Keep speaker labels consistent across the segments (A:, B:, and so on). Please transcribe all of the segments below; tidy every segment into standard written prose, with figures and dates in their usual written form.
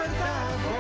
A: Semper ta bon.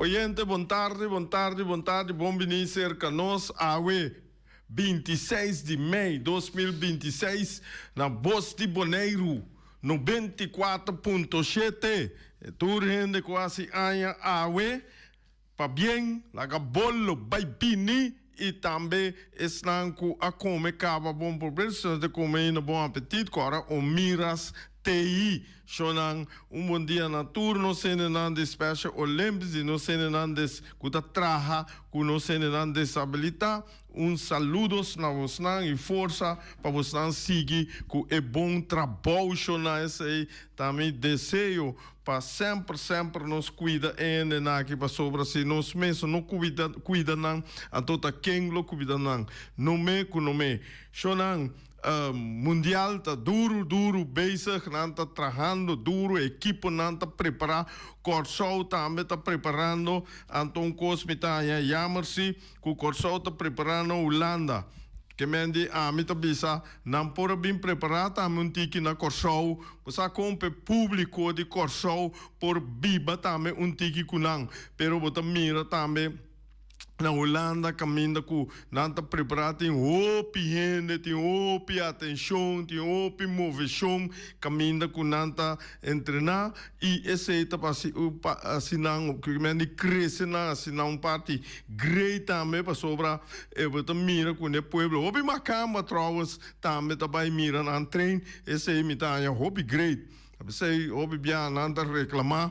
B: Oyente bon tardi bon tardi bon tardi bon bini serka nos awe 26 di mei 2026 na Bos di Boneiru 94.7 tur hende ku hasi aña awe Pabien, laga bolo bai bini i tambe esnan ku a kome kaba bon probecho, si no ta kome ainda bon apetit ku ora o miras tei. Shonnan, un bon dia na tur nos hendenan di Special Olympics i nos hendenan des ku ta traha ku nos hendenan desabilitá. Un saludos na bosnan i forsa pa bosnan sigui ku e bon trabou shonnan. Esei ta mi deseo Pa semper semper nos cuida e hendenan aki pasobra si nos mes no cuida cuida nan anto ta ken lo cuida nan? No me cu no me. Shonan mundial ta duru duru bezig nan ta trahando duru ekiponan ta prepara Corsou tambe ta preparando anto un cos mi ta haña jammer si Ku Kòrsou ta prepará na Hulanda. Ke men di ami ta bisa nan por a bin prepará tambe un tiki na Kòrsou. Bo sa kon p'e públiko di Kòrsou por biba tambe un tiki ku nan. Pero bo ta mira tambe na Hulanda kaminda ku nan ta prepará tin hopi hende, tin hopi atenshon, tin hopi moveshon kaminda ku nan ta entrená. I esei ta pa hasi nan di krese nan hasi nan un parti grei tambe pasobra e bo ta mira ku ne pueblo hopi makamba trouwens tambe ta bai mira nan train esei mi ta haña hopi grei p'esei hopi bia nan ta reklama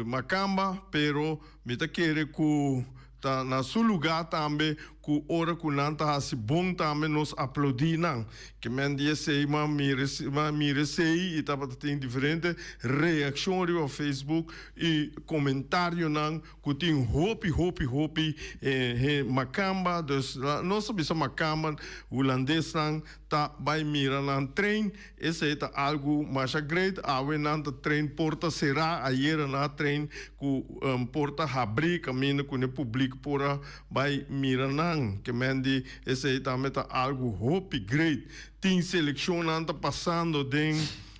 B: makamba pero mi ta kere ku Ta na su lugá tambe ku ora ku nan ta hasi bon tambe nos aplaudí nan. Ke men di esei m'a mira m'a mira esei i tabata tin diferente reakshon riba Facebook i komentarionan ku tin hopi hopi hopi he makamba dus nos ta bisa makamba hulandesnan ta bai mira nan trein Esei ta algu masha great. Awe nan ta train porta será, ayera nan a train ku porta habrí kaminda ku ne publik por a bai mira nan. Ke men di esei tambe ta algu hopi great. Tin selekshonnan ta pasando den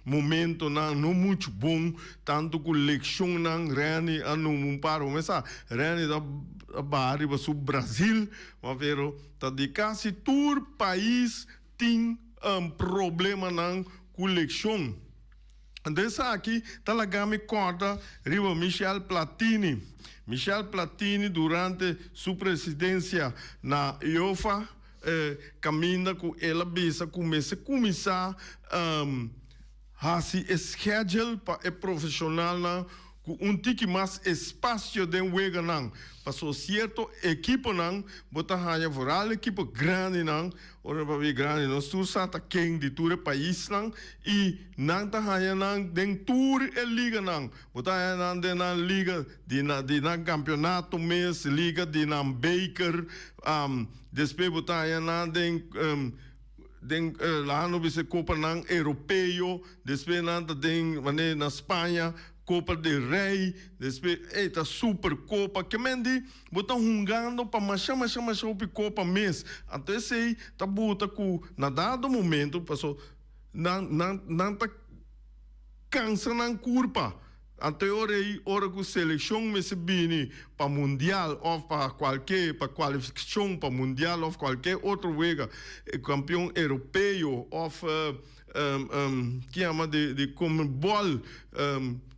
B: momentonan no muchu bon, tantu ku lekshonnan Renny a numa un par. Bo mester sa, Renny ta baha riba su Brazil, ma pero ta di kasi tur pais tin problemanan ku lekshon. Anto esaki ta laga mi kòrda riba Michel Platini. Michel Platini durante su presidensia na UEFA kaminda ku el a bisa ku mester kuminsá hasi e schedule pa e profeshonalnan Ku un tiki mas espasio den weganan, paso sierto ekiponan bo ta haña vooral ekipo grandinan, ora no papia grandi nos tur sa ta ken di tur e paisnan i nan ta haña nan den tur e liganan, bo ta haña nan den nan liga di nan di nan kampionato mes, liga di nan beker, despues bo ta haña nan den den laha no bisa kopanan europeo, despues nan ta den manera na Spaña. Copa del Rey, despues ey ta Super Copa, ke men di bo ta hungando pa masha masha masha hopi copa mes, anto esey ta buta ku na dado momento paso nan nan nan ta kansa nan kurpa. Anto e ora ei, ora ku selekshon mester bini pa mundial òf pa kualke pa kualifikashon pa mundial òf kualke otro wega, e kampion europeo òf ki yama di di Conmebol.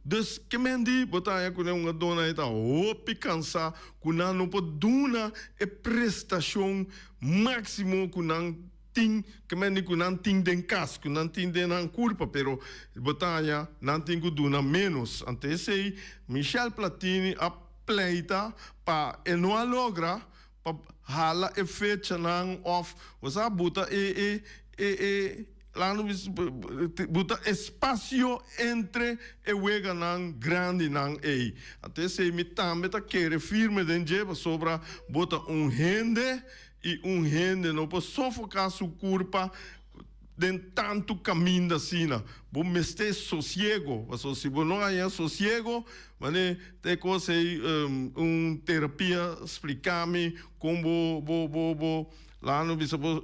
B: Dus ke men di bo ta haña ku nan hungadónan ei ta hopi kansá ku nan no por duna e prestashon máksimo ku nan Tin ke mende ku nan tin den kas, ku nan tin den nan kurpa, pero bo ta haña nan tin ku duna ménos. Anto esei Michel Platini a pleita pa e no a logra pa hala e fechanan òf bo sa buta e e e e laga nos bisa buta espasio entre e weganan grandinan ei. Anto esei mi tambe ta kere firme den dje pasobra bo ta un hende. I un hende no por sofoká su kurpa den tantu kaminda asina. Bo mester sosiego, pasobra si bo no haña sosiego, manera ta e kos ei un terapia splika mi kon bo bo bo bo laga no bisa bo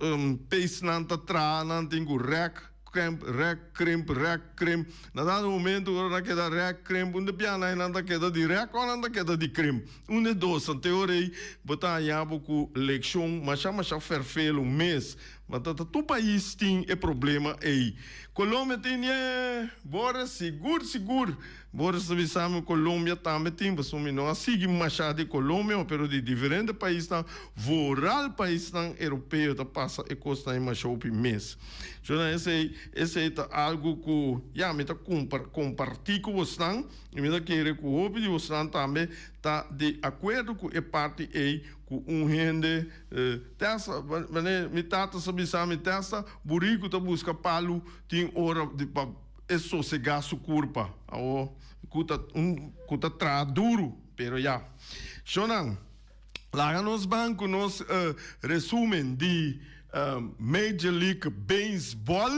B: peesnan ta traha, nan tin ku rèk, kremp, rèk, krimp, rèk, krimp. Na dado momento ora nan keda rèk, krimp, un de piana ei nan ta keda di rèk òf nan ta keda di krimp. Un de dos, anto e ora ei bo ta haña bo ku lekshon masha masha ferfelu mes. Ma ta ta tur pais tin e problema ei. Colombia tin e Boris sigur sigur. Boris ta bisa mi Colombia tambe tin pasobra mi no a sigui masha di Colombia pero di diferente paisnan vooral paisnan europeo ta pasa e kosnan ei masha hopi mes. Shona esei esei ta algu ku ya mi ta kompartí ku bosnan. I mi ta kere ku hopi di bosnan tambe ta di akuerdo ku e parti ei ku un hende testa. Manera mi tata sa bisa mi, testa buriku ta buska palu tin ora di pa e sosegá su kurpa. Awor ku ta un ku ta traha duru, pero ya. Shonnan, laga nos ban ku nos resumen di Major League Baseball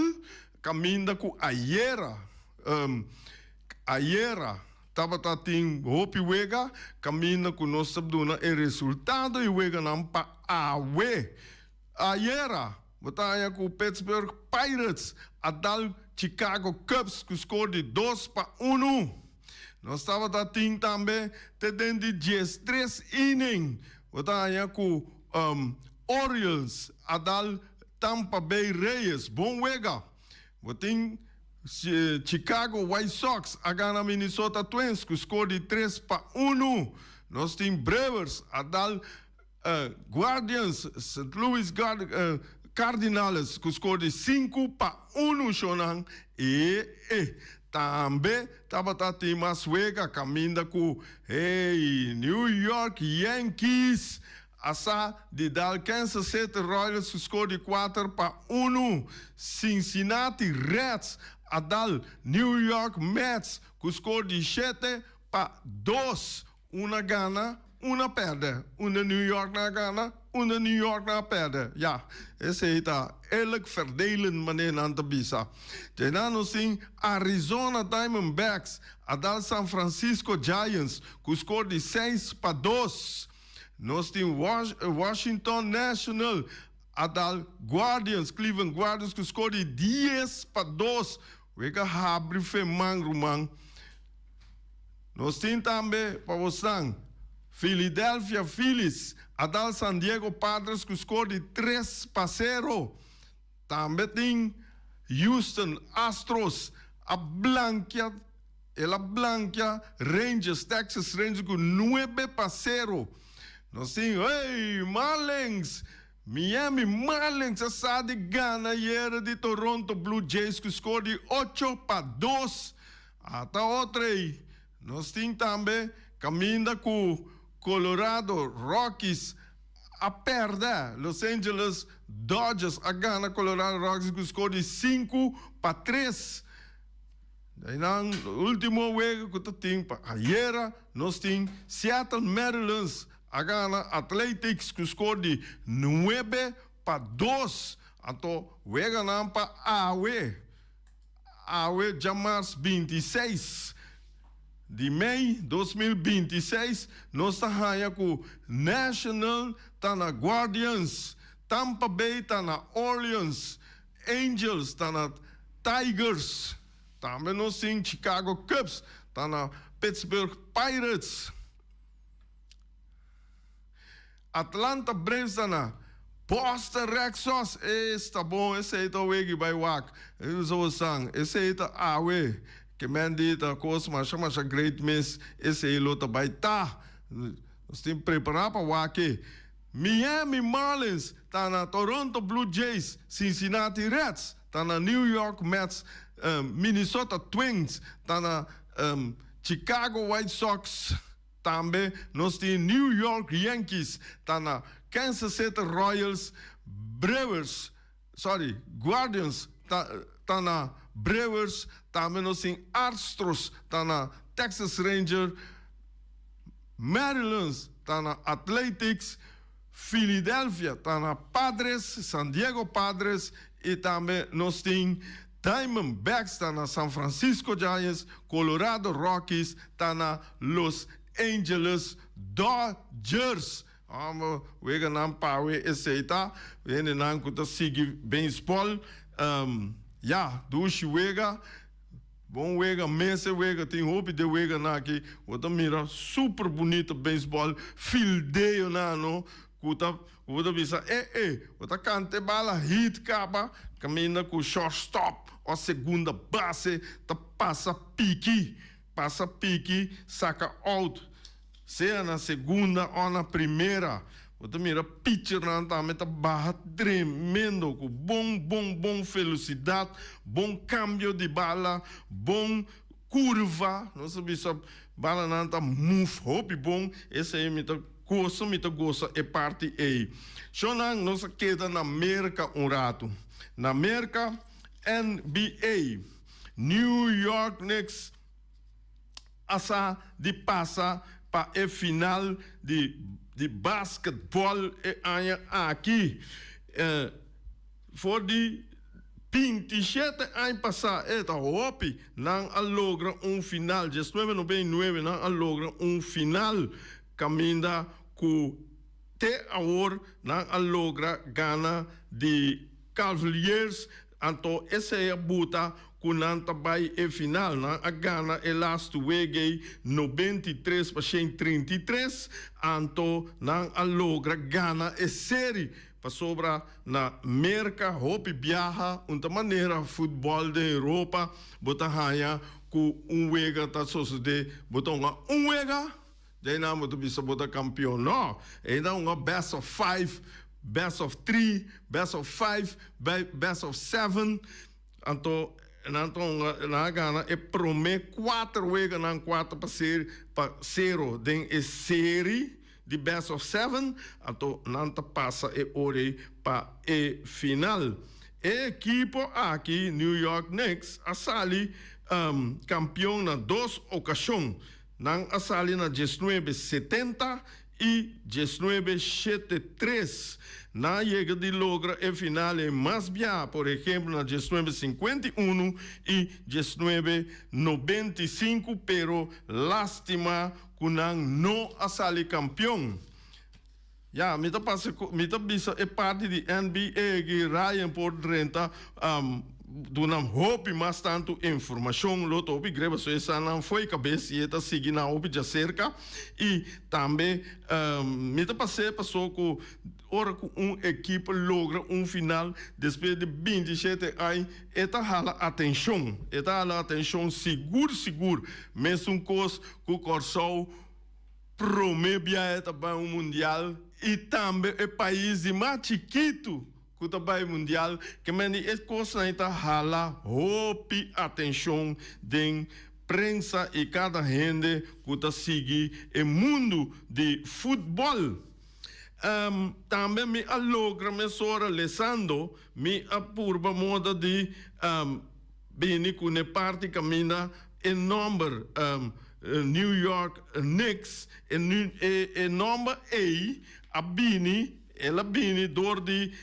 B: kaminda ku ayera. Ayera tabata tin hopi wega caminda cu nos ta duna e resultado y weganan pa awe. Ayera bo ta haña cu Pittsburgh Pirates a dal Chicago Cubs cu score di 2-1. Nos tabata tin tambe te den di 13 inning bo ta haña cu Orioles a dal Tampa Bay Reyes. Bon wega. Bo tin Chicago White Sox a gana Minnesota Twins ku skor di 3-1. Nos tin Brewers a dal Guardians, St. Louis Cardinals ku skor di 5-1 shownan. E e tambe tabata tin mas wega kaminda ku hey New York Yankees A sa di dal Kansas City Royals ku skor di 4-1. Cincinnati Reds a dal New York Mets ku skor di 7-2. Un a gana, un a pèrdè. Un di New York nan a gana, un di New York nan a pèrdè. Ya, esei ta eerlijk verdelen manera nan ta bisa. Djainan nos tin Arizona Diamondbacks a dal San Francisco Giants ku skor di 6-2. Nos tin Washington National a dal Guardians, Cleveland Guardians ku skor di 10-2. Wega habri fe man ruman. Nos tin tambe pa bosnan Philadelphia Phillies a dal San Diego Padres ku skor di 3-0. Tambe tin Houston Astros a blankia. El a blankia Rangers, Texas Rangers ku 9-0. Nos tin, hey, Marlins! Miami Marlins a sa di gana ayera di Toronto Blue Jays ku skor di 8-2. Ata otro ei. Nos tin tambe kaminda ku Colorado Rockies a pèrdè. Los Angeles Dodgers a gana Colorado Rockies ku skor di 5-3. Einan ultimo wega ku ta tin pa ayera nos tin Seattle Mariners a gana Athletics ku skor di 9-2. Anto weganan pa awe, awe djamars 26 di mei 2026 nos ta haña ku National ta na Guardians, Tampa Bay ta na Orleans, Angels ta na Tigers. Tambe nos tin Chicago Cubs ta na Pittsburgh Pirates. Atlanta Braves ta na Boston Red Sox. Esta bon, esei ta wegi bai wak. Zo san, esei ta awe. Ke men di ta kos masha masha great mes, esei lo ta bai ta. Nos tin prepara pa wak e. Miami Marlins ta na Toronto Blue Jays, Cincinnati Reds ta na New York Mets, Minnesota Twins ta na Chicago White Sox. Tambe nos tin New York Yankees ta na Kansas City Royals, Brewers, sorry, Guardians ta ta na Brewers, tambe nos tin Astros ta na Texas Ranger, Marylands ta na Athletics, Philadelphia ta na Padres, San Diego Padres y tambe nos tin Diamondbacks ta na San Francisco Giants, Colorado Rockies ta na Los Angeles Dodgers. Amo weganan pawe esey ta hendenan cu ta sigui baseball. Ya, dushi wega. Bon wega mes e wega tin hopi de weganan aki bo ta mira super bunito baseball fildeonan no ku ta ku bo ta bisa e e bo ta kanta e bala hit kaba kaminda ku shortstop o segunda base ta pasa piki pasa piki saka out Sea na segunda o na primera, bo ta mira pitchernan tambe ta baha tremendo ku bon bon bon felosidat, bon kambio di bala, bon kurva, nos ta bisa balanan ta move hopi bon, esei mi ta gosa, mi ta gosa e parti ei. Shownan nos a keda na Merka un ratu. Na Merka NBA, New York Knicks. a sa di pasa pa e final di di basketball e aña aki. For di 27 aña pasá e ta hopi nan a logra un final, diesnuebe noventa i nuebe nan a logra un final kaminda ku te awor nan a logra gana di Cavaliers. Anto esei a buta ku nan ta bai e final. Nan a gana e lastu wegei 93 pa 133, anto nan a logra gana e seri pasobra na Merka hopi biaha un ta manera futbòl den Europa bo ta haña ku un wega ta sosodé bo ta hunga un wega Djei nan bo ta bisa bo ta kampion. No, ei ta hunga best of five, best of three, best of five, best of seven. Anto nan ta hunga, nan a gana e prome kuater weganan kuater pa seri pa sero den e seri di best of seven. Anto nan ta pasa e ora ei pa e final. E ekipo aki, New York Knicks, a sali kampion na dos okashon. Nan a sali na diesnuebe setenta i diesnuebe shete tres. Nan a yega di logra e final e mas bia, por ehemplo na 1951 i 1995, pero lastima ku nan no a sali kampion. Ya, mi ta pasa ku, mi ta bisa e parti di NBA aki Ryan por drenta duna hopi mas tantu informashon, lo ta hopi greba so esanan fo'i kabes i e ta sigui nan hopi djaserka. I tambe mi ta pas'é paso ku ora ku un ekipo logra un final despues di 27 aña e ta hala atenshon, e ta hala atenshon sigur sigur, mesun kos ku Kòrsou. Prome biaha ta bai un mundial y tambe e pais di mas chikitu cu ta bai mundial ke men di e cosnan ta hala hopi atencion den prensa y cada hende cu ta sigui e mundu di futbol. Tambe mi a logra mesora lesando mi a purba moda di bini cu ne parti caminda e nomber New York Knicks, e nomber ey a bini, el a bini door di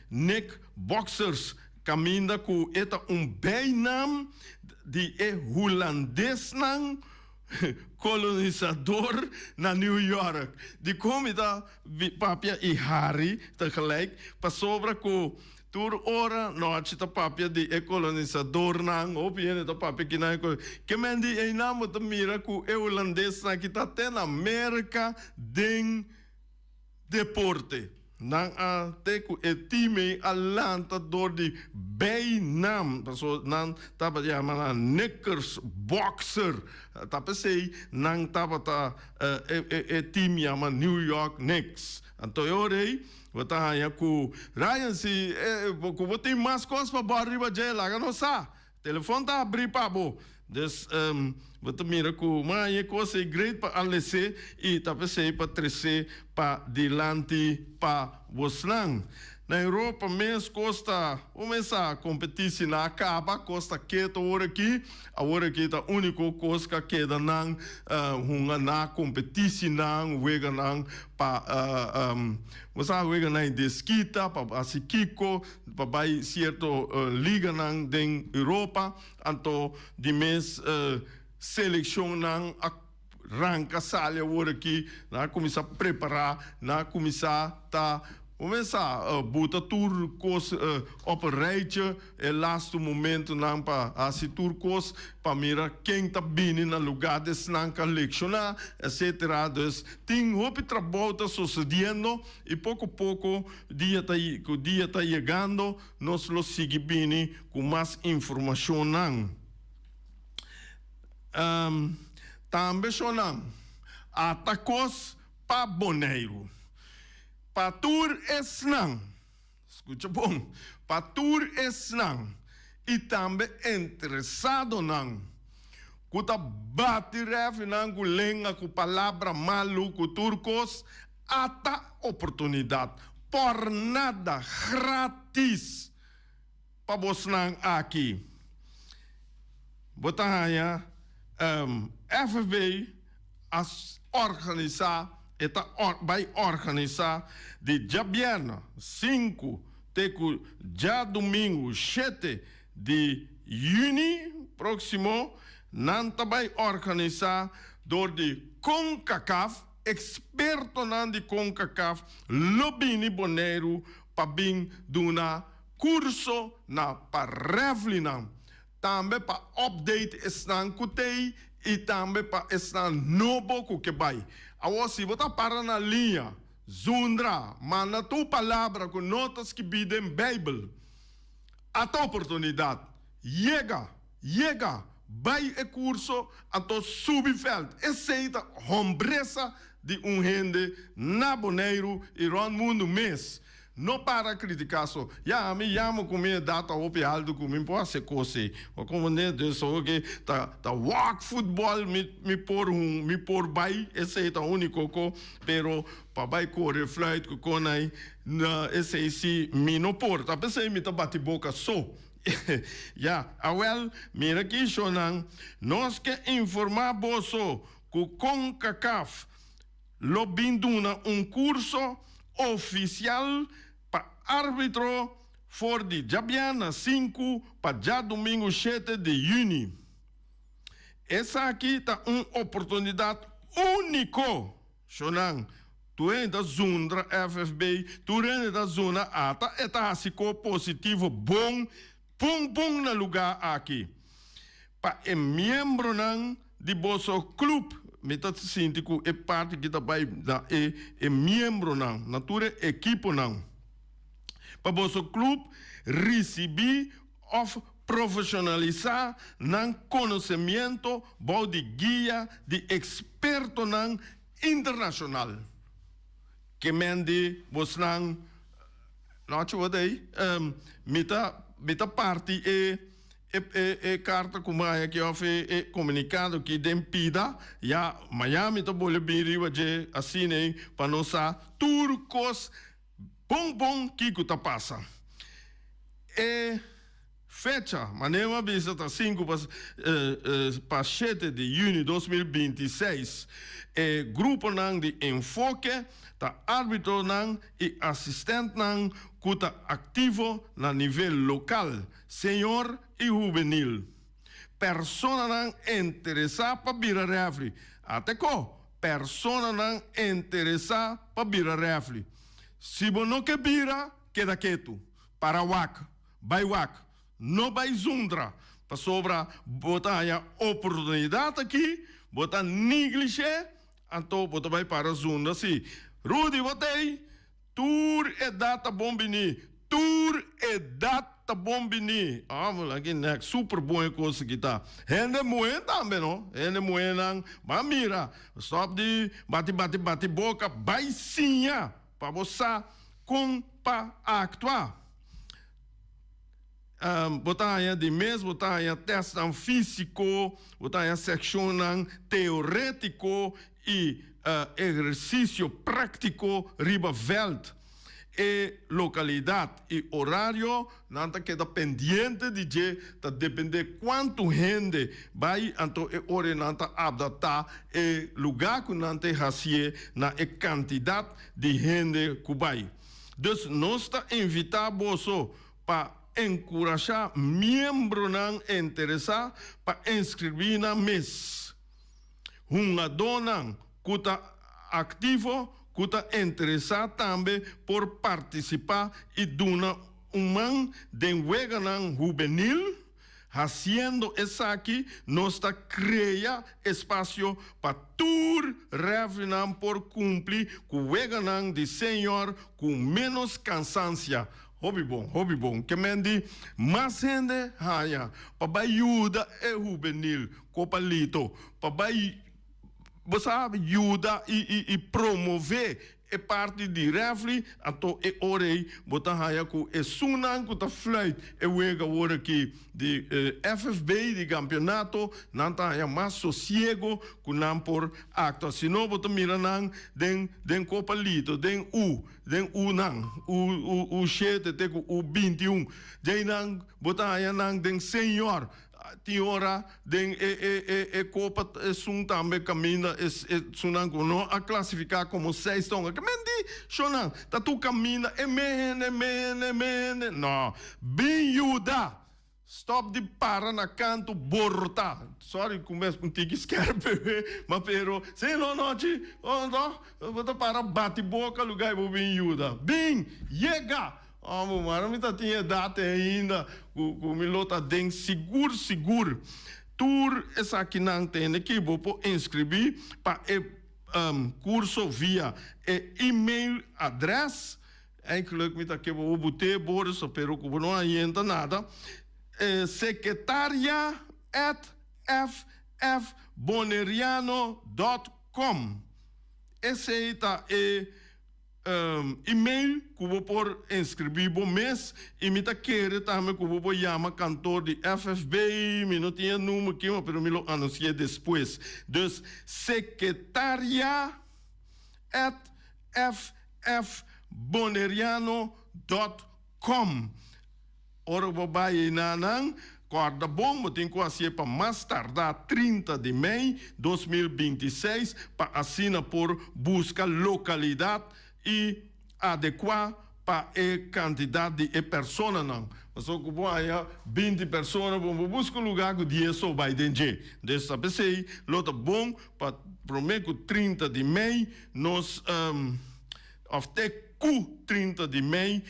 B: Knick Boxers, caminda cu e ta un bijnaam di e Hulandesnan kolonisador na New York. Dikon mi ta papia i hari tegelijk? Pasobra ku. Tur ora nochi ta papia di e kolonisadornan, hopi hende ta papia kinan e Ke men di einan bo ta mira ku e hulandesnan aki ta te na Merka den deporte. Nan a te ku e team ei a lanta dor di bijnaam, paso nan tabata yama nan Knickers Boxer. Ta p'esei nan tabata e team yama New York Knicks. Anto e ora ei Bo ta haña ku Ryan si ku bo tin mas kos pa bo ariba dje laga nos sa. Telefon ta abrí pa bo. Dus bo ta mira ku mi a haña e kos ei great pa a les'é i ta p'esei pa tres'é pa dilanti pa bosnan. Na Europa mes kos ta bo mes sa kompetisi nan a kaba kos ta keto awor aki. Awor aki ta úniko kos ku a keda nan hunga na kompetisinan weganan Pa bo sa weganan e deskita, pa hasi kiko, pa bai sierto liganan den Europa, anto di mes selekshonnan a ranka sali awor aki, nan a kuminsá prepará, nan a kuminsá ta bo mes sa buta tur kos op een rijtje. E lastu momentunan pa hasi tur kos pa mira ken ta bini na lugá di esnan ku a lekshoná, etcetera. Dus tin hopi trabou ta sosediendo i poko poko dia ta ku dia ta yegando nos lo sigui bini ku mas informashonnan. Tambe shonnan ata kos pa Boneiru pa tur esnan. Skucha bon, pa tur esnan i tambe interesadonan ku ta bati rèfinan ku lenga, ku palabra malu, ku tur kos, ata oportunidat por nada, gratis, pa bosnan aki. Bo ta haña FFB a organisá, e ta bai organisá di djabièrnè sinku te ku djadumingu shete di yüni próksimo. Nan ta bai organisá dor di Concacaf, ekspertonan di Concacaf lo bini Boneiru pa bin duna kurso na pa rèflinan. Tambe pa update esnan ku t'ei i tambe pa esnan nobo ku ke bai. Awor si bo ta para na liña, zundra, manda tur palabra ku no ta skibí den Beibel. Ata oportunidat. Yega! Yega! Bai e kurso, anto subi vèlt. Esei ta hombresa di un hende na Boneiru i rònt mundu mes. No para critica so. Ya, ami yama cu mi edad ta hopi alto cu mi por haci cos ey. Bo comprende? Dus oke ta ta wak futbol mi mi por hun mi por bay esey ta unico co pero pa bay core fluit cu con ay na esey si mi no por. Ta pesey mi ta bati boca so. Ya, awel mira ki shonan nos ke informa boso cu Concacaf lo bin duna un curso oficial pa arbitro for di djabièrnè sinku pa djadumingu shete di yüni. Esaki ta un oportunidat úniko, shonan. Tur hende ta zundra FFB, tur hende ta zuna ata e ta hasi ko positivo bon pun pun na lugá aki. Pa e miembronan di boso club, mi ta sinti cu e parti aki ta bay na e e miembronan, na tur e ekiponan. Pa boso club ricibi of profesionalisa nan conocemiento bou di guia di expertonan internacional. Ke men di bosnan, nochi bo ta ei, mi ta mi ta parti e E e karta ku mi haña aki òf e e komunikado aki den pida, ya maña mi ta bolbe bin riba dje asina ei pa nos sa tur kos bon bon kiko ta pasa. E fecha, manera mi a bisa ta sinku pa pa shete di yüni 2026. E gruponan di enfoke ta arbitronan i asistentnan ku ta aktivo na nivel lokal. Señor i hubenil. Personanan interesá pa bira rèfri. Ate ko, personanan interesá pa bira rèfri. Si bo no ke bira, keda ketu. Para wak, bai wak, no bai zundra, pasobra bo ta haña oportunidat aki, bo ta neglish'é, anto bo ta bai para zundra si. Rudy, bo t'ei? Tur edat ta bon bini, tur edat ta bon bini. Ah, mula ki nek, super bon e kos aki ta. Hende muhé tambe no, hende muhénan, ban mira, stop di bati bati bati boka, bai siña pa bo sa kon pa aktua. Bo ta haña di mes, bo ta haña tèstnan físiko, bo ta haña sekshonnan teorétiko i ehersisio práktiko riba vèlt. E lokalidat i orario nan ta keda pendiente di dje, ta dependé kuantu hende bai, anto e ora nan ta adaptá e lugá ku nan ta hasié na e kantidat di hende ku bai. Dus nos ta invitá boso pa enkurashá miembronan interesá pa inskribí nan mes. Hungadónan ku ta aktivo ku ta interesá tambe por partisipá i duna un man den weganan hubenil. Hasiendo esaki nos ta krea espasio pa tur rèfrinan por kumpli ku weganan di Señor ku ménos kansansia. Hopi bon, hopi bon. Ke men di mas hende haña pa bai yuda e hubenil Copa Lito, pa bai, bo sa, yuda i i i promove e parti di refri, anto e ora ei bo ta haña ku esunnan ku ta fluit e wega awor aki di FFB, di kampionato, nan ta haña mas sosiego ku nan por aktua. Si no bo ta mira nan den den Copa Lito, den U, den U nan, U U U shete te ku U 21, djei nan bo ta haña nan den senior. Tin ora den e e e e kopa esun tambe kaminda es esunnan ku no a klasifiká komo seis tonga. Ke men di shonnan ta tur kaminda e mehende mehende mehende. No, bin yuda. Stòp di para na kantu borotá. Sorry ku mes un tiki skèrp ma pero si no nochi oh no bo ta para bati boka lugá i bo bin yuda. Bin yega. Amo, mara mi ta tin edat ainda ku ku mi lo ta den sigur sigur. Tur esakinan tende ki bo por inskribí pa e kurso via e email adrès. Eigenlijk mi ta ke bo but'é Boris, pero ku bo no a yenta nada. Secretaria at ffboneriano dot com. Esei ta e Email ku bo por inskribí bo mes i mi ta kere tambe ku bo por yama kantor di FFB, mi no tin e number aki pero mi lo anunsi'é despues. Dus secretaria at ffboneriano dot com. Ora bo bai einan nan, kòrda bon bo tin ku hasié pa mas tardá 30 di mei 2026 pa asina por buska lokalidat i adekuá pa e kantidat di e personanan. Pasobra ku bo haña 20 persona bo por buska un lugá ku 10 so bai den dje. Entonces ta p'esei lo ta bon pa promé ku 30 di mei nos Of te ku 30 di mei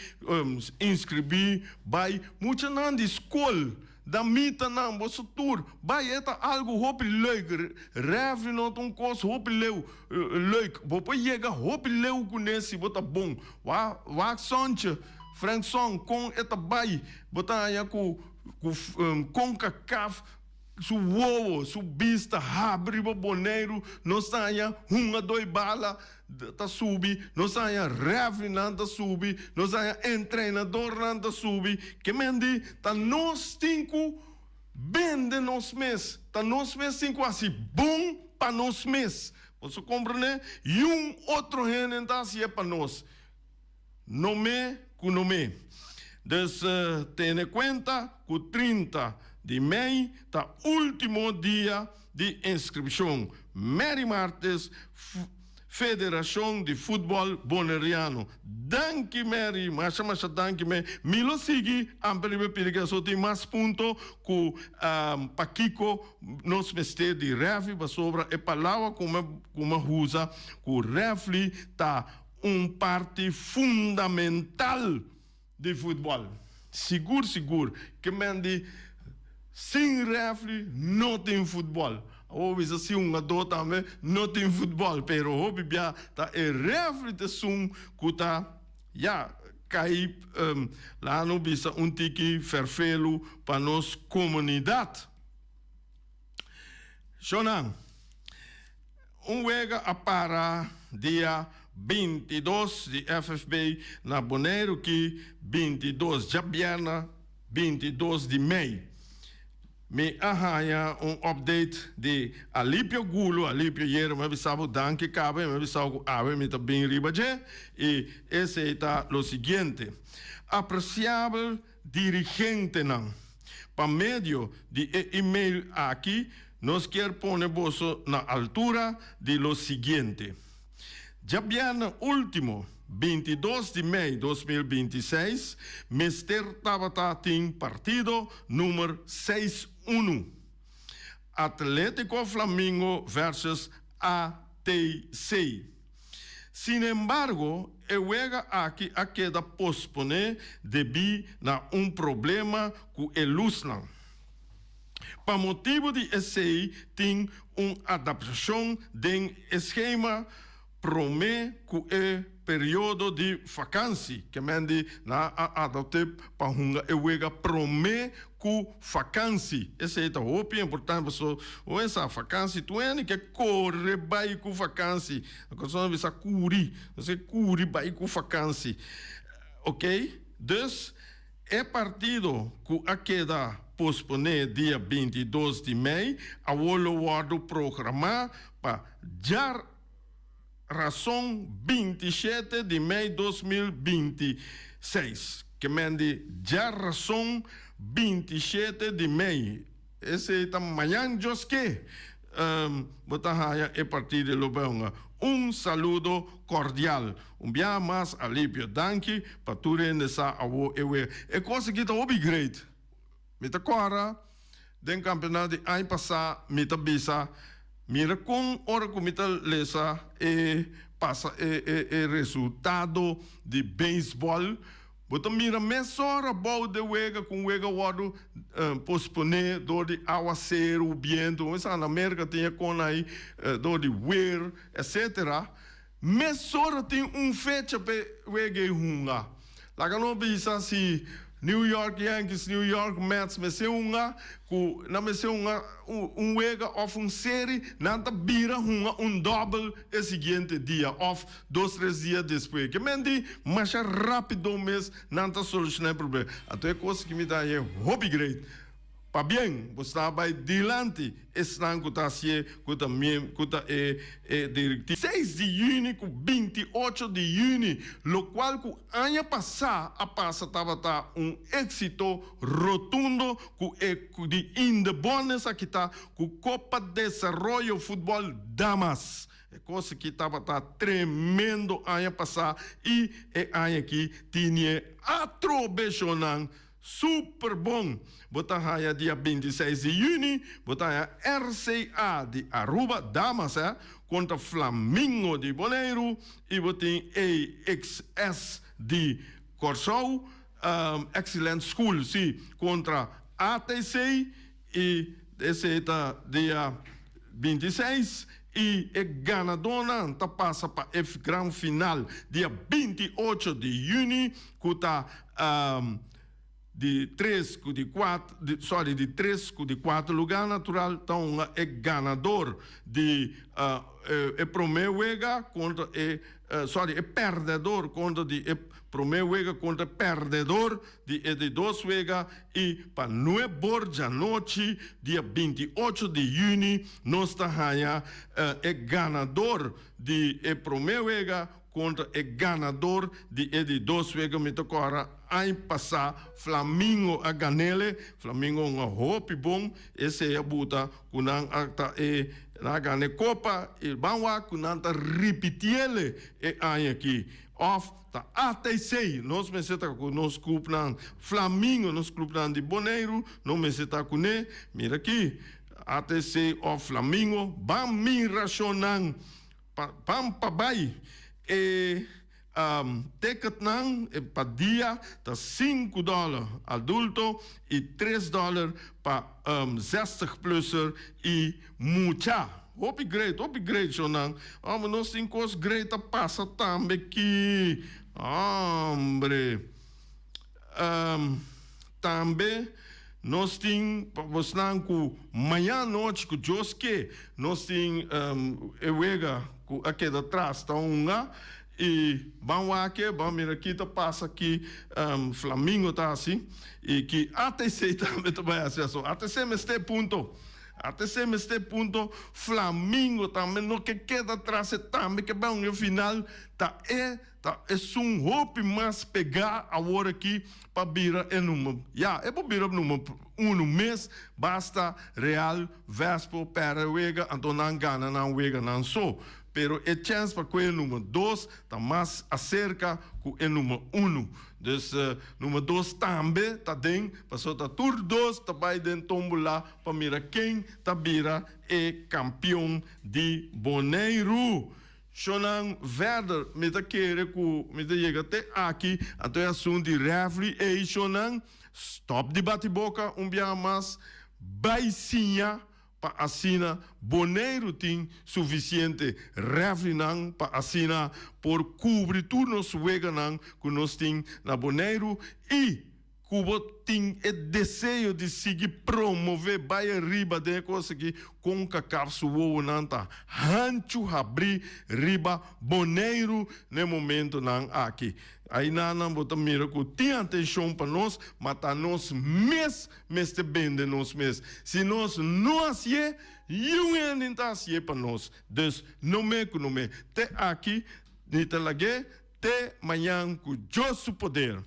B: inskribí bai muchanan di skol damitanan boso tur bai e ta algu hopi leuk refri no ta un kos hopi leu leuk bo por yega hopi leu kuné si bo ta bon wak Sontje Frank Son kon e ta bai bo ta haña ku ku Concacaf Su wowo, su bista habri riba Boneiru, nos ta haña hunga doi bala ta subi, nos ta haña rèfrinan ta subi, nos ta haña entrenadornan ta subi. Ke men di ta nos tin ku bende nos mes, ta nos mes tin ku hasi bon pa nos mes. Boso komprendé? Yun otro hende ta hasié pa nos. No me ku no me. Dus tene kuenta ku 30 di mei ta ultimo dia di inskripshon. Mary Martes, Federashon di Futbòl Boneriano. Danki Mary, masha masha danki me. Mi lo sigui amper riba e pidi ke so tin mas punto ku pakiko nos mester di rèfri pasobra e palabra ku mi a usa ku rèfri ta un parti fundamental di futbòl. Sigur sigur ke men di sin refri no tin futbòl. Awor bisa sin hungadó tambe no tin futbòl, pero hopi bia ta e refri ta esun ku ta ya kai laga no bisa un tiki fèrfelu pa nos komunidat. Shonnan, un wega a para dia 22 di FFB na Boneiru ki 22 djabièrnè 22 di mei. Mi a haña un update di Alipio Gulo, Alipio yera mi a bisa bo danki kaba i mi a bisa bo ku awe mi ta bin riba dje i esei ta lo siguiente, Apresiabel dirigentenan, pa medio di e email aki nos kier pone boso na altura di lo siguiente. Djabièrnè último, 22 di mei 2026, mester tabata tin partido numer seis unu, Atletico Flamingo versus ATC. Sinembargo, e wega aki a keda posponé debí na un problema ku e lusnan. Pa motibu di esei tin un adaptashon den e skema promé ku e periodo di fakansi, ke men di nan a adapt'é pa hunga e wega promé ku fakansi. Esei ta hopi importante pasobra bo sa fakansi tur hende ke kore bai ku fakansi. Nos bisa kuri, nos ke kuri bai ku fakansi. Oke, dus e partido ku a keda posponé dia 22 di mei awor lo wòrdu programá pa djar rason 27 di mei 2026. Ke men di djarason 27 di mei, esei ta mañan Dios ke, bo ta haña e partido lo bai hunga. Un saludo kordial. Un biaha mas Alipio danki pa tur hende sa awo e wega. E kos aki ta hopi great. Mi ta kòrda den kampionato di aña pasá mi ta bisa mira kon ora ku mi ta lesa e pasa e e e resultado di beisbòl bo ta mira mesora bou de wega ku un wega wòrdu posponé dor di awaseru, bientu, bo sa na Merka tin e kon ai dor di weer etcetera mesora tin un fecha pa e wega ei hunga. Laga no bisa si New York Yankees, New York Mets mester hunga ku nan mester hunga un wega òf un seri, nan ta bira hunga un dòbel e siguiente dia òf dos tres dia despues. Ke men di masha rápido mes nan ta solushoná e problema. Anto e kos ki mi ta haña hopi great. Pabien, bo sta bai dilanti esnan ku ta hasié ku ta miem ku ta e e direktiva. 6 di yüni ku 28 di yüni, lokual ku aña pasá a pasa tabata un éksito rotundo ku e di Indebon esaki ta ku Kopa Desaroyo Futbòl Damas. E kos aki tabata tremendo aña pasá i e aña aki tinie atrobe shonnan. Super bon! Bo ta haya dia 26 di juni, bo ta haya RCA di Aruba, damas hè, kontra Flamingo di Boneiru i bo tin EXS di Kòrsou, Excellent School, si, kontra ATC i esei ta dia 26 i e ganadónan ta pasa pa e gran final dia 28 di juni ku ta Di tres ku di kuat, sorry, di tres ku di kuater lugá natural ta hunga e ganador di e promé wega kontra e, sorry, e pèrdèdor kontra di e promé wega kontra e pèrdèdor di e di dos wega i pa nuebor djanochi dia 28 di yüni nos ta haña e ganador di e promé wega Kontra e ganador di e di dos wega mi ta kòrda añ pasá Flamingo a gan'ele. Flamingo hunga hopi bon, esei a buta ku nan a ta e nan a gana e kopa i ban wak ku nan ta ripitiele e aña aki. Òf ta ATC nos mester ta ku nos klupnan Flamingo nos klupnan di Boneiru no mester ta kuné. Mira aki ATC òf Flamingo ban mira shonnan. Pa ban pa bai e Ticketnan pa dia ta sinku dòler adulto i tres dòler pa zestig plusser i mucha. Hopi great, hopi great shownan. Hombre, nos tin kos great ta pasa tambe ki. Hombre. Tambe nos tin pa bosnan ku mañan anochi ku Dios ke nos tin e wega ku a keda tras ta hunga i ban wak ban mira ki ta pasa ki Flamingo ta hasi i ki ATC tambe ta bai hasi aso ATC mester punto ATC mester punto Flamingo tambe no ke keda tras e tambe ke bai hunga e final ta e Ta esun hopi mas pegá awor aki pa bira e number, ya, e por bira number uno mes, basta Real, Vespo perde wega, anto nan gana nan weganan so. Pero e chèns pa kue e number dos ta mas aserka ku e number uno. Dus number dos tambe ta den, pasobra ta tur dos ta bai den tómbola pa mira ken ta bira e kampion di Boneiru. Shonnan verder mi ta kere ku mi ta yega te aki, anto e asuntu di refri ei shonnan, stop di bati boka un biaha mas, bai siña pa asina Boneiru tin sufisiente refrinan pa asina por kubri tur nos weganan ku nos tin na Boneiru i Ku bo tin e deseo di sigui promové bai ariba den e kos aki, kon kakaf su wowonan ta hanchu habrí riba Boneiru n'e momentonan aki. Ainanan bo ta mira ku tin atenshon pa nos, ma ta nos mes mester bende nos mes. Si nos no hasié, yiun hende ta hasié pa nos. Dus, no me ku no me. Te aki ni ta lag'é, te mañan ku Dios su poder.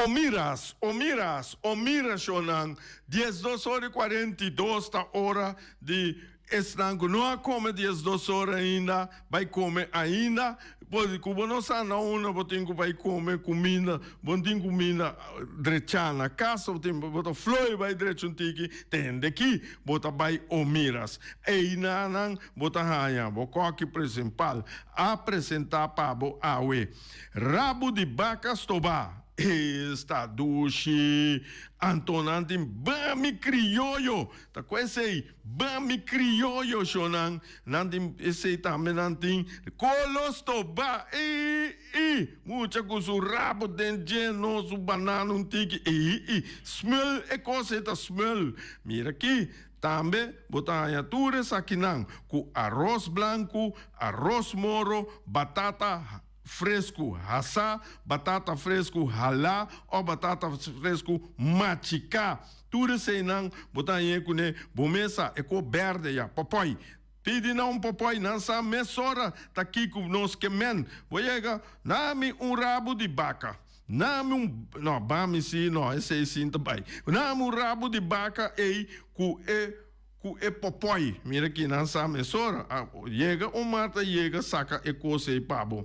B: O miras, o miras, o mira shonnan, 12 ora i 42 ta ora di Esnan ku no a kome 12 ora ainda, bai kome ainda. Por ku bo no sa na unda bo tin ku bai kome kuminda, bo no tin kuminda drechá na kas, bo tin bo ta floi bai drecha un tiki, tende ki bo ta bai Omiras. Einanan bo ta haña bo kòki prinsipal a presentá pa bo awe. Rabu di baka stobá. Esta dushi! Anto nan tin bami krioyo. Ta ku esei bami krioyo shonnan nan tin esei tambe nan tin kolostoba i i mucha ku su rabo den dje no su banana un tiki i i smel e kos ei ta smel mira aki tambe bo ta haña tur esakinan ku aros blanku aros moro batata fresku hasá, batata fresku halá òf batata fresku machiká. Tur eseinan bo ta hañ'é kuné bo mesa, e kos bèrdè ya, pòpòi. Pidi nan un pòpòi, nan sa mesora ta kiko nos ke men. Bo yega, Nami un rabu di baka. Nami un, no, bami sí, no, esei sí n'ta bai. Nami un rabu di baka ei ku e. Ku e popòi. Mira ki nan sa mesora a yega un mar ta yega saka e kos ei pa bo.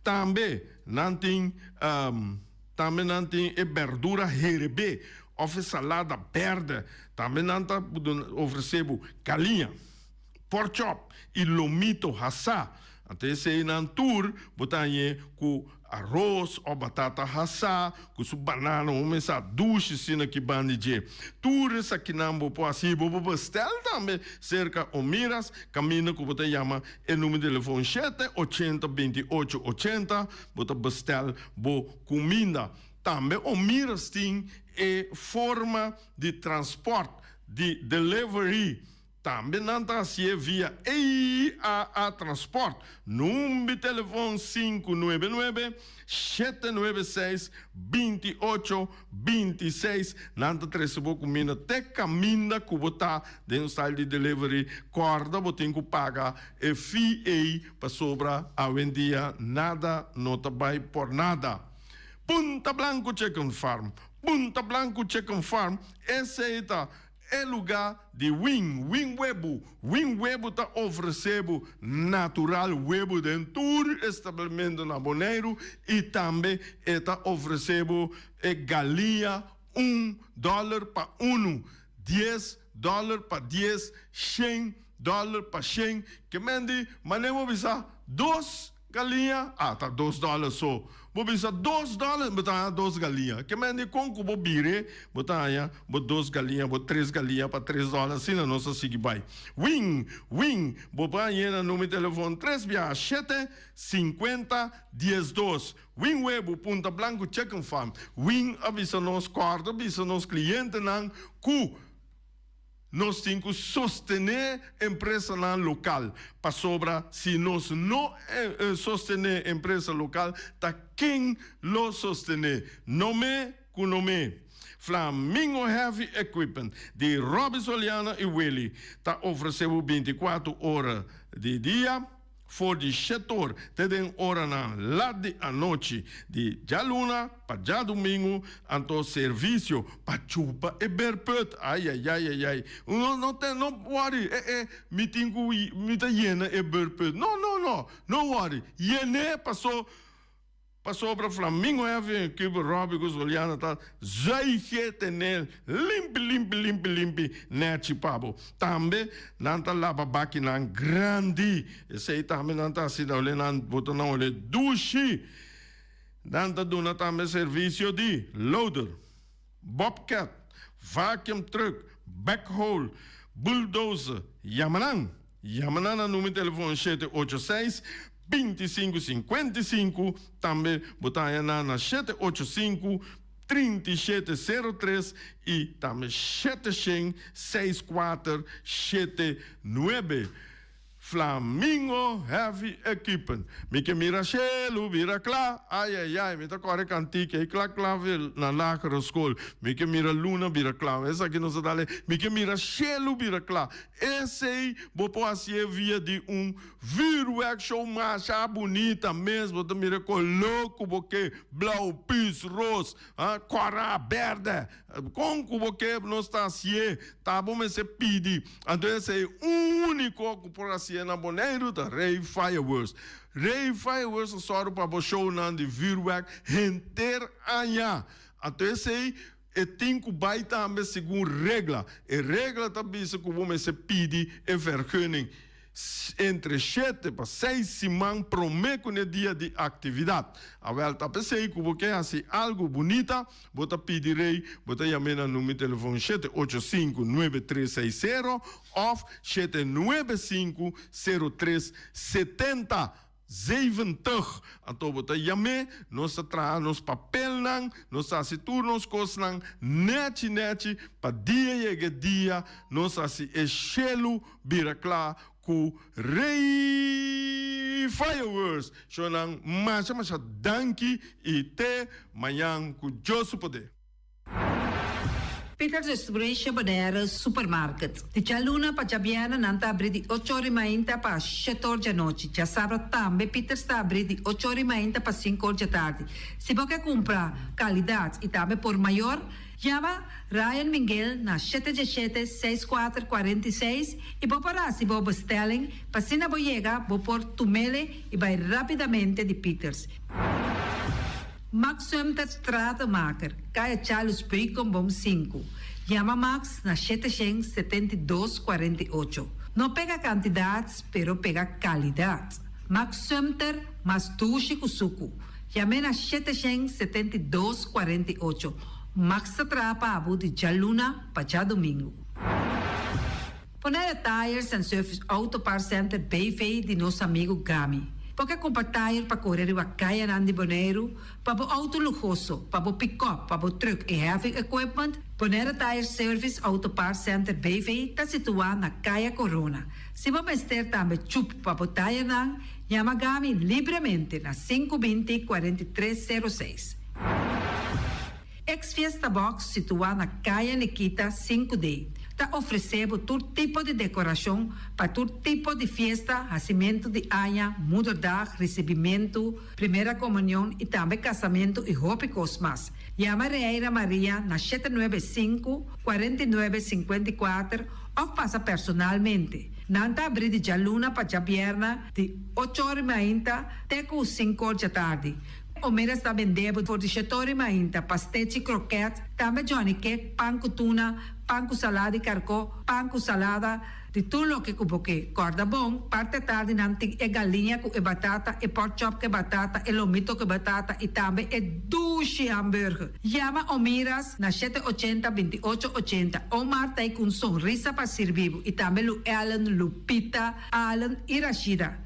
B: Tambe nan tin tambe nan tin e berdura herebé òf e salada bèrdè. Tambe nan ta ofresé bo galiña, pòrchòp i lomito hasá. Anto esei nan tur bo ta hañ'é ku aros òf batata hasá ku su banana un mesa dushi asina ki ban di dje. Tur esakinan bo por hasi. Bo por bestèl tambe serka Omiras kaminda ku bo ta yama e numero di telefòn shete ochenta binti ocho ochenta bo ta bestèl bo kuminda. Tambe Omiras tin e forma di transpòrt di delivery. Tambe nan ta hasié via EIAA Transport, number telefon sinku nuebe nuebe, shete nuebe seis, binti ocho, binti seis. Nan ta trese bo kuminda te kaminda ku bo ta den un style di delivery. Kòrda bo tin ku paga e fee ei pasobra awendia nada no ta bai por nada. Punta Blanco Chicken Farm, Punta Blanco Chicken Farm, esei ta. E lugá di Win, Win Webu. Win Webu ta ofresé bo natural webu den tur establimiento na Boneiru i tambe e ta ofresé bo e galiña un dòler pa unu, dies dòler pa dies, shen dòler pa shen. Ke men di manera bo bisa dos Galiña? Ah, ta dos dòler so. Bo bisa dos dòler, bo ta haña dos galiña. Ke men di kon ku bo bire, bo ta haña bo dos galiña, bo tres galiña pa tres dòler. Asina nos a sigui bai. Win, win, bo por hañ'é na number di telefon tres biaha shete, sinkuenta, diesdos. Win Webu, Punta Blanku Chicken Farm. Win a bisa nos, kòrda bisa nos klientenan ku. Nos tin ku sostené empresanan lokal, pasobra si nos no sostené empresa lokal, ta ken lo sostené? No me ku no me. Flamingo Heavy Equipment di Robby Soliano i Willy ta ofresé bo bintikuatro ora di dia. For di shetor te den oranan lat di anochi di djaluna pa djadumingu, anto servisio pa chupa e berput. Ayayayayay. No, no te, no worry. E, e, mi tin ku, mi ta yena e berput. No, no, no. No worry. Yen'é paso. Pasobra Flamingo Heavy Cuba Robbie ku Zuliana ta zuige tenel limpi limpi limpi limpi nechi pa bo. Tambe nan ta laba bakinan grandi. Esei tambe nan ta hasi da nan bo ta nan ole dushi. Nan ta duna tambe servisio di loader, bobcat, vacuum truck, backhoe, bulldozer. Yama nan! Yama nan na numero di telefon shete ocho seis, 25 55, tambe bo ta haña nan na shete ocho sinku, 37 sero tres i tambe shete shen, seis kuater, shete nuebe. Flamingo Heavy Equipment. Mi ke mira shelu bira kla, ai ai ai, mi ta kore kantika ei kla kla na lagere skol. Mi ke mira luna bira kla, esaki nos ta dale, mi ke mira shelu bira kla. Esei bo por hasié via di un vuurwerkshow masha bunita mes, bo ta mira koló ku bo ke, blou, pus, ros, kòrá, bèrdè, kon ku bo ke nos ta hasié, ta bo mester pidi. Anto esei úniko ku por hasié na Boneiru ta Rey Fireworks. Rey Fireworks ta sòru pa bo shownan di vuurwerk henter aña. Anto esei E tin ku bai tambe segun regla. E regla ta bisa ku bo mester pidi e vergunning entre shete pa seis siman promé ku n'e dia di aktividat. Awèl ta p'esei ku bo ke hasi algu bunita, bo ta pidi rei, bo ta yam'é na number di telefon shete ocho sinku nuebe tres seis sero òf shete nuebe sinku sero tres setenta. 70. Anto bo ta yam'é, nos ta traha nos papelnan, nos ta hasi tur nos kosnan nèchi nèchi pa dia yega e dia nos hasi e shelu bira kla ku Rey Fireworks. Shownan masha masha danki i te mañan ku Dios su poder.
A: Peters Distribution Bonaire Supermarket. Di djaluna pa djabièrnè nan ta abrí di ocho or i mainta pa shete or djanochi. Djasabra tambe Peters ta abrí di ocho or i mainta pa sinku or djatardi. Si bo ke kumpra kalidat i tambe por mayor, yama Ryan Minguel na shete djeshete, seis kuater, kuarenta i seis i bo por hasi bo bestelling pa asina bo yega bo por tumele i bai rapidamente di Peters. Max Sumter Stratenmaker, Kaya Charles Beukenboom sinku. Yama Max na shete shen setenta i dos kuarenta i ocho. No pega kantidat, pero pega kalidat. Max Sumter mas dushi ku suku. Yam'é na shete shen setenta i dos kuarenta i ocho. Max ta traha pa bo di djaluna pa djadumingu. Bonaire Tires and Service Auto Parts Center BV di nos amigu Gami. Bo ke kumpra tire pa kore riba kayanan di Boneiru? Pa bo outo luhoso, pa bo pikòp, pa bo trùk i heavy equipment, Bonaire Tire Service Auto Parts Center BV ta situá na Kaya Corona. Si bo mester tambe chup pa bo tirenan, yama Gami libremente na sinku binti 43 sero seis. Ex Fiesta Box situá na Kaya Nikita sinku D. ta ofresé bo tur tipo di dekorashon pa tur tipo di fiesta, hasimentu di aña, moederdag, risibimentu, primera komunion i tambe kasamentu i hopi kos mas. Yama Reira Maria na 795, 49, 54 òf pasa personalmente. Nan ta abrí di djaluna pa djabièrnè di ocho or mainta te ku sinku or djatardi. Omeras ta bende bo for di shet'or i mainta, pastechi, kroket, tambe johnny cake, pan ku tuna, pan ku salada di karkó, pan ku salada, di tur loke ku bo ke. Kòrda bon, parti atardi nan tin e galiña ku e batata, e pork chop ku e batata, e lomito ku e batata i tambe e dushi hamburger. Yama Omiras na 780 28 80. Omar ta ei ku un sonrisa pa sirbi bo i tambe Lu Ellen, Lupita, Allen i Rashida.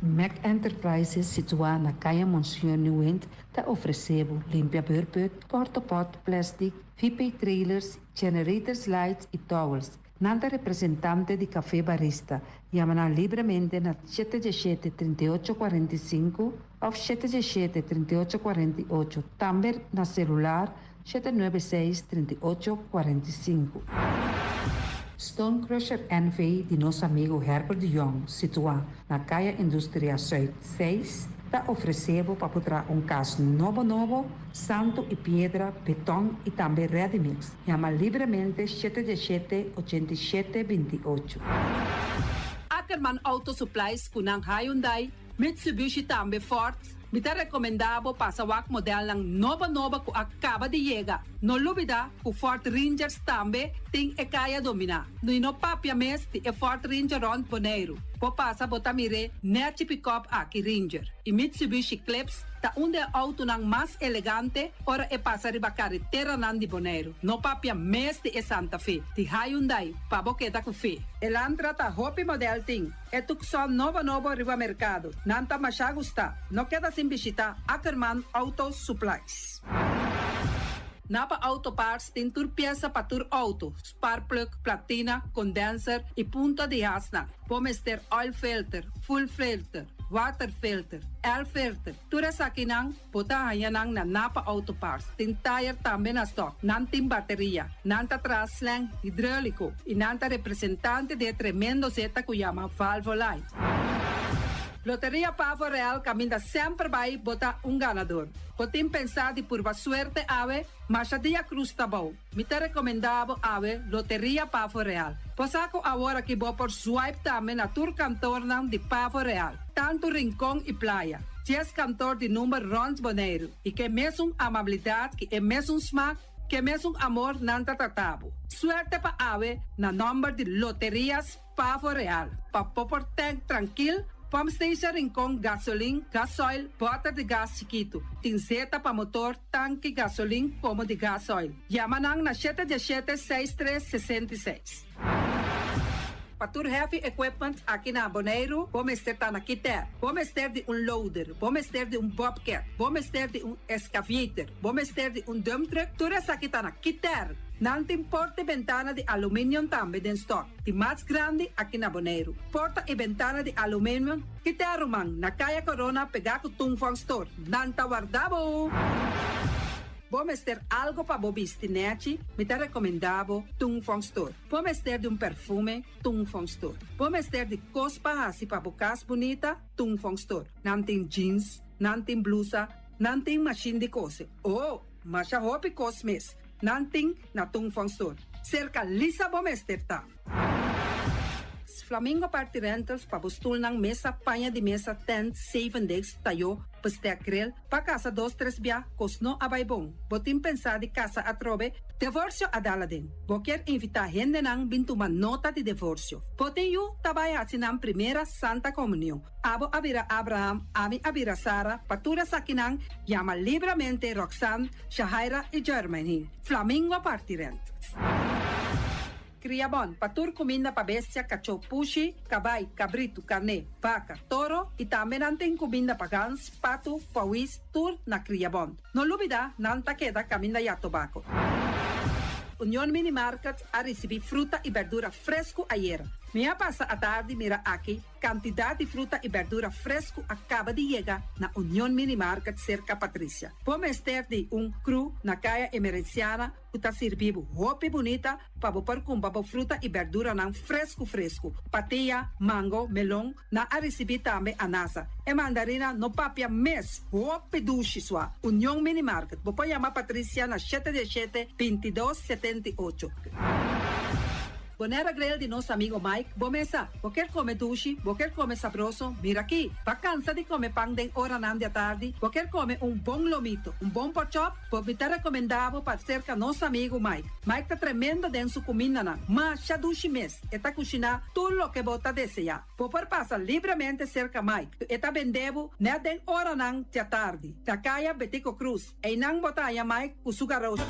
C: Mac Enterprises situá na Kaya Monseñor Nieuwind ta ofresé bo limpia beurput, portapot, plastic, VP trailers, generators lights i towels. Nan ta representante di Café Barista. Yama nan libremente na 717 38 45 òf 717 38 48. Tambe na selular 796 38 45. Stone Crusher NV di nos amigu Herbert de Jong, situá na Kaya Industria Zuid 6, ta ofresé bo pa traha un kas nobo nobo, santu i piedra, beton i tambe ready mix. Yama libremente 717 87 28.
A: Ackerman Auto Supplies ku nan Hyundai, Mitsubishi tambe Ford. Mi ta rekomendá bo pasa wak modelnan nobo nobo ku a kaba di yega. No lubidá ku Ford Rangers tambe tin e kaya dominá. No no papia mes di e Ford Ranger rònt Boneiru. Bo pasa bo ta mir'é nèchi pick-up aki Ranger. I Mitsubishi Eclipse ta un di e outonan mas elegante ora e pasa riba kareteranan di Boneiru. No papia mes di e Santa Fe. Di Hyundai, pa bo keda ku fe. Elantra ta hopi model tin. E Tucson nobo nobo riba merkado. Nan ta masha gusta. No keda sin bishitá Ackerman Auto Supplies. Napa Auto Parts tin tur piesa pa tur outo, spark plug, platina, condenser i punta di hasnan. Bo mester oil filter, fuel filter, water filter, air filter. Tur esakinan bo ta haña nan na Napa Auto Parts. Tin tire tambe na stock. Nan tin bateria. Nan ta traha slang hidráuliko i nan ta representante di e tremendo zeta ku yama Valvoline. Loteria Pavo Real kaminda semper bai bo ta un ganador. Bo tin pensá di purba suerte awe, masha dia krus ta bou. Mi ta rekomendá bo awe Loteria Pavo Real. Bo sa ku awor aki bo por swipe tambe na tur kantornan di Pavo Real, tantu Rincon i Playa. 10 kantor di number rònt Boneiru i ku e mesun amabilidat, ku e mesun smak, ku e mesun amor nan ta trata bo. Suerte pa awe na nòmber di Loterias Pavo Real. Pa bo por tank trankil, pump station Rincon, gasolin, gasoil, bòter di gas chikitu. Tin zeta pa motor, tanki gasolin komo di gasoil. Yama nan na 717 63 66. Pa tur heavy equipment aki na Boneiru, bo mester ta na Kiter. Bo mester di un loader, bo mester di un bobcat, bo mester di un excavator, bo mester di un dump truck, tur esaki ta na Kiter. Nan tin porta i bentana di aluminium tambe den stock. Di mas grandi aki na Boneiru. Porta i bentana di aluminium, Kiter ruman, na Kaya Corona pegá ku Tung Fong Store. Nan ta warda bo! Bo mester algu pa bo bisti nèchi, mi ta rekomendá bo Tung Fong Store. Bo mester di un perfume, Tung Fong Store. Bo mester di kos pa hasi pa bo kas bunita, Tung Fong Store. Nan tin jeans, nan tin blusa, nan tin mashin di kose. Oh, masha hopi kos mes. Nan tin na Tung Fong Store. Serka Lisa bo mester ta. Flamingo Party Rentals pa bo stulnan mesa, paña di mesa, tent, seven days, tayó, bestek grill, pa kasa dos tres bia, kos no a bai bon. Bo tin pensá di kasa atrobe, divorsio a dal aden. Bo ke invitá hendenan bin tuma nota di divorsio. Bo tin yu ta bai hasi nan primera Santa Komunion. Abo a bira Abraham, ami a bira Sara, pa tur esakinan yama libremente Roxanne, Shahaira i Jermaine. Flamingo Party Rentals. Kriabon, pa tur kuminda pa bestia, kachó, pushi, kabai, kabritu, karné, baka, toro i tambe nan tin kuminda pa gans, patu, pawis, tur na Kriabon. No lubidá, nan ta keda kaminda Jatobako. Union Mini Market a risibí fruta i berdura fresku ayera. Mi a pasa atardi mira aki kantidat di fruta i bèrdura fresku a kaba di yega na Union Mini Market serka Patricia. Bo mester di un kru na Kaya Emerenciana ku ta sirbi bo hopi bunita pa bo por kumpra bo fruta i bèrduranan fresku fresku. Patia, mango, melon, nan a risibí tambe anasa. E mandarina no papia mes, hopi dushi sua. Union Mini Market, bo por yama Patricia na shete diesshete, bintidos, 78. Bonaire Grill di nos amigo Mike, bo mesa. Bo kier come dushi, bo kier come sabroso, mira aki. Bo a cansa di come pan den oranan di atardi, bo kier come un bon lomito, un bon porkchop, bo mi ta recomenda bo pa cerca nos amigo Mike. Mike ta tremendo den su cumindanan, masha dushi mes, e ta cushina tur loke bo ta desea. Bo por pasa libremente cerca Mike, e ta bende bo net den oranan di atardi. Na Caya Betico Croes. Einan bo ta haña Mike ku su garoshi.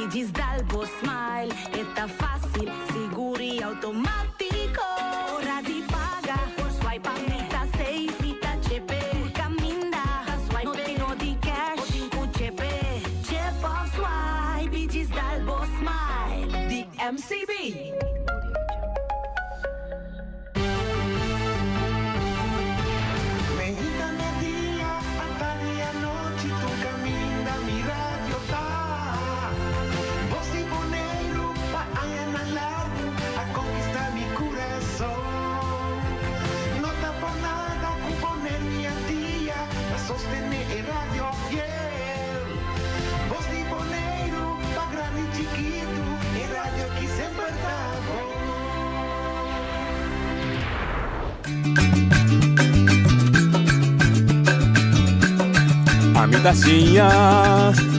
D: djis dal bo smile. E ta fásil, sigur i outomátiko. Ora di paga, por swipe mi ta safe, mi ta chepe. Tur kaminda, ta swipe, no tin no di cash, bo tin ku chepe. Chep òf swipe i djis dal bo smile.
E: Di MCB.
F: Meinta media, atardi anochi, tur kaminda mi radio ta. Bos di Boneiru pa añanan largu a konkistá mi kurason. No ta por nada ku Boneiru i Antia ta sostené e radio fiel. Bos di Boneiru pa grandi i chikitu, e radio ki semper ta bon.
G: Ami ta siña,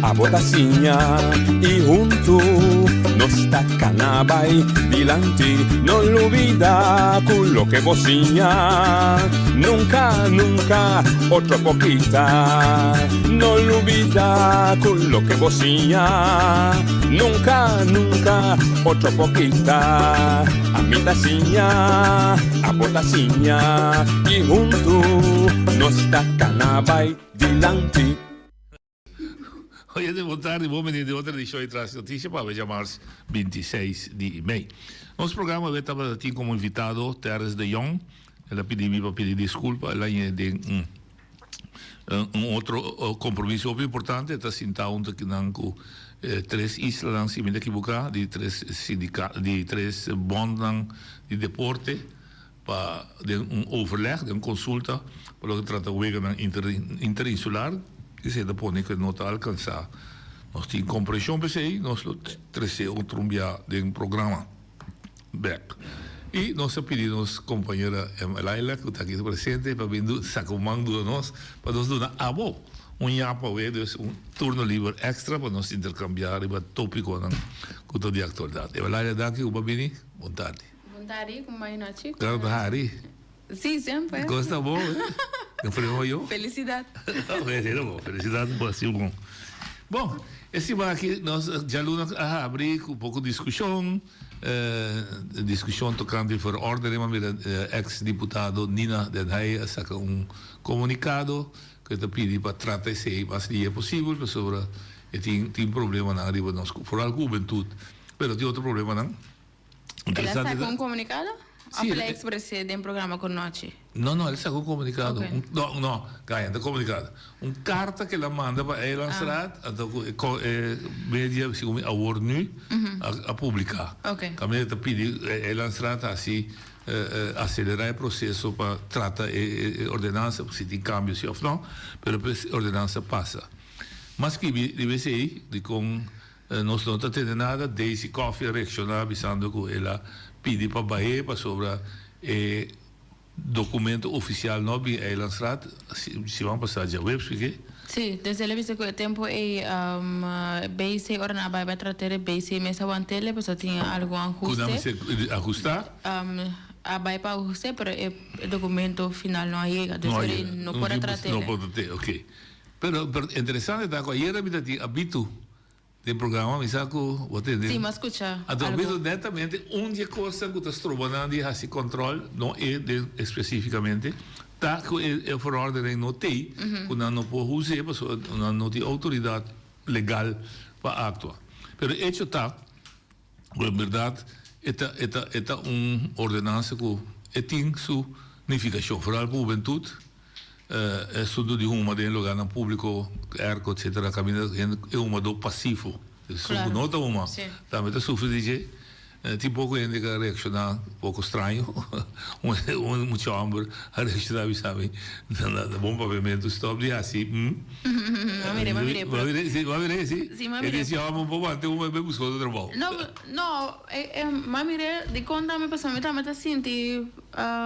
G: abo ta siña y huntu nos ta cana bay dilanti. No lubida cu loke bo siña nunca, nunca otro por kita. No lubida cu loke bo siña nunca, nunca otro por kita. Ami ta siña, abo ta siña y huntu nos ta cana bay dilanti.
H: Oyente bon tardi, bon bini den otro edicion di Tras Noticia pa awe djamars 26 di mei. Nos programa awe tabata tin como invitado Terrence de Jong, el a pidi mi pa pidi disculpa, el a ñe den un Un otro compromiso hopi importante ta sinta hunto kinan cu tres islanan, si mi ta ekiboca, di tres sindica, di tres bondnan di deporte pa den un overleg, den un consulta pa loke ta trata weganan interinsular. Esey ta pone cu no ta alcansa. Nos tin comprension p'esey, nos lo trece otro un bia den programa. Bek. I nos a pidi nos kompañera Laila ku ta aki presente pa bin saka un man duna nos pa nos duna abo un yapa awe, dus un turno liber extra pa nos interkambiá riba topikonan ku ta di aktualidat. Laila danki ku bo a bini. Bon tardi.
I: Bon tardi, ku bai nochi.
H: Claro ta hari.
I: Si, semper.
H: Kos ta bon, eh? No frema yo?
I: Felisidat.
H: Felisidat bo hasi bon. Bon, e siman aki nos djaluna a habri ku poko diskushon. Diskushon tokante verordening, ma mira eks diputado Nina den Heij a saka un komunikado ku e ta pidi pa trata esei mas lihe posibel pasobra e tin tin problemanan riba nos foral ku hubentut pero tin otro problemanan.
I: El a saka un komunikado? Of el a ekspres'é den programa ku nochi?
H: No, no, el a saka un komunikado. No, no, Gaia, no komunikado. Un karta ku el a manda pa Eilandsraad, anto ku e media, segun mi, Awor Nu, a publiká. Kaminda e ta pidi Eilandsraad hasi aselerá e proseso pa trata e ordenansa, si tin kambio si òf no, pero pa e ordenansa pasa. Mas skibi riba esei, dikon Nos no ta tende nada, Daisy Coffie a reakshoná bisando ku el a pidi pa bah'é pasobra e dokumento ofisial no a bin Eilandsraad siman pasá djaweps p'e.
I: Sí, desde el a bisa ku e tempu ei BC ora nan a bai bai trat'é BC mes a want'é pasobra tin algun
H: ahuste. Ku nan mester ahustá?
I: A bai pa ahuste pero e dokumento final no a yega, dus no por a trat'é.
H: No por trat'é, oke. Pero interesante ta ku ayera mi ta tin abitu. Den programa mi sa ku bo tende.
I: Sí, mi a skucha
H: Anto algu. Bisto netamente un di e kosnan ku ta stroba nan di hasi kòntròl, no e den espesífikamente, ta ku e e verordening no tei, ku nan no por hus'é pasobra nan no tin outoridat legal pa aktua. Pero e echo ta ku en bèrdat e ta e ta e ta un ordenansa ku e tin su nifikashon, foral pa hubentut. E asuntu di huma den lugarnan públiko, airco etcetera, kaminda hende e humadó pasivo, esun ku no ta huma, tambe ta sufri di dje. Tin poko hende ku a reakshoná poko straño. Un mucha hòmber a reakshoná bisa mi na bon papiamentu, stòp di hasi mm.
I: M'a mir'é, m'a mir'é.
H: M'a mir'é, si, m'a mir'é, si.
I: Si, m'a mir'é.
H: E di si hòmber un poko antes huma e bai buska otro trabou.
I: No, no, m'a mir'é dikon tambe pasobra mi tambe ta sinti.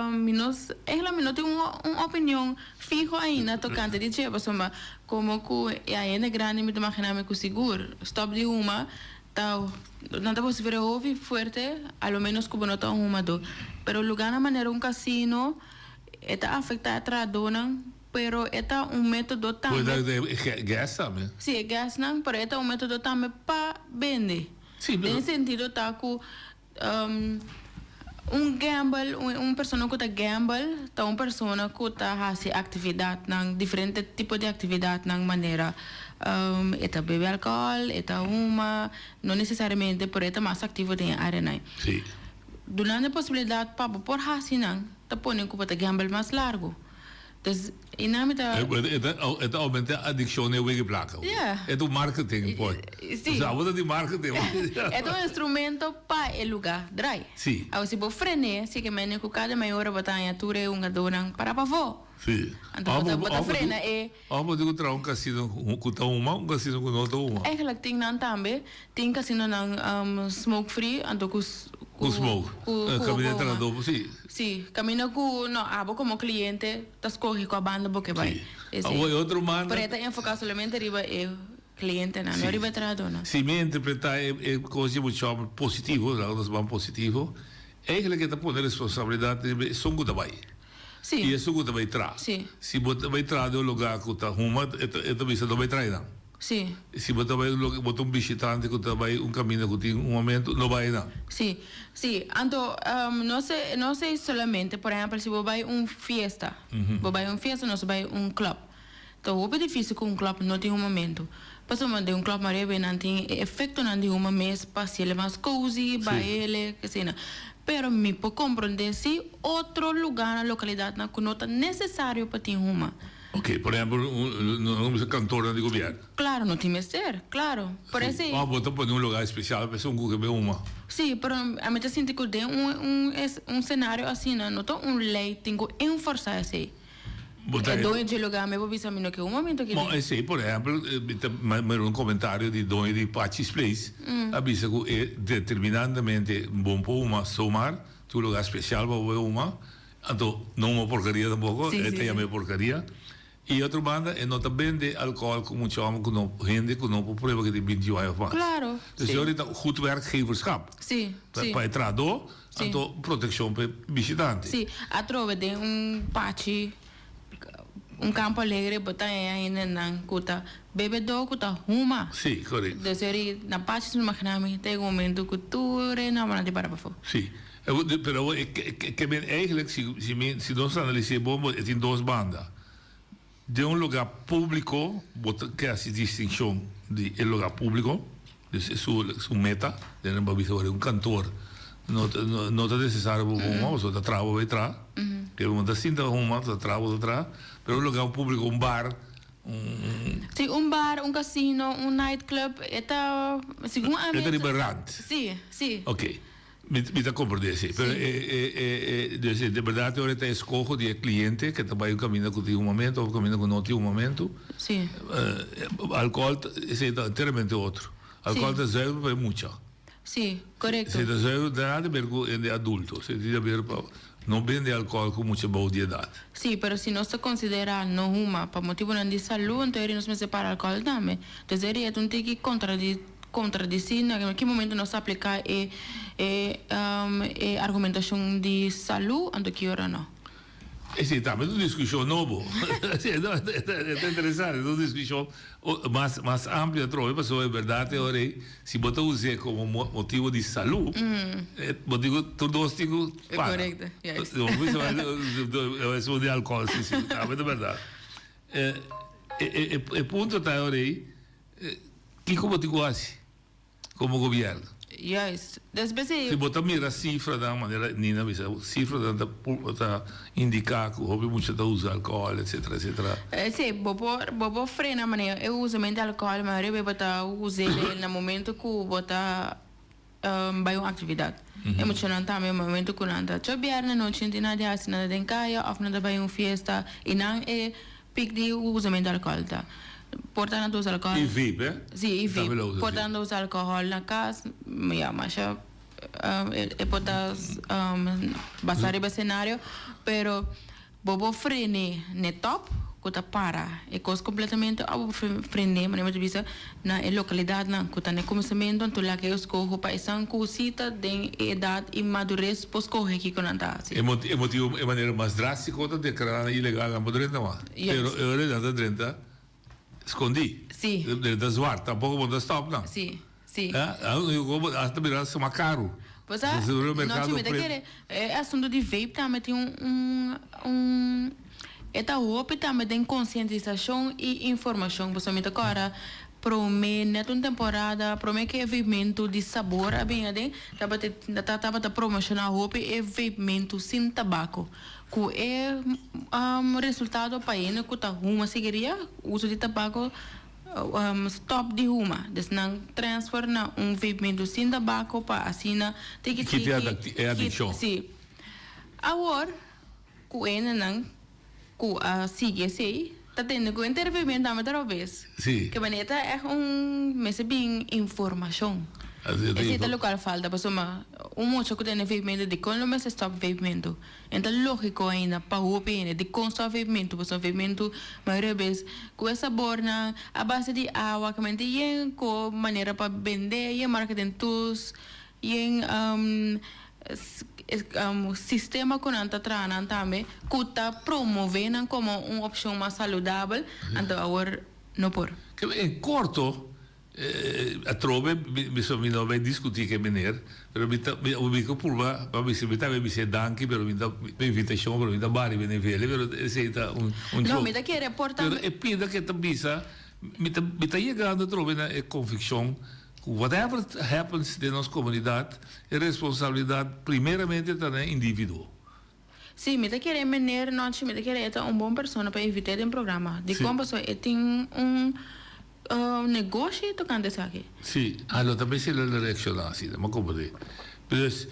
I: Mi no, eigenlijk mi no tin un opinion fiho ainda tocante di dje, pasobra como cu e hende grandi mi ta imagina mi cu sigur stop di huma ta nan ta vocifera hopi fuerte, a lo menos cu bo no ta un humador. Pero lugarnan manera un casino e ta afecta e trahadornan. Pero e ta un método
H: Por
I: tambe.
H: e guest tambe.
I: Sí, e guestnan, pero e ta un método tambe pa bende.
H: Sí, pero.
I: Den sentido ta ku un gamble, un persona ku ta gamble ta un persona ku ta hasi aktividatnan, diferente tipo di aktividatnan manera e ta bebe alkohòl, e ta huma, no nesesariamente, pero e ta mas aktivo den e áreanan.
H: Sí.
I: Dunando e posibilidat pa bo por hasi nan, ta pone ku bo ta gamble mas largu. Dus i nan mi ta.
H: E ta aumenta adikshon na e wega plaka.
I: Yeah.
H: E ta un marketing point.
I: Si.
H: Osea bo ta di marketing.
I: E ta un instrumento pa e luga drai.
H: Si.
I: Awo si bo fren'é, si ke mende ku kada mei ora bo ta haña tur e hungadónan para pafó.
H: Si.
I: Anto bo ta bo ta frena e.
H: Òf bo tin ku traha un kasino ku ta huma, un kasino ku no ta huma.
I: Eigenlijk tin nan tambe. Tin kasinonan smoke free, anto ku.
H: Ku smoke.
I: Ku ku
H: Kaminda trahadó, si.
I: Si, kaminda ku no abo komo kliente ta skohe kua banda bo ke bai.
H: Si. Awor e otro banda.
I: Pero e ta enfoká solamente riba e klientenan, no riba e trahadónan.
H: Si mi interpretá e kos di mucha hòmber positivo, laga nos ban positivo, eigenlijk e ta pone responsabilidat riba esun ku ta bai.
I: Si.
H: I esun ku ta bai traha.
I: Si.
H: Si bo ta bai traha den un lugá ku ta huma, e ta bisa no bai traha einan.
I: Si.
H: Si bo ta bai un loke, bo ta un bishitante ku ta bai un kaminda ku tin un momento, no bai einan.
I: Si, si. Anto, no se, no se solamente, por ehèmpel, si bo bai un fiesta, bo bai un fiesta, nos bai un club. Ta hopi difísil ku un club no tin humamentu. Pasobra den un club mayoria bes nan tin e efektonan di huma mes pa hasiel e mas cozy, baile, asina. Pero mi por komprondé si otro lugánan, lokalidatnan ku no ta nesesario pa tin huma.
H: Ok, por ehempel, un, un, un kantornan di gobièrnu.
I: Klaro, no tin mester, klaro. Por
H: Sí.
I: esei.
H: Òf bo ta pone un lugá espesial pa esun ku ke be huma.
I: Sí, pero ami ta sinti ku den un, un, un senario asina no ta un lei tin ku enforsá esei.
H: Bo ta
I: E doño dje lugá mi por bisa mi no ke huma, mi no ke
H: Bon,
I: tin.
H: esei, por ehempel, mi ta mira un komentario di doño di Pachi's Place, a bisa ku e determinantemente bon por huma zomaar, tin un lugá spesial pa bo be huma, Anto no huma porcaria tampoco,
I: Sí,
H: e
I: sí,
H: ta yama
I: sí.
H: e porcaria. Y otro banda e no ta bende alcohol cu mucha homber cu no, hende cu no por prueba cu tin 21 aña of mas.
I: Claro,
H: Dus
I: sí.
H: ahorita goed werkgeverschap.
I: Sí,
H: Pa
I: sí.
H: pa e trahador,
I: Sí.
H: anto proteccion pa e bishitante.
I: Sí, atrobe den un pachi, un campo alegre bo ta haña hendenan cu ta bebedor cu ta huma.
H: Sí, correcto.
I: Dus eri na pachi si mi imagina mi ta yega un momento cu tur e nombernan tin para pafó.
H: Sí. Pero ke men eigenlijk si si mi si nos analis'é bon bo e tin dos banda. Den un lugá públiko bo ta ke hasi distinshon di e lugá públiko, dus e su su meta, den nan bo a bisa ora un kantor no ta no ta nesesario bo huma pasobra ta traha bo bai traha, ke bo ta sinta huma ta traha bo ta traha, pero un lugá públiko un bar un.
I: Si un bar, un kasino, un nightclub e ta segun ami.
H: E ta riba rand.
I: Si, si.
H: Oké. Mi mi ta comprende esey, pero e e e e dus de berdad ora ta escoho di e cliente ke ta bay un caminda cu tin humamento of caminda cu no tin humamento.
I: Sí.
H: Alcohol esey ta enteramente otro. Alcohol ta zuiver pa e mucha.
I: Sí, corecto.
H: Esey ta zuiver, no tin nada di ber cu hende adulto, esey tin di ber pa no bende alcohol cu mucha bou di edad.
I: Sí, pero si nos ta considera no huma pa motibonan di salud, enton eri nos mester para alcohol tambe. Entonces eri e ta un tiki contradi. Contradeci na ki momento nos ta aplica e e e argumentacion di salud anto ki ora no.
H: Esey tambe ta un discusion nobo. E ta interesante, ta un discusion mas mas amplio atrobe pasobra e berdad e ora ey si bo ta us'e como motibo di salud bo tin cu tur dos tin cu paga.
I: Correcto, juist.
H: Esun di alcohol si si tambe ta berdad. E punto ta e ora ey. Kiko bo tin ku hasi komo gobièrnu?
I: Juist. Dus besi.
H: Si bo ta mira sifranan, manera Nina a bisa, sifranan ta ta indiká ku hopi mucha ta usa alkohòl etsetera etsetera.
I: Si, bo por bo por frena manera e usamentu di alkohòl, mayoria bes bo ta us'é na momento ku bo ta bai un aktividat. E muchanan tambe momento ku nan ta djobièrnè anochi no tin nada di hasi, nan ta den kaya òf nan ta bai un fiesta i nan e pik di usamentu di alkohòl ta por ta nan ta usa alkohòl.
H: I vape, eh?
I: Si, i vape. Por ta nan ta usa alkohòl na kas, ya, masha e por ta basa riba e senario, pero bo por frene n'e tòp. ku ta para e kos kompletamente òf bo frend'é, manera mi ta bisa, na e lokalidatnan ku ta na e kuminsamentu, anto laga e eskoho pa esnan ku si ta den e edat i madures por skohe kiko nan ta hasi.
H: E motibu, e manera mas drástiko ta deklará nan ilegal, nan por drenta mas. Pero e ora nan ta drenta skondí.
I: Sí.
H: Drenta zwart, tampoko bo no ta stòp nan.
I: Sí, sí.
H: Hasta bira suma karu.
I: Pues a, no, si mi ta kere, e asuntu di vape tambe tin un, un, e ta hopi tambe den konsientisashon i informashon, pasobra mi ta kòrda promé nèt un temporada, promé ku e vapementu di sabor a bini aden, tabata, tabata promoshoná hopi e vapementu sin tabako, ku e resultado pa hende ku ta huma sigaria, uso di tabako, Stop di huma. Dus nan transfer na un vapementu sin tabako pa asina tiki tiki
H: Kita e adikshon.
I: Si. Awor ku hendenan ku a sigui esei ta tende ku henter vapementu tambe ta robes.
H: Si.
I: Ke manera ta ègt un mester bin informashon. Esei ta lokual falta pasobra un mucha ku tene vapementu dikon lo mester stop vapementu? E ta lógiko ainda pa hopi hende dikon stòp vebimentu, pasobra vebimentu mayoria bes ku e sabornan a base di awa kamente yen ku manera pa bende, yen marketing tools, yen sistema ku nan ta traha nan tambe ku ta promove nan komo un opshon mas saludabel, anto awor no por.
H: En korto Atrobe mi so mi no bay discuti cu e meneer, pero mi ta mi cu purba pa bisa mi tambe bis'e danki pero mi ta pa invitacion pero mi ta bari benevele pero esey ta un un
I: No
H: joke.
I: mi ta kere por ta
H: Pero e pinta cu e ta bisa mi ta mi ta yegando atrobe na e conviccion cu whatever happens den nos comunidad e responsabilidad primeramente ta na e individuo.
I: Sí, mi ta kere e meneer nochi, mi ta kere e ta un bon persona pa invit'é den programa. Dikon? Pasobra e tin un negoshi tokante esaki.
H: Sí, ah lo ta mester lo reacciona asina, mi a comprende. Pues,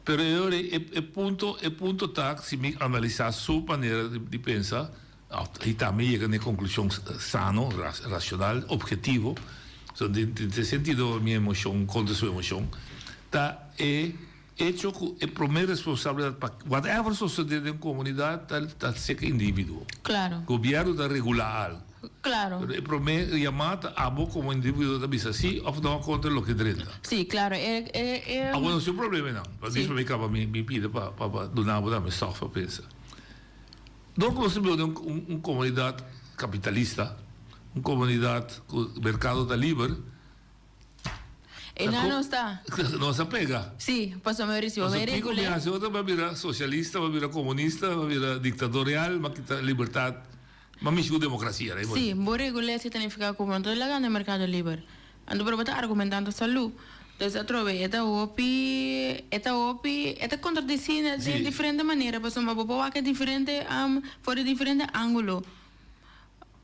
H: pero e ora e e punto e punto ta si mi analisa su manera di pensa y tambe yega na e conclusion sano, racional, objetivo, so den e sentido mi emocion contra su emocion, ta e Hecho cu e prome responsabilidad pa whatever sosode den comunidad ta ta seca individuo.
I: Claro.
H: Gobierno ta regula algo.
I: Claro.
H: Pero e prome yama ta abo como individuo ta bisa si of no contra loke drenta.
I: Si, claro. E e e.
H: Abo no si un problema nan. Pa
I: Si.
H: mi caba mi mi pida pa pa pa duna bo tambe stof pa pensa. Dor cu nos ta biba den un un comunidad capitalista, un comunidad cu mercado ta liber,
I: E nan no sta.
H: No sa pega.
I: Sí, pasobra mi ricibo
H: Pasobra
I: mi
H: kiko mi
I: regul'é.
H: hasi otro mi a bira socialista, mi a bira comunista, mi a bira dictatorial, mi a kita libertad, mi a mishi cu democracia. Rei
I: Sí, bo regul'é si ta nifica cu bo no ta laga na mercado liber. Anto pero bo ta argumentando salú. Dus atrobe e ta hopi, e ta hopi, e ta contradici na
H: Sí.
I: diferente manera pasobra bo por wak e diferente, for di diferente angulo.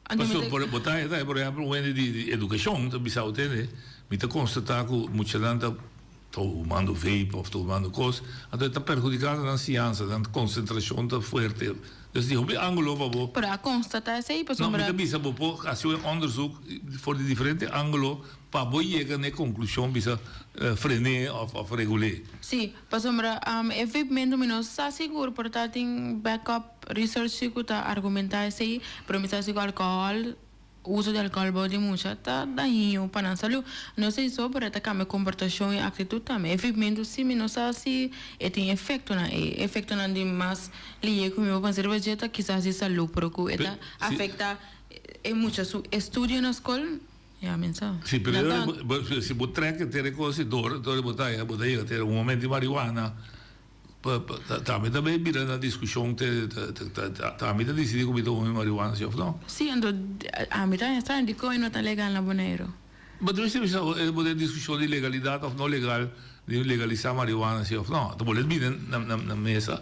H: Pasobra por bo ta haya por ehempel un hende di educacion ta bisa bo tende mi ta constata cu muchanan ta ta humando vape of ta humando cos anto e ta perhudicando nan siansa nan concentracion ta fuerte dus di hopi angulo pa bo
I: Pero a constata esey
H: No
I: pasobra
H: mi ta bisa bo por haci un onderzoek for di diferente angulo pa bo yega na e conclusion bisa frene of of regule.
I: Si, pasobra e vape-mento mi no sa sigur por ta tin backup. Research si cu ta argumenta esey, pero mi sa si cu alcohol, uso di alcohol bou di mucha ta dañino pa nan salud. No esey so, pero e ta cambia comportacion y actitud tambe. E vipmento si mi no sa si e tin efectonan. E efectonan di mas liye cu mi por pensa riba dje ta kisas di salud, pero cu e ta afecta e mucha su estudio na scol, ya mi no sa.
H: Si, pero si bo trek e tere cos y dor, dor bo ta yega te un momento di marihuana. Tambe ta bay bira na discusion te ta ami ta dicidi cu mi ta huma mi marihuana si of no.
I: Si, anto ami ta extraño dicon e no ta legal na Boneiru.
H: Bo ta bisa bisa bo den discusion di legalidad of no legal di legalisa marihuana si of no. Ta bo les bini na mesa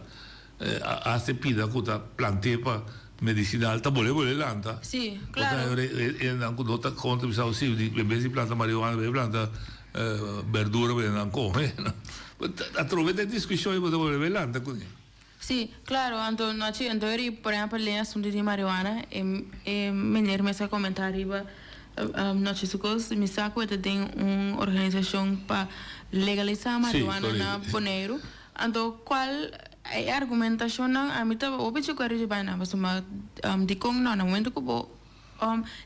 H: hasta e pida cu ta plante pa medicinal ta bole bole lanta.
I: Si, claro.
H: Bo ta hendenan cu no ta contra bisa si en bes di planta marihuana bay planta berdura pa nan come. Atrobe ta e discusion y bo ta bolbe lanta cune.
I: Sí, claro, anto nochi, anto eri, por ehempel, den e asunto di marihuana, e e meneer mes a comenta ariba nochi su cos, mi sa cu e ta den un organisacion pa legalisa marihuana na Boneiru, anto cual. E argumentashonnan ami ta hopi chico ariba bai nan pasobra dikon no na momento ku bo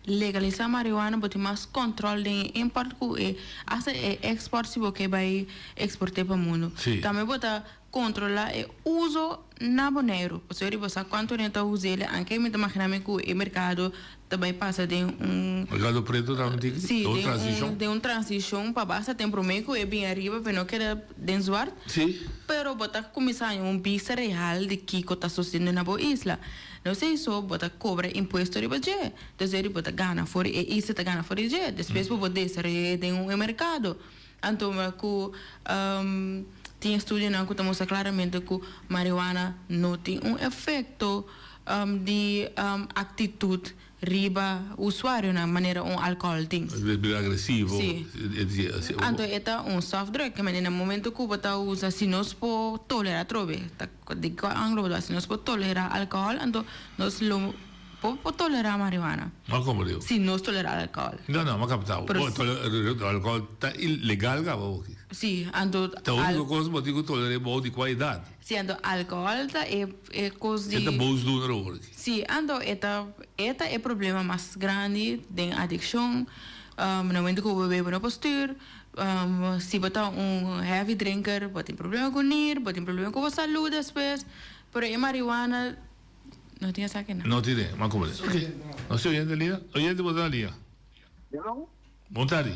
I: legalisá marihuana bo tin mas kòntròl den e import ku e asta e export si bo ke bai eksport'é pa mundu. Tambe bo ta kontrolá e uso na Boneiru pasobra riba sa kuantu hende ta us'é anke mi ta maginá mi ku e merkado ta bai pasa den un
H: Merkado preto tambe tin
I: Sí,
H: un
I: den
H: transishon.
I: un den un transishon pa basta tempo promé ku e bin ariba pa e no keda den zwart.
H: Sí.
I: Pero bo ta kuminsá haña un bista real di kiko ta sosediendo na bo isla. No esei so, bo ta kobra impuesto riba dje. Entonces eri bo ta gana for e isla ta gana for di dje. Despues bo por desaroy'é den un e merkado. Anto ku tin estudionan ku ta mustra klaramente ku marihuana no tin un efekto di aktitut riba usuarionan manera un alkohol tin.
H: E bira agresivo.
I: Sí. Anto e ta un soft drug, ke manera na momento ku bo ta usa si nos por tolera atrobe, ta di kua anglo bo ta si nos por tolera alkohol anto nos lo Bo por tolerá marihuana?
H: Ma como digo?
I: Si nos tolerá alcohol.
H: No, no, ma capta.
I: Pero
H: Bo tolera alcohol ta ilegal caba bo aki.
I: Si, anto
H: Ta unico cos bo tin cu toleré bou di cua edad.
I: Si, anto alcohol ta e e cos di.
H: E ta boosdoener awor aki.
I: Si, anto e ta e ta e problema mas grandi den adiccion. Na momento cu bo bebe bo no por stuur. Si bo ta un heavy drinker bo tin problema cu nir, bo tin problema cu bo salud despues. Pero e marihuana. No tin esaki nan.
H: No tin, ma como es. Ok. No si oyente lia. Oyente bo ta na lia.
E: Hello.
H: Bon tardi.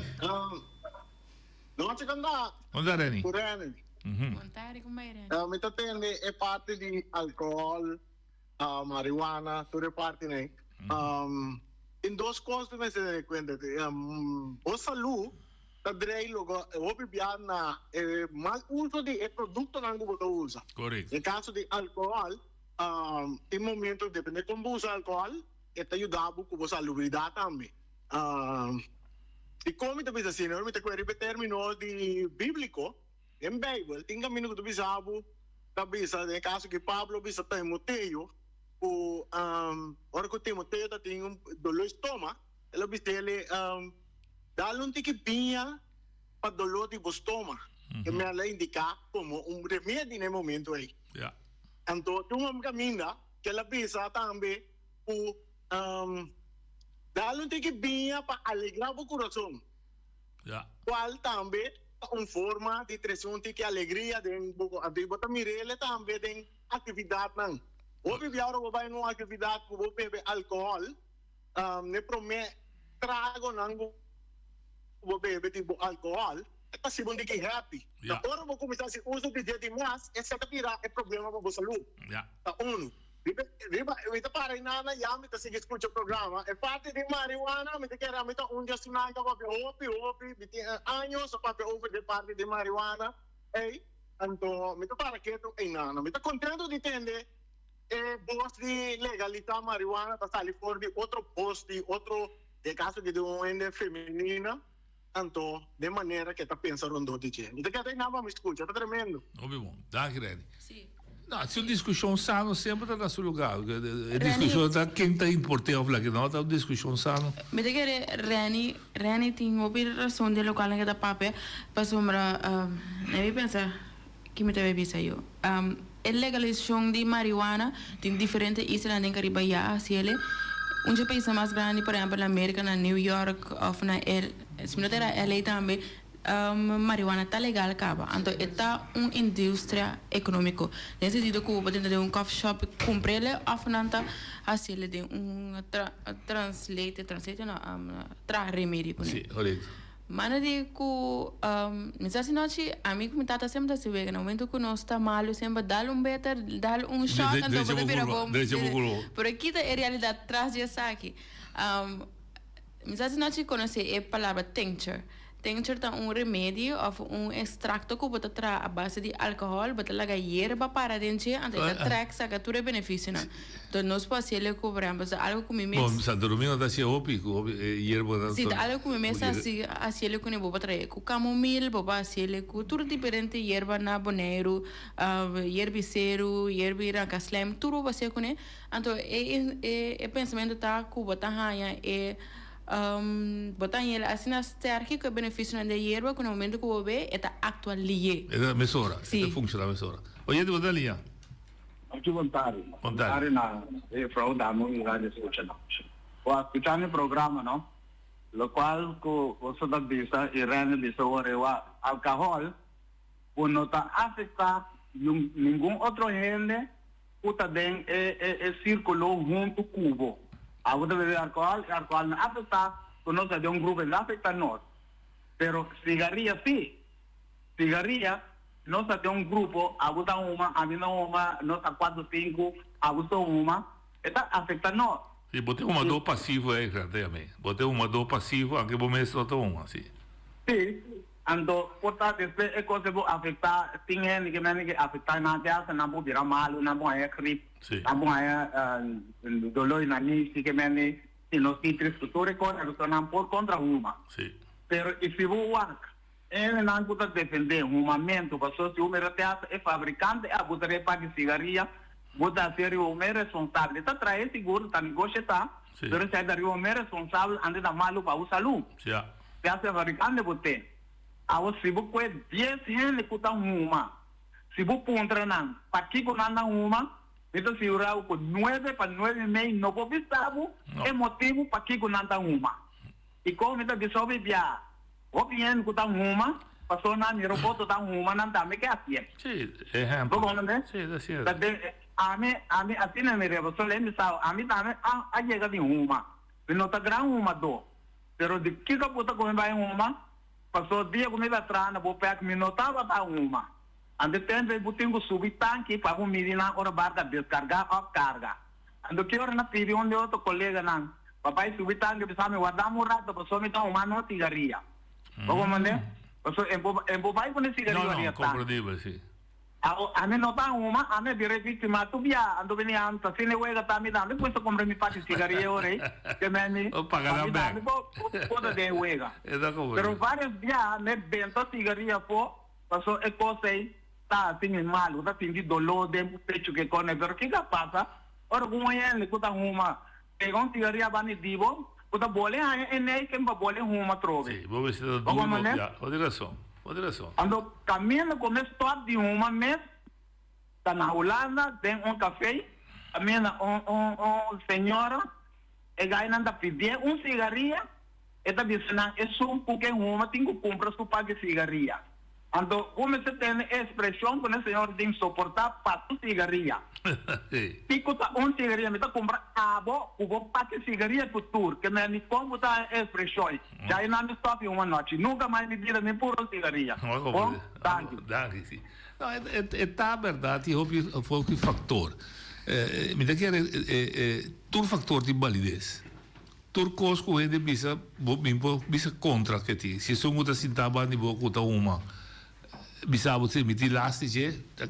E: No si kanda.
H: Bon tardi Renny.
E: Ku Renny.
I: Bon tardi ku bai Renny.
E: Mi ta tende e parti di alcohol, marihuana, tur e parti nei. Tin dos kos ku mester tene kuenta. Bo salu ta drei loke hopi bia na e mal uso di e produktonan ku bo ta usa.
H: Korekto.
E: Den kaso di alcohol. Tin momento, depende kon bo usa alkohòl, e ta yuda bo ku bo salubridat tambe. Dikon mi ta bisa asina? Ora mi ta kue riba e término di bíbliko, den Beibel tin kaminda ku ta bisa bo, ta bisa, den e kaso aki Pablo a bisa Timoteo ku ora ku Timoteo ta tin un doló di stoma, el a bis'el, Dal un tiki biña pa doló di bo stoma. E mel a indiká komo un remedi na e momento ei. Anto tin un hòmber kaminda ku el a bisa tambe ku dal un tiki biña pa alegrá bo kurason, kual tambe ta un forma di trese un tiki alegria den bo. Anto bo ta mir'el tambe den aktividatnan. Hopi bia ora bo bai na un aktividat ku bo bebe alkohòl, n'e promé tragonan ku bo bebe di bo alkohòl, e ta hasi bo un tiki happy. Ta ora bo kuminsá hasi uso di dje di mas, esei ta bira e problema pa bo salú. Ta unu. Riba, riba, mi ta para einana ya, mi ta sigui skucha programa. E parti di marihuana, mi ta kere ami ta un dje esnan ta papia hopi, hopi, mi tin años a papia over di e parti di marihuana ei. Anto mi ta para ketu einana. Mi ta kontento di tende e bos di legalisá marihuana ta sali for di otro bos di otro, den kaso aki di un hende femenina. Anto den manera ke ta pensa rondó di dje. Mi ta keda einan pa mi skucha, ta tremendo.
H: Hopi bon. Danki Renny.
I: Sí.
H: No, si un diskushon sano semper ta na su lugar. E diskushon ta ken ta import'é of la ke no, ta un diskushon sano.
I: Mi ta kere Renny, Renny tin hopi rason den lokual nan ke ta papia, pasobra mi a pensa ki mi ta bay bisa yo. E legalisashon di marihuana tin diferente islanan den Caribe ya a hasi el'e. Un dje paisnan mas grandi, por ehempel na Merca, na New York of na el, si mi no ta era LA tambe, marihuana ta legal caba. Anto e ta un industria economico. Den sentido cu bo por drenta den un coffee shop y cumpra el'e of nan ta hasi el'e den un translate, translate no, traha remedi cune.
H: Si, correcto.
I: Manda di ku mi sa si nochi ami ku mi tata semper ta hasi wega na momento ku nos ta malu semper dal un beter dal un shot anto bo ta bira bon pero ki ta e realidat tras di esaki mi sa si nochi konosé e palabra tincture tincture ta un remedi òf un ekstrakto ku bo ta traha a base di alkohòl bo ta laga yerba para den dje anto e ta trèk saka tur e benefisionan. Entonces nos por haciele cu por ejemplo ta algo cu mi mes.
H: Bon, Santo Domingo ta hacia hopi cu hopi yerba ta.
I: Si, ta algo cu mi mes ta haci, haciele cune bo por trae cu camomil, bo por haciele cu tur diferente yerba na Boneiru, yerbi ceru, yerbi ranca slijm, tur bo por hacié cune. Anto e e e pensamento ta cu bo ta haña e bo ta haña asina sterki cu e beneficionan di e yerba cu na momento cu bo be e ta actua liye.
H: E ta mesora, e ta funciona mesora. Oyente bo ta liña.
J: Nochi bon tardi.
H: Bon tardi.
J: na e vrouw dame y radio escucha. Bo a scucha mi programa no? Locual cu boso ta bisa y Rene bisa ora wa alcohol cu no ta afecta ningun otro hende cu ta den e e e circulo hunto cu bo. Abo ta bebe alcohol y alcohol no afecta cu nos ta den un grupo, e no afecta nos. Pero cigaria si. Cigaria, nos ta den un grupo, abo ta huma, ami no huma, nos ta cuatro cinco, abo so huma, e ta afecta nos.
H: Si, bo ta e humador pasivo eigenlijk, ta yam'e. Bo ta e humador pasivo, aunke bo mes no ta huma, si.
J: Si, anto por ta despues e cosa bo afecta, tin hende ke mende ke afecta nan te hasta nan por bira malo, nan por haya grip, nan por haya dolor na nisi ke mende si nos tin tres ku tur e cosa nan por contra huma.
H: Si.
J: Pero y si bo wak Hendenan ku ta defendé humamentu paso si un mira te hasta e fabrikante a buta e paki sigaria bo ta hasié riba un mes responsabel e ta trae sigur ta negoshi ta pero esei ta riba un mes responsabel antes ta malu pa bo salú te hasta e fabrikante bo te awo si bo kue dies hende ku ta huma si bo puntra nan pakiko nan ta huma mi ta sigurá bo ku nuebe pa nuebe i mei no por bisa bo e motibu pakiko nan ta huma i kon mi ta bisa hopi bia. Hopi hende ku ta huma, paso nan mira un otro ta huma, nan tambe ke hasié.
H: Sí, ehempel.
J: Bo komprende?
H: Sí, ta sierto.
J: Ta den, ami, ami asina mi reba, so lei mi sa, ami tambe a, a yega di huma. Mi no ta gran humadó, pero di kiko bo ta ku mi bai huma? Paso dia ku mi ta traha na bo pèk, mi no tabata huma. Anto tempu ei bo tin ku subi tanki pa bo midi nan ora barka deskargá òf karga. Anto ki ora na pidi un di otro koleganan pa bai subi tanki bisa mi wardami un rato pasobra mi ta humando un sigaria. Bo comprende? Pasobra e bo e bo bai pone sigaria
H: No, no,
J: riba tanki.
H: comprendibel, si.
J: Awo ami no ta huma, ami a bira e victima tur bia. Anto bini anta asina e wega ta mi tambe cuminsa compra mi paki sigaria ora ei ke mi mi
H: Bo paga
J: pa
H: nan
J: mi
H: bek.
J: tambe por por ta den e wega.
H: E ta
J: Pero
H: comprendibel.
J: varios bia mi benta sigaria afo pasobra e cos ei Ta hasi mi mal, bo ta sinti doló den bo pechu ke kone, pero kiko a pasa ora ku un hende ku ta huma pega un sigaria banda di bo, bo ta bole haña e neiken pa bole huma atrobe.
H: Sí, bo mester ta
J: Bo
H: duru,
J: komprendé?
H: ya, bo tin rason, bo tin rason.
J: Anto kaminda ku mi stòp di huma mes ta na Hulanda den un kafé, kaminda un un un señora e gainan ta pidié un sigaria, e ta bisa nan esun ku ke huma tin ku kumpra su paki sigaria. Anto bo mester tene e expresion cu ne señor tin soporta pa su cigaria. Kico ta un cigaria? Mi ta cumpra abo cu bo paki cigaria cu tur. Ke men mi con bo ta haña e expresion? Djai nan mi stop y un anochi. Nunca mas mi bida mi pura un cigaria. Bon, danki.
H: Danki, si. No, e ta berdad tin hopi hopi factor. Mi ta kere tur factor tin validez. Tur kos ku hende bisa, bo mi por bisa kontra ke ti. Si esun ku ta sintá banda di bo ku ta huma bisa bo si mi tin lasti dje, ta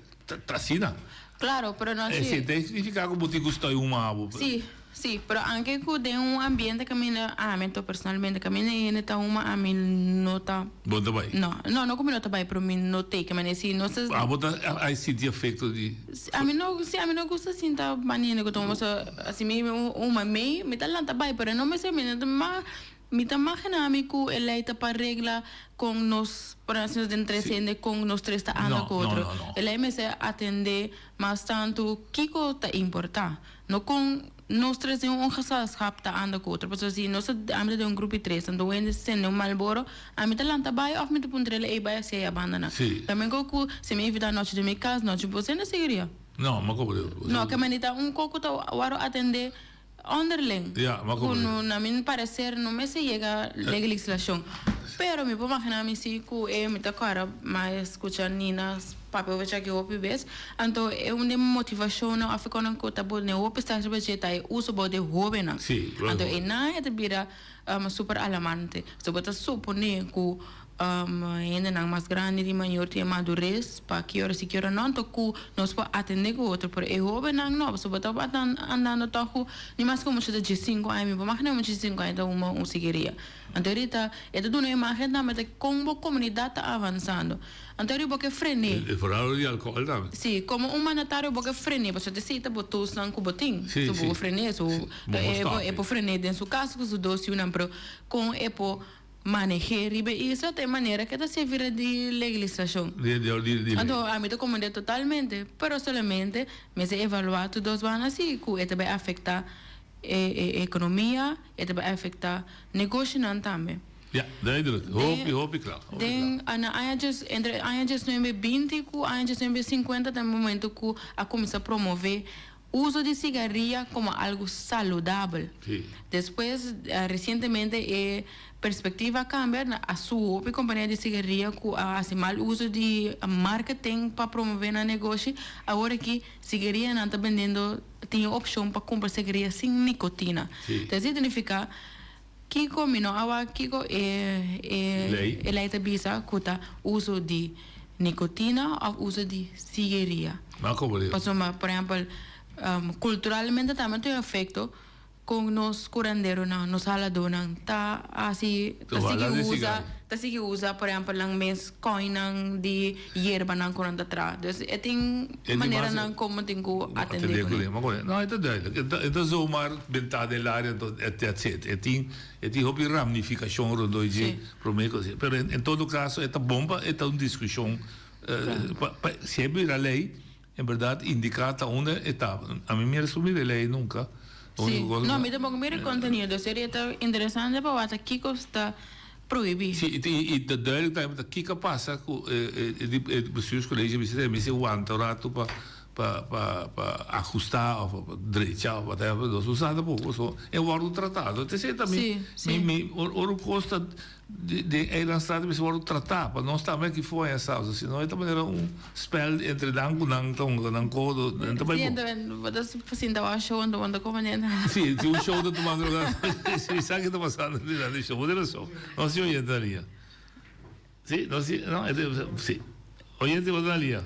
H: ta asina.
I: Claro, pero no si.
H: Esei ta signifiká ku bo tin ku stoi huma bo.
I: Sí, sí, pero anke ku den un ambiente kaminda ami anto personalmente kaminda e hende ta huma ami no ta.
H: Bo no ta bai?
I: No, no, no ku mi no ta bai pero mi no tei ke manera si nos ta.
H: Abo ta a sinti efekto di.
I: Ami no, si ami no gusta sinta manera ku ta huma so asi mi huma mei mi ta lanta bai pero no mester mi no ta ma mi ta magina mi ku e lei ta pa regla kon nos por ehemplo si nos den tres hende kon nos tres ta anda ku otro e lei mester atende mas tantu kiko ta importa no kon nos tres den un gezelschap ta anda ku otro pasobra si nos ta ami ta den un grupo di tres anto un hende sende un malboro ami ta lanta bai of mi ta puntra el ey bai hacia e banda nan tambe ko ku si mi invita nochi den mi kas nochi bo sende sigiria
H: No, ma komo de
I: no ke manita un ko ku ta wòrdu atende onderling
H: Ja, ma
I: ku
H: komo de
I: no na mi parecer no mester yega legislacion pero mi por magina mi si ku e mi ta kòrda mi a skucha Nina papia over esaki hopi bes anto e un den motivacionnan of e konan ku ta pone hopi stress riba dje ta e uso bou den hobennan
H: Sí,
I: anto einan e ta bira super alarmante so bo ta supone ku Hendenan mas grandi di mayor tin e madurez pa ki ora si ki ora no, anto ku nos por atende ku otro, pero e hobennan no, pasobra bo ta andando tòg ku ni mas ku mucha ta diesinku aña, mi por magina mucha diesinku aña ta huma un sigaria. Anto ahorita e ta duna imagen tambe ta kon bo komunidat ta avansando. Anto ahorita bo ke fren'é.
H: E vooral di alkohòl tambe.
I: Si, komo un mandatario bo ke fren'é, pasobra esei ta bo toolsnan ku bo tin.
H: Si,
I: So bo
H: si.
I: por fren'é, so
H: Bo por stòp.
I: e por fren'é den su kas ku su dos yunan, pero kon e por. maneh'é riba e isla ta e manera ke ta servir di legislashon. Anto ami ta komprendé totalmente, pero solamente mester evaluá tur dos banda si ku e ta bai afektá e ekonomia, e ta bai afektá negoshonan tambe.
H: Ja, duidelijk. Hopi, hopi kla.
I: Den na aña djes, entre aña diesnuebe binti ku aña diesnuebe sinkuenta ta e momento ku a kuminsá promové uso di sigaria komo algu saludabel. Despues, resientemente e perspektiva a kambia, a subi hopi kompania di sigaria ku a hasi mal uso di marketing pa promové nan negoshi. Awor aki sigarianan ta bendendo, tin e opshon pa kumpra sigaria sin nikotina. Ta esei ta nifiká kiko mi no a wak kiko e e lei ta bisa ku ta uso di nikotina òf uso di sigaria. Pasobra por ehèmpel kulturalmente tambe tin un efekto kon nos kuranderonan, nos haladónan ta hasi ta sigui usa ta sigui usa por ehèmpel nan mes kòinan di yerbanan ku nan ta traha. Dus e tin maneranan komo tin ku atendé kuné.
H: No, e ta duidelijk. E ta zomaar bentá den laria anto that's it. E tin e tin hopi ramifikashon rondó dje promé ku Pero en todo kaso e ta bon pa e ta un diskushon pa pa si e bira lei en bèrdat indiká ta unda e ta. Ami mi a resumí e lei nunka.
I: Sí, no mi tampoco mira e contenido, seria ta interesante pa wak ta kiko sta prohibí.
H: Sí, i ta duidelijk tambe ta kiko a pasa ku e bestuurscollege a bisa mester wanta un rato pa pa pa pa ahusta of pa drecha of whatever, nos no sa tampoco, so e wòrdu tratá. Entonces esei ta mi mi mi ora un kos ta Den eilandstaat mester wòrdu tratá pa nos tambe aki for haña sa. Si no e ta manera un spèl entre nan ku nan ta hunga nan kodo, nan ta bai
I: bon. Sí, bo ta sinta wak show anto bo no ta komprendé nada.
H: Sí, si un show ta tumando lugar, si sa ke ta pasando durante e show. Bo tin rason. Nos tin oyente na liña. Sí, nos tin, no, sí. Oyente bo ta na liña.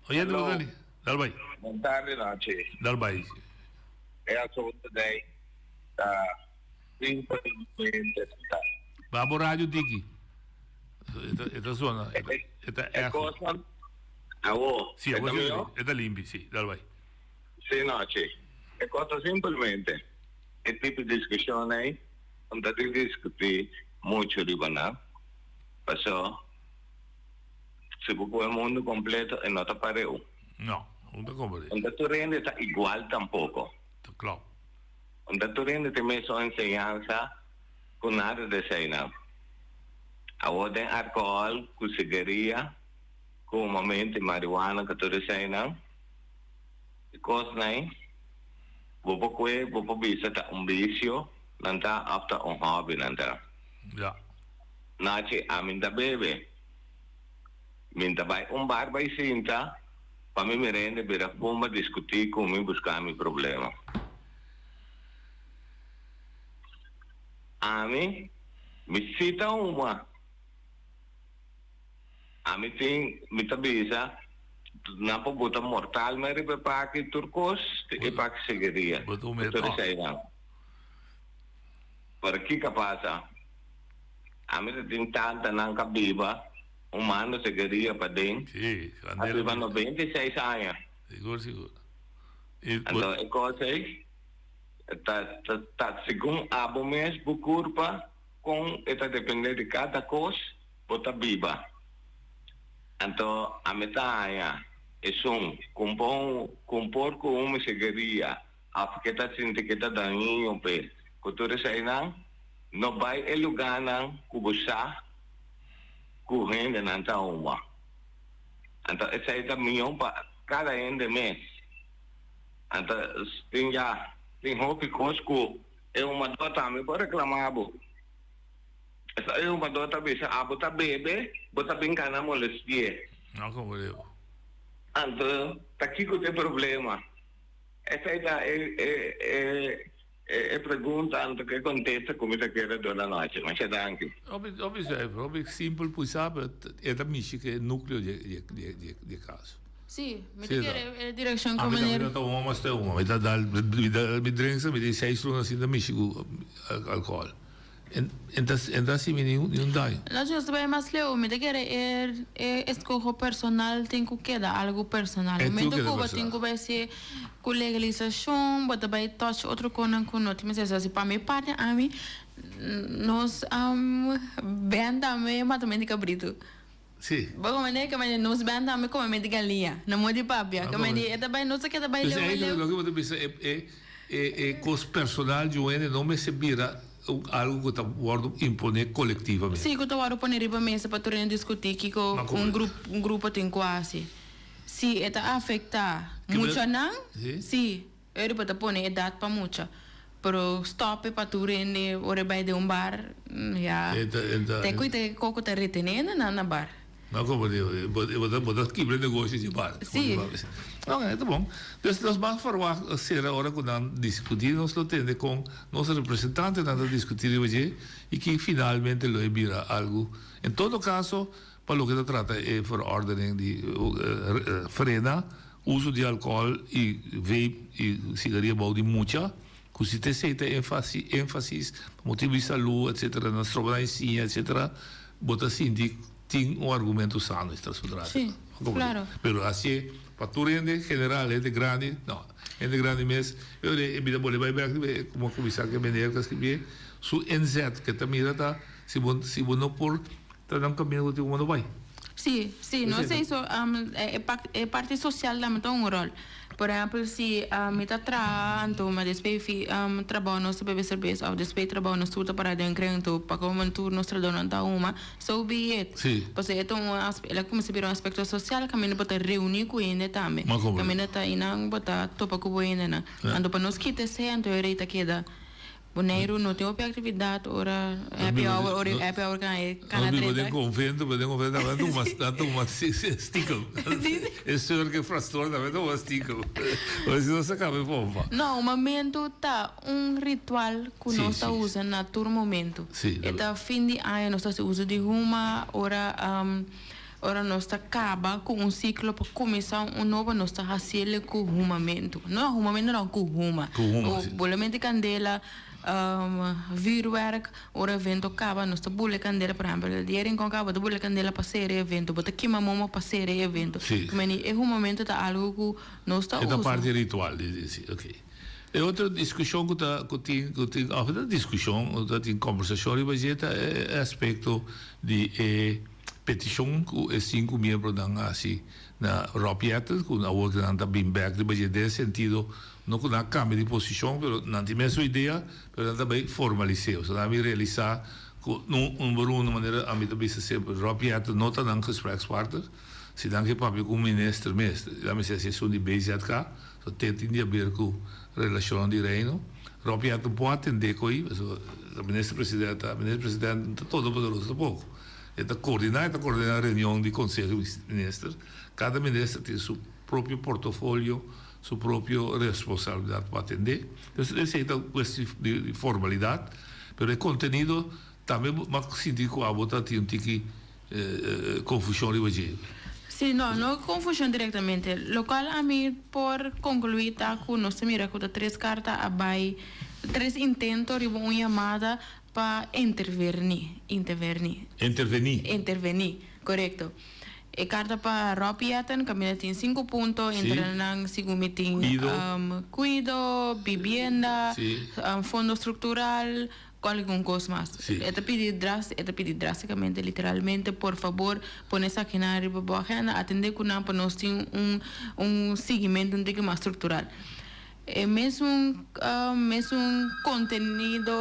H: Oyente bo ta na liña. Dal bai.
K: Bon tardi, Nachi.
H: Dal bai.
K: E asunto dei ta. Simplemente ta.
H: Ba bo radio tiki. E ta zona, e ta echo.
K: E cosnan, awo,
H: Si,
K: e
H: awo
K: ta
H: si,
K: miho?
H: e ta limpi, si, dal bai.
K: Si, nochi. E cos ta simplemente, e tipo di discusion ei, no ta di discuti mucho riba nan, paso si bo coge mundo completo e no ta pareu.
H: No, no ta compare.
K: No ta tur hende ta igual tampoco.
H: Ta klopt.
K: Unda tur hende tin mesun enseñansa ku nada di eseinan. Awor den alkohòl ku sigaria ku humamentu i marihuana ku tur eseinan e kosnan ei bo por kue bo por bisa ta un bisio nan ta òf ta un hòbi nan ta.
H: Ya.
K: Nachi ami ta bebe. Mi ta bai un bar bai sinta pa mi mira hende bira fuma diskutí ku mi buska mi problema. Ami, mi si ta huma. Ami tin, mi ta bisa, nan por buta mortal me riba e paki tur kos, e paki sigaria,
H: Bo ta huma
K: tur
H: tòg.
K: eseinan. Pero kiko a pasa? Ami ta tin tantanan ka biba humando sigaria paden,
H: Sí,
K: a
H: kandela
K: biba
H: mi.
K: 96 aña.
H: Sigur, sigur. I
K: Anto e kos ei ta ta ta segun abo mes bo kurpa kon e ta depende di kada kos bo ta biba. Anto ami ta haña esun ku ku por ku huma sigaria Of ke ta sinti ke ta dañino p'e. Ku tur eseinan, no bai e lugánan ku bo sa ku hendenan ta huma. Anto esei ta mihó pa kada hende mes. Anto tin ya tin hopi kos ku e humadó tambe por reklamá bo. Esta e humadó ta bisa, Abo ta bebe, bo ta bin gana molestié.
H: No komo diu.
K: Anto ta kiko ta e problema? Esei ta e e e pregunta anto ke kontesta ku mi ta kere duna anochi. Masha danki.
H: Hopi hopi zuiver, hopi simpel pui sa pero e ta mishi ku e nukleo di e di e di e kaso.
I: Sí, mi ta kere e direkshon ku
H: Ami
I: meneer.
H: ta huma mas te huma. Mi ta dal mi dal mi drinks mi di seis luna sin ta mishi ku alkohòl. En ta en ta hasi mi ni un daño.
I: No, si nos ta bai mas leu, mi ta kere e e eskoho personal tin ku keda algu personal.
H: E tin ku
I: Momento
H: keda
I: ku bo tin
H: personal.
I: ku bai hasi ku legalisashon, bo ta bai touch otro konan ku no tin mester. So si pa mi parti ami nos bèn tambe matamento di kabritu.
H: Sí.
I: Bo komende ke mende nos bèn tambe kome di galiña. No mo di papia.
H: No
I: Ke mende
H: kome.
I: e ta bai nos a keda bai
H: Dus
I: leu
H: eigenlijk
I: leu.
H: loke bo ta bisa e e e e kos personal di un hende no mester bira un algu ku ta wòrdu imponé kolektivamente.
I: Sí, ku ta wòrdu pone riba mesa pa tur hende diskutí kiko
H: Ma
I: un
H: komo.
I: grup un grupo tin ku hasi. Si e ta afektá
H: Ke mester
I: muchanan,
H: Sí.
I: sí. Eri bo ta pone edat pa mucha, pero stop e pa tur hende ora e bai den un bar, ya.
H: E ta, e ta.
I: Te cuita e coco ta retene nan na bar.
H: No como di, bo, bo ta, bo ta kibra e negoshi di bar.
I: Si.
H: Ok, ta bon. Dus nos ban verwacht sera ora cu nan discuti, nos lo tende con nos representantenan ta discuti riba dje y ki finalmente lo e bira algo. En todo caso, pa loke ta trata e verordening di frena Uso di alcohol y vape y cigaria bou di mucha, cu si ta esey ta enfasis pa motibo di salud etcetera, nan stroba nan isiña etcetera, bo ta sinti tin un argumento sano esta su tras.
I: Sí, claro.
H: Pero hacié pa tur hende general, hende grandi, no, hende grandi mes, yo de e bida bole bay bek riba como a cuminsa cu e meneer cu a scribié, su inzet cu e ta mira ta si bo si bo no por Ta nan caminda cu tin cu manda bay.
I: Sí, sí, no sé, so, e e parti social tambe ta un rol. Por ehempel, si mi ta traha, anto mi despues fi trabou nos ta bebe serbes of despues trabou nos tur ta para den kren, anto pa como tur nos trahadornan ta huma, so be it.
H: Sí.
I: Pasobra e ta un el a cuminsa bira un aspecto social caminda bo ta reuni cu hende tambe.
H: Ma como.
I: Caminda ta einan bo ta topa cu bo hendenan. Anto pa nos kita esei, anto e rei ta keda. Boneiru no tin hopi actividad ora happy hour, ora happy hour kan e kana
H: Nos biba
I: drenta.
H: den convento, pero den convento nan tuma, nan tuma stiekem. E seur ke frastor tambe tuma stiekem. Porque si no sa caba e pompa.
I: No, humamentu ta un ritual ku nos ta usa na tur momento. E ta fin di aña nos ta hasi uso di huma, ora Ora nos ta kaba ku un siklo pa kuminsá un nobo, nos ta hasiel ku humamentu. No humamentu no, ku huma.
H: Ku huma, si.
I: Bulamentu di kandela, vuurwerk, ora evento kaba nos ta bula e kandela, por ehèmpel, dia Rincon kaba bo ta bula e kandela pa sera e evento, bo ta kima momo pa sera e evento.
H: Si.
I: Meni e humamentu ta algu ku nos ta
H: E ta
I: usa.
H: parti ritual, di, si, oké. E otro diskushon ku ta ku tin ku tin òf no diskushon, ta tin kòmbersashon riba dje ta e aspekto di e Petishon ku e sinku miembronan a hasi na Rob Jetten, ku awor ku nan ta bin bèk riba dje den e sentido, no ku nan a kambia di posishon, pero nan tin mesun idea, pero nan ta bai formalis'é. Osea nan a bin realisá ku number uno, manera ami ta bisa semper, Rob Jetten no ta nan gesprekspartner. Si nan ke papia ku un minister mes, nan mester hasi esun di BZK, so te tin di haber ku relashonnan di Reino. Rob Jetten por atendé ku ei, pasobra minister president ta minister president no ta todopoderoso tampoko. E ta coordina, e ta coordina reunion di Conseho di Minister. Cada minister tin su propio portofolio, su propio responsabilidad pa atende. Entonces esey ta un cuestion di formalidad, pero e contenido tambe bo a sinti cu abo ta tin un tiki confusion riba dje.
I: Sí, no, no confusion directamente. Locual ami por conclui ta cu nos ta mira cu ta tres carta a bay, tres intento riba un yamada Pa interverní, interverní.
H: Intervení.
I: Intervení, korekto. E karta pa Rob Jetten kaminda tin sinku punto,
H: Sí.
I: entre nan segun mi tin
H: Kuido.
I: kuido, bibienda,
H: Sí.
I: fondo struktural, ku algun kos mas.
H: Sí.
I: E ta pidi dras, e ta pidi drástikamente, literalmente, por fabor pone esakinan riba bo agenda, atendé ku nan pa nos tin un un siguimentu un tiki mas struktural. E mesun mesun kontenido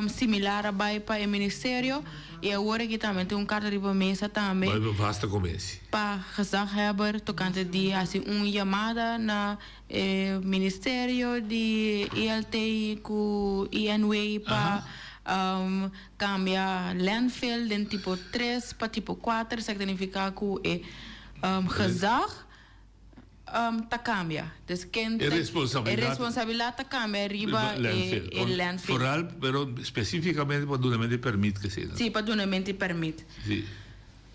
I: similar a bai pa e ministerio i awor aki tambe tin un karta riba mesa tambe.
H: Bai pa basta komensi.
I: Pa gezaghebber tokante di hasi un yamada na e ministerio di ILT ku INW pa kambia landfill den tipo tres pa tipo kuater, esaki ta nifiká ku e gezag. Ta cambia. Dus ken
H: E
I: ta,
H: responsabilidad.
I: e responsabilidad ta cambia riba e
H: Landfill.
I: e landfill.
H: Vooral, pero specificamente pa dunamento di permit ke sena.
I: Sí, pa dunamento di permit.
H: Sí.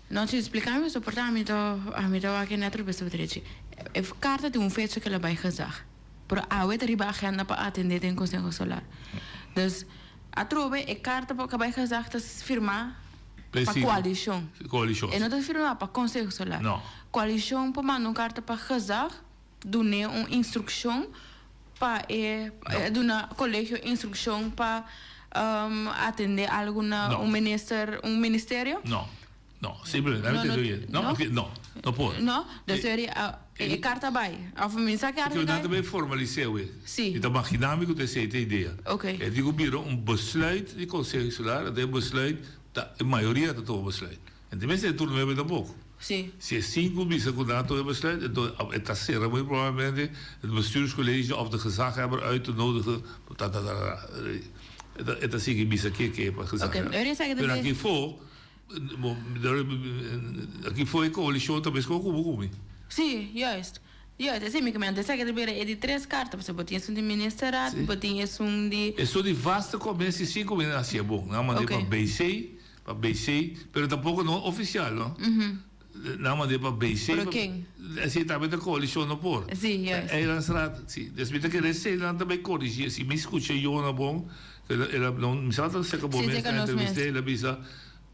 I: No, si explica mi soporta ami ta ami ta wak e net rubes op drechi. E carta tin un fecha ke lo bay gezag. Pero awe ta riba agenda pa atende den Conseho Solar. Dus. Atrobe e karta pa bai gezag ta firmá pa koalishon.
H: Koalishon.
I: E no ta firmá pa Konseho Insular.
H: No.
I: Koalishon por manda un karta pa gezag dun'é un instrukshon pa e duna kolegio instrukshon pa atendé algu na un minister, un ministerio?
H: No. No, simplemente, no, no, no, no, okay, no, no por.
I: No, dus e, e carta bai. Of mi sa carta
H: bai. Nan tambe formalisé we.
I: Si.
H: Mi ta imaginá mi ku ta esei ta idea.
I: Oké.
H: E tin ku bira un besluit di Konseho Insular, anto e besluit ta e mayoria ta tuma besluit. En tenminste e tur nuebe tampoko.
I: Si.
H: Si e sinku bisa ku nan a tuma e besluit, anto e ta sera muy probablemente het bestuurscollege of de gezaghebber uit te nodigen, ta ta ta ta. E ta sigui bisa ke ke pa gezaghebber.
I: Oké,
H: Pero aki fo. Aki foi e coalicion ta mes con cu bo cu mi.
I: Sí, juist. Juist, esei mi ke menta. Esaki ta bira e di tres karta, pasobra bo tin esun di ministerraad, bo tin esun di.
H: Esun di vaste commissie sí cu mi a hacia bon. Nan a mand'é pa BC, pa BC, pero tampoco no oficial, no. Nan a mand'é pa BC.
I: Pero ken?
H: Esei tambe ta coalicion no por.
I: Sí, juist.
H: Eilandsraad, sí. Des mi ta kere esei nan ta bay corrigi. Si mi scucha Jona bon, el a, mi sa ta seca bo mes na entrevist'é, el a bisa.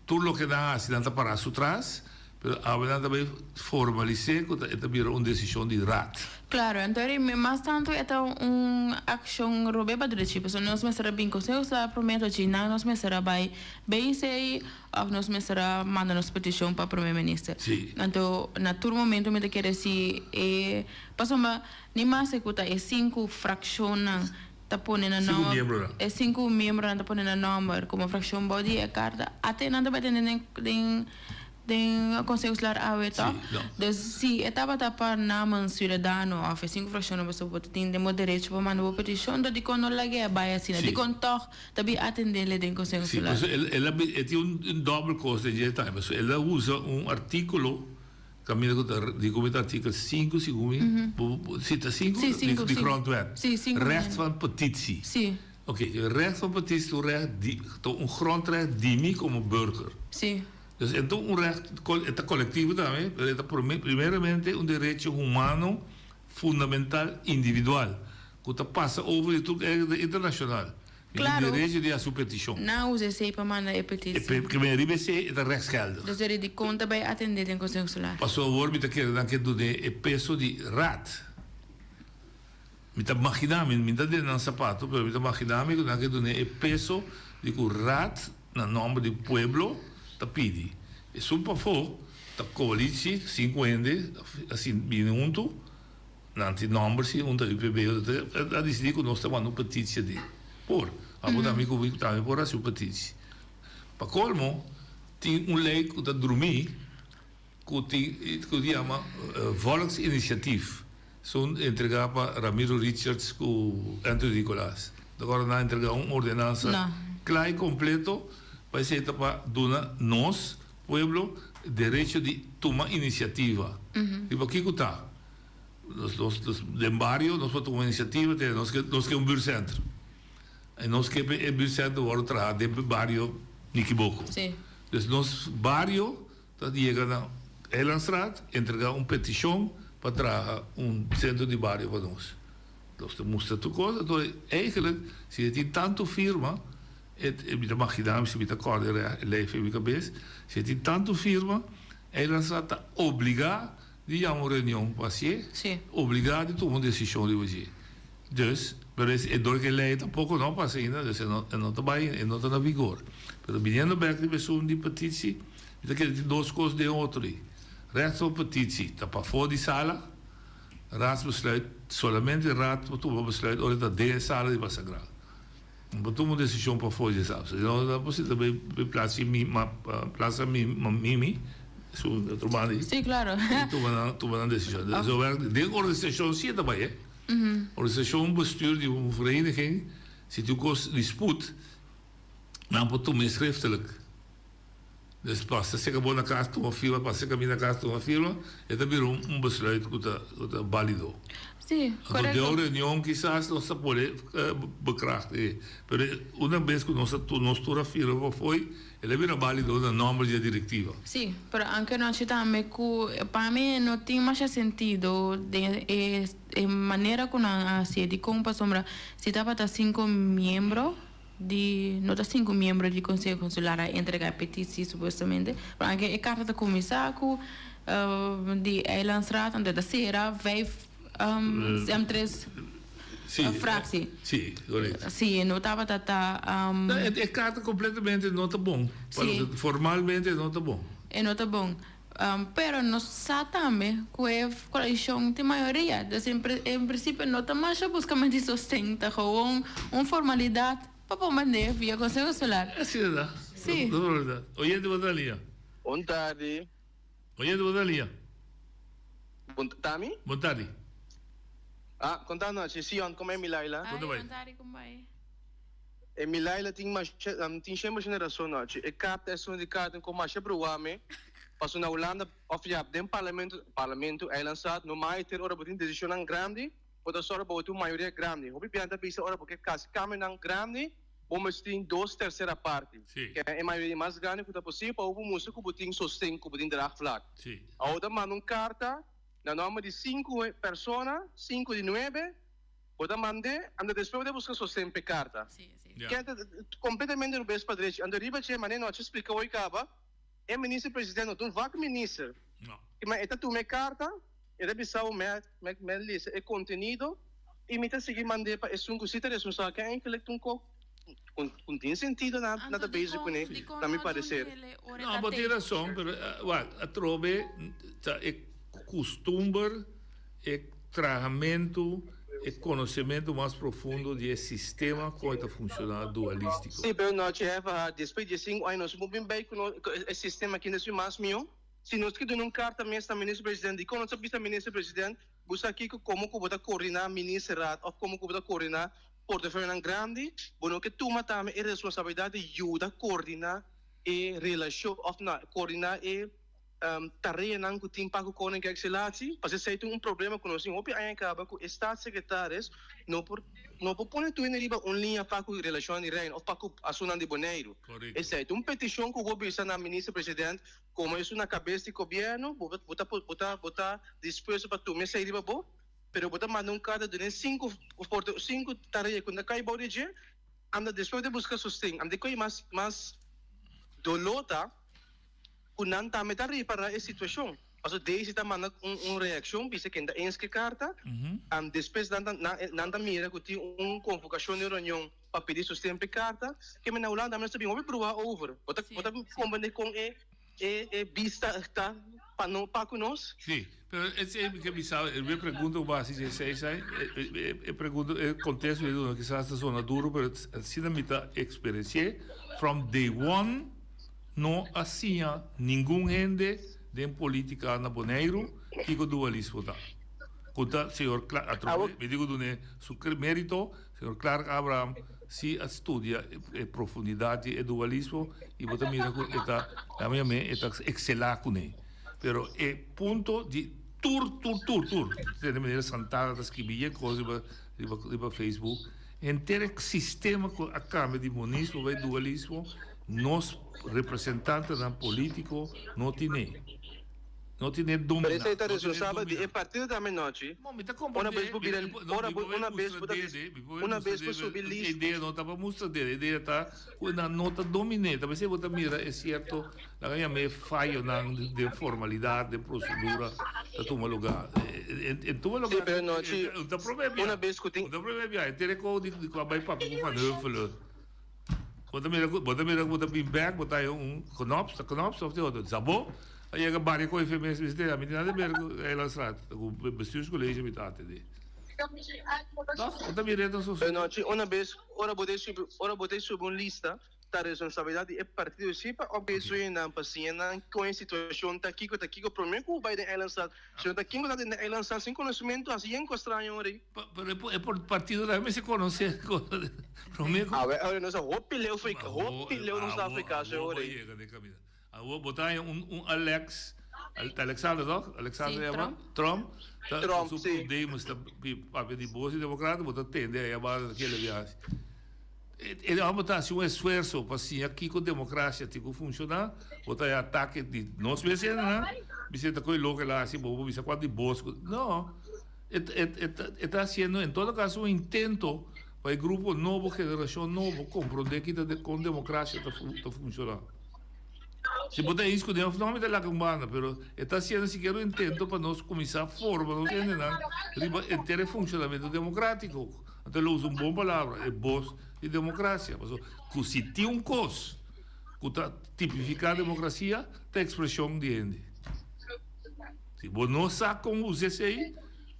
H: Tur loke nan hasi nan ta para su tras, pero awe nan ta bay formalis'é ku ta e ta bira un desishon di Raad.
I: Claro, anto eri mas tantu e ta un accion robe pa drechi, pasobra nos mester a bin conseho sa prome to chi nan nos mester a bay BC of nos mester a manda nos peticion pa prome minister.
H: Sí.
I: Anto na tur momento mi ta kere si e pasobra ni mas ku ta e sinku fraccionnan ta pone nan
H: Sinku miembronan.
I: E sinku miembronan ta pone nan nomber komo frakshon bou di e karta. Ate nan ta bai tende den den den Konseho Insular awe tòg?
H: Sí, no.
I: Dus si e tabata pa namen siudadano òf e sinku frakshonnan boso bo ta tin den bo derecho pa manda bo petishon, dor dikon no lag'é a bai asina?
H: Sí.
I: Dikon tòg ta bin atend'é den Konseho
H: Sí,
I: Insular?
H: pasobra el el a e tin un dòbel kos den dje tambe. Pasobra el a usa un artíkulo Caminda cu ta di cu mi ta artikel sinku segun mi bo si ta sinku
I: Sí, sinku,
H: di
I: sinku.
H: grondwet
I: Sí, sinku
H: recht
I: mi.
H: van petitie
I: Sí.
H: oké recht van petitie ta un recht di ta un grondrecht di mi como burger
I: Sí.
H: dus e ta un recht e ta colectivo tambe pero e ta primeramente un derecho humano fundamental individual cu ta pasa over di tur internacional Mi tin
I: Claro.
H: derecho di haci un peticion.
I: Nan usa esey pa manda e
H: E
I: peticion.
H: pe ke men riba esey e ta rechtsgeldig.
I: Dus eri di con ta bay atende den Conseho Insular.
H: Paso awor mi ta kere nan ke dun'e e peso di raad. Mi ta magina mi, mi ta den nan sapato, pero mi ta magina mi ku nan ke dun'e e peso di ku raad na nomber di pueblo ta pidi. Esun pafó ta coalitie, sinku hende a bini hunto. Nan tin nomber si un ta UPB otro ta a disidí ku nos ta manda un petitie di por. Abo tambe ku mi tambe por hasi un petitie. Pa kolmo tin un lei ku ta drumí ku tin ku yama volksinitiatief. Sun entregá pa Ramiro Richards ku Anthony Nicolaas. Ta kòrda nan a entregá un ordenansa kla i kompleto pa esei ta pa duna nos pueblo derecho di tuma inisiativa. Riba kiko ta? Nos, nos, nos, den bario nos por tuma iniciativa te nos ke, nos ke un buurtcentrum. En nos ke e buurtcentrum wòrdu traha den bario Nikiboko.
I: Sí.
H: Dus nos bario ta yega na Eilandstraat, entrega un peticion pa traha un centro di bario pa nos. Nos ta mustra tur cos, anto eigenlijk si e tin tanto firma, et, mi ta magina mi si mi ta kòrda e ley fen mi kabes, si e tin tanto firma, Eilandstraat ta obliga Di yama un reunion pa hacié, obligá di tuma un decision riba dje. Dus, pero es e dor ke ley tampoco no a pasa ainda, dus e no e no ta bai, e no ta na vigor. Pero biniendo bek riba esun di petitie, mi ta kere tin dos cos den otro ei. Recht van petitie ta pafó di sala, raadsbesluit, solamente raad por tuma besluit ora e ta den e sala di Basagraal. No por tuma un decision pafó dje sala. Si no ta posibel ta bay bay plaza mi ma plaza mi ma mimi su otro banda ahi.
I: Sí, claro.
H: Y tuma nan tuma nan decision. Zo werkt den organisacion si e ta bay eh. Organisacion bestuur di un vereniging si tin un cos dispuut nan por tuma e schriftelijk. Dus pasa seka bo na kas tuma firma, pasa seka mi na kas tuma firma, e ta bira un besluit ku ta ku ta balido.
I: Sí,
H: Anto
I: korekto.
H: den un reunion kisas nos ta pone bekrachtig'é, pero una bes ku nos a nos tur a firma pa fo'i, el a bira balido na nòmber di e direktiva.
I: Sí, pero anke nochi tambe ku pa mi no tin masha sentido den e e manera ku nan a hasié. Dikon? Pasobra si tabata sinku miembro. di no ta sinku miembro di Konseho Insular a entregá e petisi supuestamente, pero anke e karta ta kuminsá ku di Eilandsraad anto e ta sera vijf sem tres fractie.
H: Sí, korekto.
I: Sí, no tabata ta.
H: E karta kompletamente no ta bon.
I: Sí.
H: Formalmente no ta bon.
I: E no ta bon. Pero nos sa tambe cu e coalicion tin mayoria, dus en principio no ta masha buscamento di sosten, ta gewoon un formalidad pa por mand'e via Conseho Insular.
H: Asina ta.
I: Si.
H: No formalidad. Oyente bo ta lia.
L: Bon tardi.
H: Oyente bo ta lia.
L: Bon tami?
H: Bon tardi.
L: Ah, con ta nochi. Sion, como e mi Laila?
H: Con ta bai?
I: Bon tardi, con bai?
L: E mi Laila tin masha tin shember shende rason nochi. E karta esun di karta ku masha bruá mi paso na Hulanda of ya den parlamento parlamento eilandstaat no mai ter ora bo tin desishonnan grandi bo ta sòru pa bo tin un mayoria grandi. Hopi biaha ta bisa ora bo ke kasi kambionan grandi bo mester tin dos tersera parti ke e mayoria mas grandi ku ta posibel pa bo por mustra ku bo tin sosten ku bo tin draagvlak. Awor ta manda un karta na nòmber di sinku persona sinku di nuebe. Bo ta mand'é, anto despues bo ta buska sosten p'e karta. Ken ta kompletamente rubes pa drechi. Anto riba dje manera no a splika hoy kaba, e minister president no ta un vakminister. Ma e ta tuma e karta, e ta bisa bo mè mè lesa e kontenido i mi ta sigui mand'é pa esun ku si ta responsabel. Ken eigenlijk ta un kok ku tin sentido na ta bezig kuné, na mi pareser.
H: No, bo tin rason, pero wak, atrobe ta e kustumber. E trahamentu, e konosementu mas profundo di e sistema kon e ta funshoná dualístiko.
L: Sí, pero nochi hefe ha, despues di e sinku aña nos por bin bay ku nos e sistema aki ta mas mihó. Si nos ke duna un karta mes na Minister President, dikon nos ta bisa Minister President, bo sa kiko komo ku bo ta koordiná Ministerraad òf komo ku bo ta koordiná portefeuillenan grandi, bo no ke tuma tambe e responsabilidat di yuda koordiná e relashon òf na koordiná e tareanan ku tin pa ku Koninkrijksrelatie, pasobra esei ta un problema ku nos tin hopi aña kaba ku e staatssecretaris no por no por pone tur hende riba un liña pa ku relashonnan di Reino òf pa ku asuntunan di Boneiru. Esei ta un petishon ku bo bisa na minister president komo esun na kabes di gobièrnu bo bo ta bo ta bo ta dispuesto pa tuma esei riba bo pero bo ta manda un karta duna e sinku sinku tarea ku no ta kai bou di dje anda despues bo ta buska sosten. Anda e mas mas doló ta. ku nan tambe ta ripará e situashon. Pasobra Daisy ta manda un un reakshon bisa ken ta eens ku e karta, despues nan ta nan ta mira ku tin un konvokashon di reunion pa pidi sosten pa e karta. Ke men na Hulanda tambe nos ta bin hopi bruha over. Bo ta bo ta komprende kon e e e bista ta pa no pa ku nos?
H: Sí, pero esei mi ke bisa, e mi pregunta ku bo hasi dje esei, e pregunta e kontesto mi duna kisas ta sona duru pero asina mi ta eksperensi'é from day one. No a siña ningun hende den politica na Boneiru kico dualismo ta. Cu ta señor Clark, atrobe mi dico dun'e su merito, señor Clark Abraham si a studia e profundidad di e dualismo y bo ta mira cu e ta, lami yam'e, e ta excela cun'e. Pero e punto di tur, tur, tur, tur, tende meneer Santana ta skibi yen cos riba, riba, riba Facebook, henter e sistema cu a cambia di monismo bay dualismo, Nos representantenan politico no tine. No tine domina.
L: Pero esey ta responsabel di e partido tambe nochi. Una bes bo bira ora bo una bes bo ta una bes bo subi lista.
H: E idea no ta pa mustra dede, e idea ta cu nan no ta domine. Ta pesey bo ta mira e cierto laga yama e fayonan den formalidad, den procedura ta tuma lugar. En tuma lugar.
L: Si pero nochi una bes cu tin.
H: Un ta prome bia e tere cu di cu a bay papia cu Van Huffelen. Bo ta mira ku bo ta mira ku bo ta bin bek bo ta haña un knops ta knops of di otro Zabo a yega baria ku efe mes mester ami tin nada ber ku Eilandstraat ku bestuurscollege mi ta atende toch bo ta mira e ta
L: sosode. Nochi una bes ora bo ta subi ora bo ta subi un lista ta responsabilidad di e partido si pa obe sueñonan pa siña nan kon e situacion ta kiko ta kiko prome ku bo bai den Eilandstraat si no ta ken ku ta den Eilandstraat sin conocimento hasi yen kos straño ora.
H: Pero e por partido tambe mester conoce prome cu.
L: Awe awe nos a hopi leu for hopi leu nos ta Africa so
H: ora. Awo bo ta haña un un Alex Alexander toch? Alexander yama Trump.
L: Trump
H: si. Su Demus ta papia di bos di democrata bo ta tende aya banda kende biaha. E homber ta haci un esfuerzo pa siña kico democracia tin cu funciona bo ta haña atake di nos mes hendenan bisa ta coy loke el a haci bo bo bisa cuanto di bos no. E ta haciendo en todo caso un intento. pa e grupo nobo, generashon nobo komprondé kita kon demokrasia ta ta funshoná. Si bo ta eens kuné òf no mi ta laga un banda, pero e ta hasiendo sikiera un intento pa nos kuminsá forma nos hendenan riba henter e funshonamentu demokrátiko. Anto lo usa un bon palabra, e bos di demokrasia. Pasobra ku si tin un kos ku ta tipifiká demokrasia ta ekspreshon di hende. Si bo no sa kon usa esei,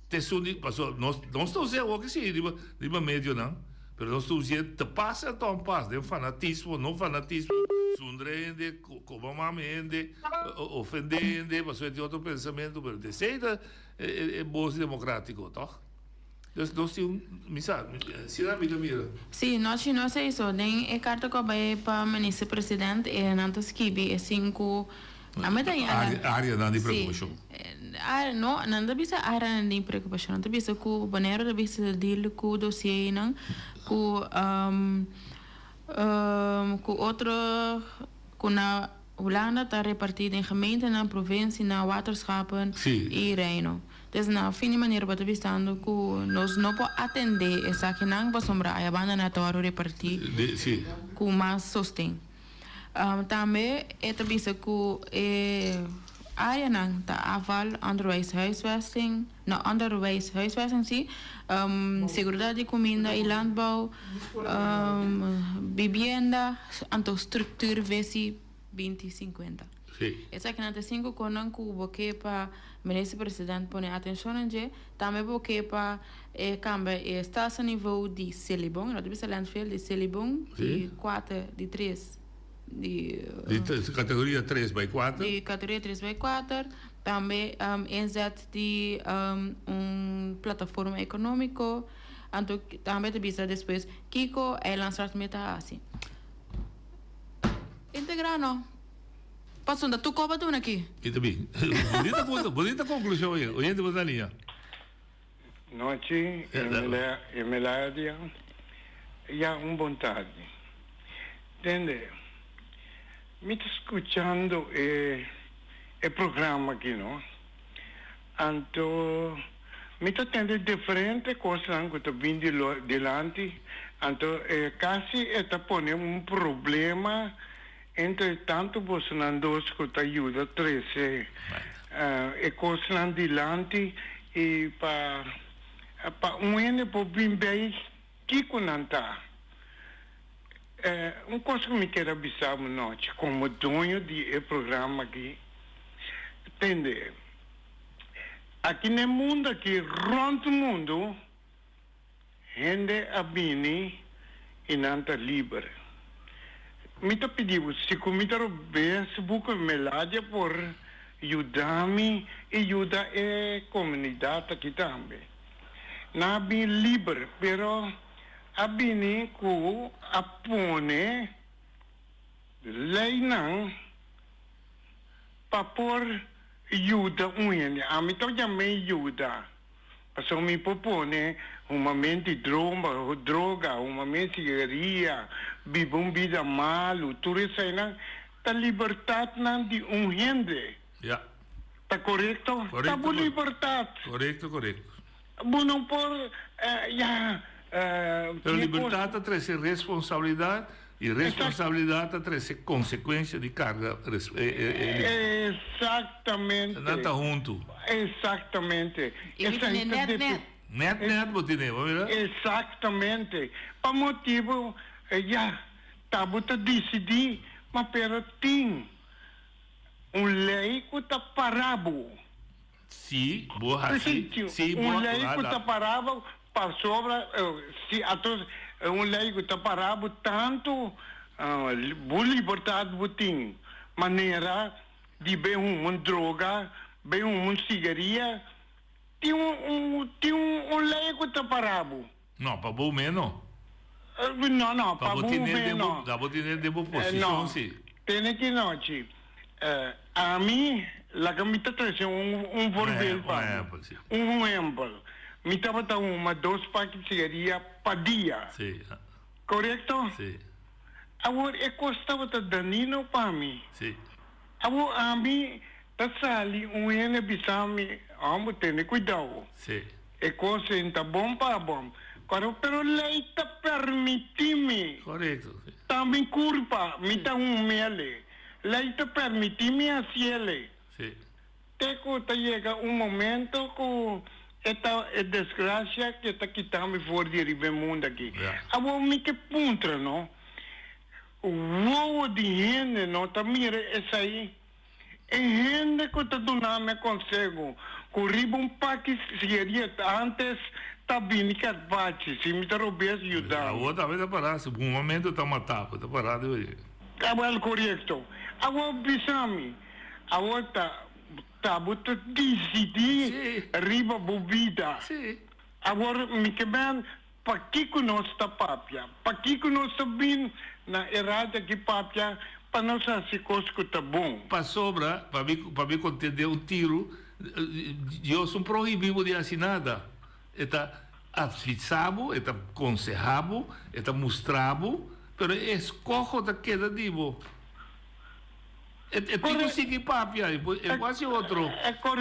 H: ta esun di, pasobra nos nos ta us'é awor ke si riba riba medionan, pero nos ta us'é te pas en ton pas, den fanatismo, no fanatismo, zundra hende, koba mami hende, ofendé hende pasobra e tin otro pensamentu, pero esei ta e bos demokratiko, tòg? Dus nos tin un, mi sa, asina mi ta mira.
I: Sí, nochi no esei so. Den e karta ku a bai pa Minister President e nan ta skibi e sinku a meta i a.
H: Áreanan di preokupashon.
I: Sí. Área, no, nan ta bisa áreanan di preokupashon. Nan ta bisa ku Boneiru ta bisa deal ku dosienan ku ku otro ku na Hulanda ta repartí den gemeentenan, provinsienan, waterschappen i Reino. Des na fin di manera bo ta bisando ku nos no por atendé esakinan pasobra ayabanda nan ta wòrdu repartí ku mas sosten. Tambe e ta bisa ku e áreanan ta afval, onderwijshuisvesting, no onderwijshuisvesting sí, seguridat di kuminda i landbouw, bibienda, anto structuurvisie 2050. Esakinan ta sinku konan ku bo ke pa Minister President pone atenshon na dje. Tambe bo ke pa e kambia e stelselniveau di Selibon, no ta bisa landfill, di Selibon di kuater, di tres, di.
H: Di kategoria tres bai kuater.
I: Di kategoria tres bai kuater. Tambe inzet di un plataforma ekonómiko. Anto tambe ta bisa despues kiko Eilandsraad meta hasi. Integrá no. Pasobra ta tur koba duna aki.
H: I ta bin. Bunita punto, bunita konklushon oye. Oyente bo ta liña.
M: Nochi, Emeladia. Ya un bon tardi. Tende, mi ta skuchando e e programa aki no. Anto mi ta tende diferente kosnan ku ta bin dilanti, anto e kasi e ta pone un problema entre tantu bosonan dos ku ta yuda trese e kosnan dilanti i pa pa un hende por bin bei kiko nan ta. Un kos ku mi kier a bisa bo nochi komo doño di e programa aki, tende, aki na e mundu aki, rònt mundu, hende a bini i nan ta liber. Mi ta pidi bo, si ku mi ta robes, bo ku Meladia por yuda mi i yuda e komunidat aki tambe. Nan a bini liber, pero a bini ku a pone leinan pa por yuda un hende. Ami ta yam'é yuda, pasobra mi por pone humamento di droga, humamento di sigaria, biba un bida malu, tur eseinan ta libertatnan di un hende.
H: Ya.
M: Ta korekto? Ta bo libertat.
H: Korekto, korekto.
M: Bo no por, ya.
H: Pero libertad ta trece responsabilidad y responsabilidad ta trece consecuencia di carga e
M: libertad. Exactamente.
H: Nan ta hunto.
M: Exactamente.
I: Y mi tene net net.
H: Net net bo tene, bo mira?
M: Exactamente. Pa motibo, ya, ta bo ta dicidi, ma pero tin un ley cu ta para bo.
H: Si bo haci, si bo
M: Un ley cu ta para bo pasobra, si ato un ley cu ta para bo tanto bo libertad bo tin manera di bay huma un droga, bay huma un sigaria, tin un tin un ley cu ta para bo.
H: No, pa bo meno.
M: No, no, pa bo meno.
H: Pa bo tene den bo posicion si.
M: Tene ki nochi. Ami, laga mi ta trece un voorbeeld pa bo. Un ehempel. Mi tabata huma dos paki sigaria pa dia.
H: Si.
M: Corecto?
H: Si.
M: Awor e cos tabata danino pa mi.
H: Si.
M: Awor ami ta sali un hende bisa mi, homber tene cuidao.
H: Si.
M: E kos ei ta bon pa bo. Kòrda, pero lei ta permití mi.
H: Korekto.
M: Ta mi kurpa, mi ta humele. Lei ta permití mi hasiele.
H: Sí.
M: Te ku ta yega un momento ku e ta e desgrasia ke ta kita mi for di riba e mundu aki. Awor mi ke puntra no, wowo di hende no ta mira esei? E hende ku ta duna mi konseho ku riba un paki sigaret antes ta bini karpachi, si mi ta robes yuda mi.
H: Awor tambe ta pará, si un momento ta matá bo, ta pará di oye.
M: Awel korekto. Awor bisa mi, awor ta ta bo ta disidí riba bo bida. Awor mi ke ben Pakiko nos ta papia? Pakiko nos ta bin na e radio aki papia? Pa nos hasi kos ku ta bon.
H: Pasobra, pa mi, pa mi kontendé un tiru, Dios no prohibí bo di hasi nada. E ta advisá bo, e ta konsehá bo, e ta mustra bo, pero e eskoho ta keda di bo. E e tin ku sigui papia, e por e por hasi otro.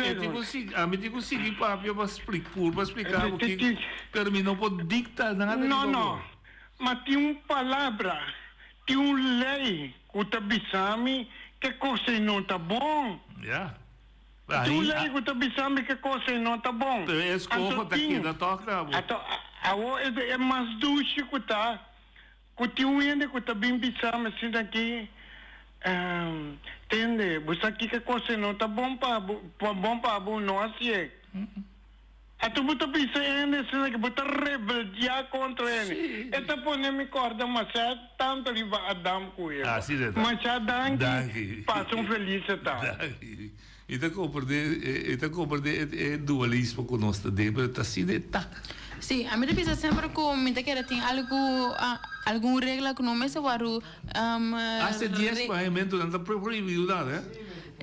H: E tin ku sigui, ami tin ku sigui papia pa splik purba splika bo kiko, pero mi no por dikta nada riba
M: No,
H: bo.
M: no. Ma tin un palabra, tin un lei ku ta bisa mi ke kos ei no ta bon.
H: Ya.
M: Tin un lei ku ta bisa mi ke kos ei no ta bon.
H: Pero e eskoho
M: Anto
H: ta
M: tin,
H: keda tòg na bo.
M: anto awor e e mas dushi ku ta Ku tin un hende ku ta bin bisa mi asina aki, Tende, bo sa kiko kos e no ta bon pa bo, bon pa bo no hasié. Anto bo ta bisa e hende asina aki, bo ta rebeldiá kontra e hende. E ta pone mi kòrda masha tantu riba Adam ku Eva. Masha danki, pasa un felis tardi.
H: Danki. Mi ta komprendé, mi ta komprendé e dualismo ku nos ta den, pero ta asina e ta.
I: Sí, ami ta bisa semper ku mi ta kere tin algu, algun regla ku no mester wòrdu.
H: Hasta e dies mandamentunan ta prohibido nan, eh?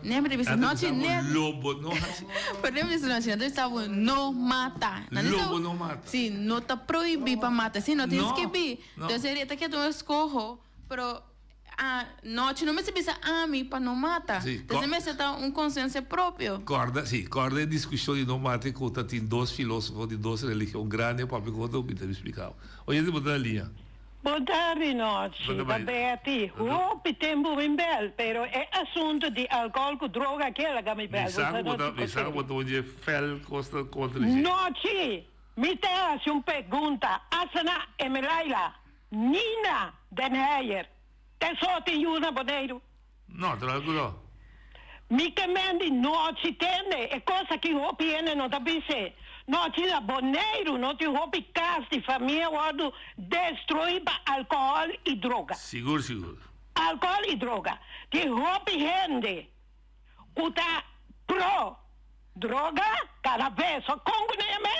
I: Nee, mi ta bisa
H: Nan ta
I: no
H: bisa bo
I: net.
H: lobo no hasi.
I: Pero mi ta bisa no, nan ta bisa bo no mata. Nan ta bisa
H: Lobo no mata.
I: Sí, no ta prohibí pa mata, sí, no tin
H: No,
I: skibí.
H: no.
I: Entonces e ta keda un eskoho, pero. A nochi no mester bisa ami pa no mata.
H: Sí,
I: Entonces mester ta un conciencia propio.
H: Corda, sí, corda e discusion di no mata cu ta tin dos filosofo di dos religion grandi a papia cu otro, mi ta explica bo. Oyente bo ta na liña.
N: Bon tardi nochi, ta Betty. Hopi tempu mi bel, pero e asunto di alcohol cu droga aki a laga mi bel.
H: Mi sa cu bo ta, mi sa cu bo ta un dje fel cos ta contra dje.
N: Nochi, mi ta haci un pregunta, Asana Emelaila, Nina den Heyer, Te so tin yu na Boneiru?
H: No, ta algu no.
N: Mi ke men di nochi tende e kos aki hopi hende no ta bis'é. Nochi na Boneiru no tin hopi kas di famia wòrdu destruí pa alkohòl i droga.
H: Sigur, sigur.
N: Alkohòl i droga. Tin hopi hende ku ta pro droga kada bes. Kon ku nan yam'é?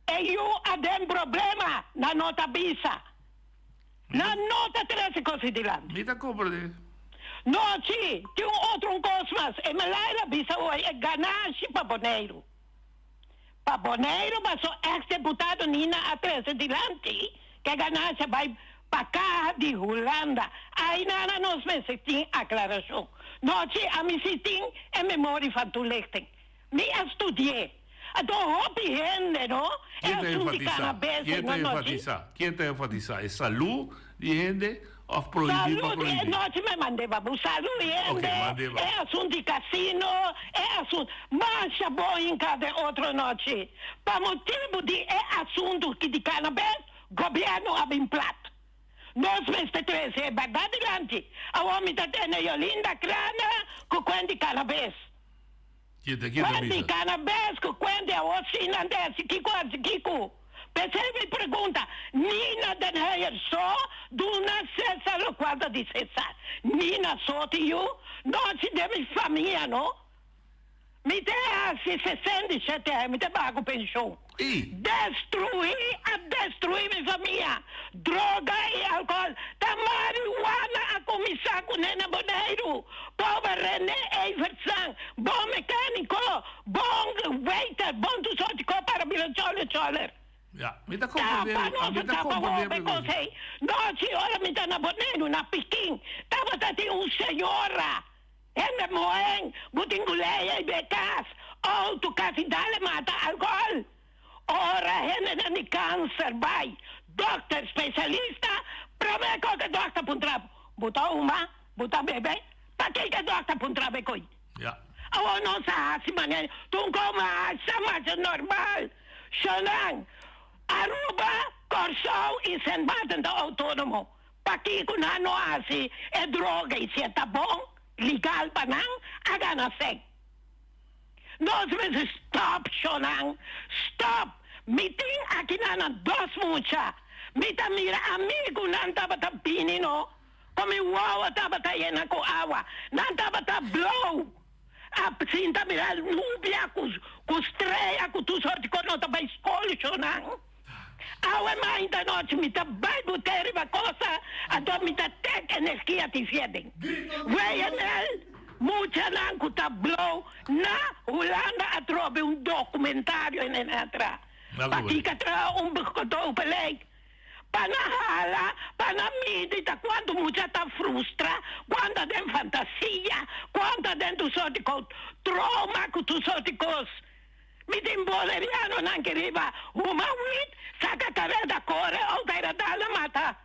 N: E yu a den problema, nan no ta bisa. Nan no ta trece cos dilanti.
H: Mi ta comprende.
N: No, si, tin un otro un cos mas. E Melaila bisa hoy e ganashi pa Boneiru. Pa Boneiru paso ex deputado Nina a trece dilanti ke e ganashi a bay pa caha di Hulanda. Ainana nos mester tin aclaracion. No, si, ami si tin e memorie van toelichting. Mi a studi'é. Anto hopi hende, no? E
H: Ken ta
N: asuntu di
H: enfatisá?
N: cannabis
H: Ken
N: ei,
H: ta
N: no, no, si.
H: enfatisá? Ken ta enfatisá? E salú di hende òf prohibí pa
N: Salú di
H: prohibí?
N: no, si mi mand'é pa bo. Salú di
H: Ok,
N: hende,
H: mand'é pa
N: e asuntu di casino, e asuntu. Masha bo hinká den otro nochi. Pa motibu di e asuntu di cannabis, gobièrnu a bin plat. Nos mester trese e bèrdat dilanti. Awor mi ta tene Yolinda Crana ku kuent di cannabis. Kuenti kana bes ku kuenti awor si nan ta hasi kiko hasi kiko. P'esei mi pregunta, Nina den Heyer so duna Cesar lokual ta di Cesar? Nina so tin yu? No si den mi famia no. Mi ta hasi 67 aña, mi ta baha ku penshon. Destruí a destruí mi famia. Droga i alcohol. Ta marihuana a cuminsa cu ne na Boneiru. Pober Rene Evertsan, bon mecanico, bon waiter, bon tur soort di cos para bira choler choler.
H: Ja, mi ta comprende,
N: Tapa nos
H: mi ta
N: tapa
H: comprende
N: hopi cos ey. Nochi ora mi ta na Boneiru, na Pikin, tabata tin un señora. Hende mohen, bo tin cu ley ey be cas, auto casi dale mata alcohol. Ora hendenan di kanser bai dòkter spesialista, promé kos e dòkter puntra bo, Bo ta huma? Bo ta bebe? Pakiko e dòkter puntra bo e koi? Awor nos a hasi manera tur kos masha masha normal. Shonnan, Aruba, Kòrsou i Sint Maarten ta outónomo. Pakiko nan no hasi e droga i si e ta bon, legal pa nan, a gana sèn. Nos mester stop shonan stop mi tin akinan na dos mucha mi ta mira amigunan tabata bini no ku mi wowo tabata yena ku awa nan tabata blow a sinta mira nubia ku ku strea ku tur sorti kos no ta bai skol shonan awe mainta nochi mi ta bai bute riba kosa anto mi ta tek energia tin fieden WNL. Muchanan ku ta blow na Hulanda a trobe un documentario en en atra. Pakiko traha un begodope ley? Pa nan hala, pa nan midi ta cuanto mucha ta frustra, cuanto den fantasia, cuanto den tur soort di cos, trauma cu tur soort di cos. Mi tin bonerianonan ki riba huma weed, saca careda core, auto a dal nan mata.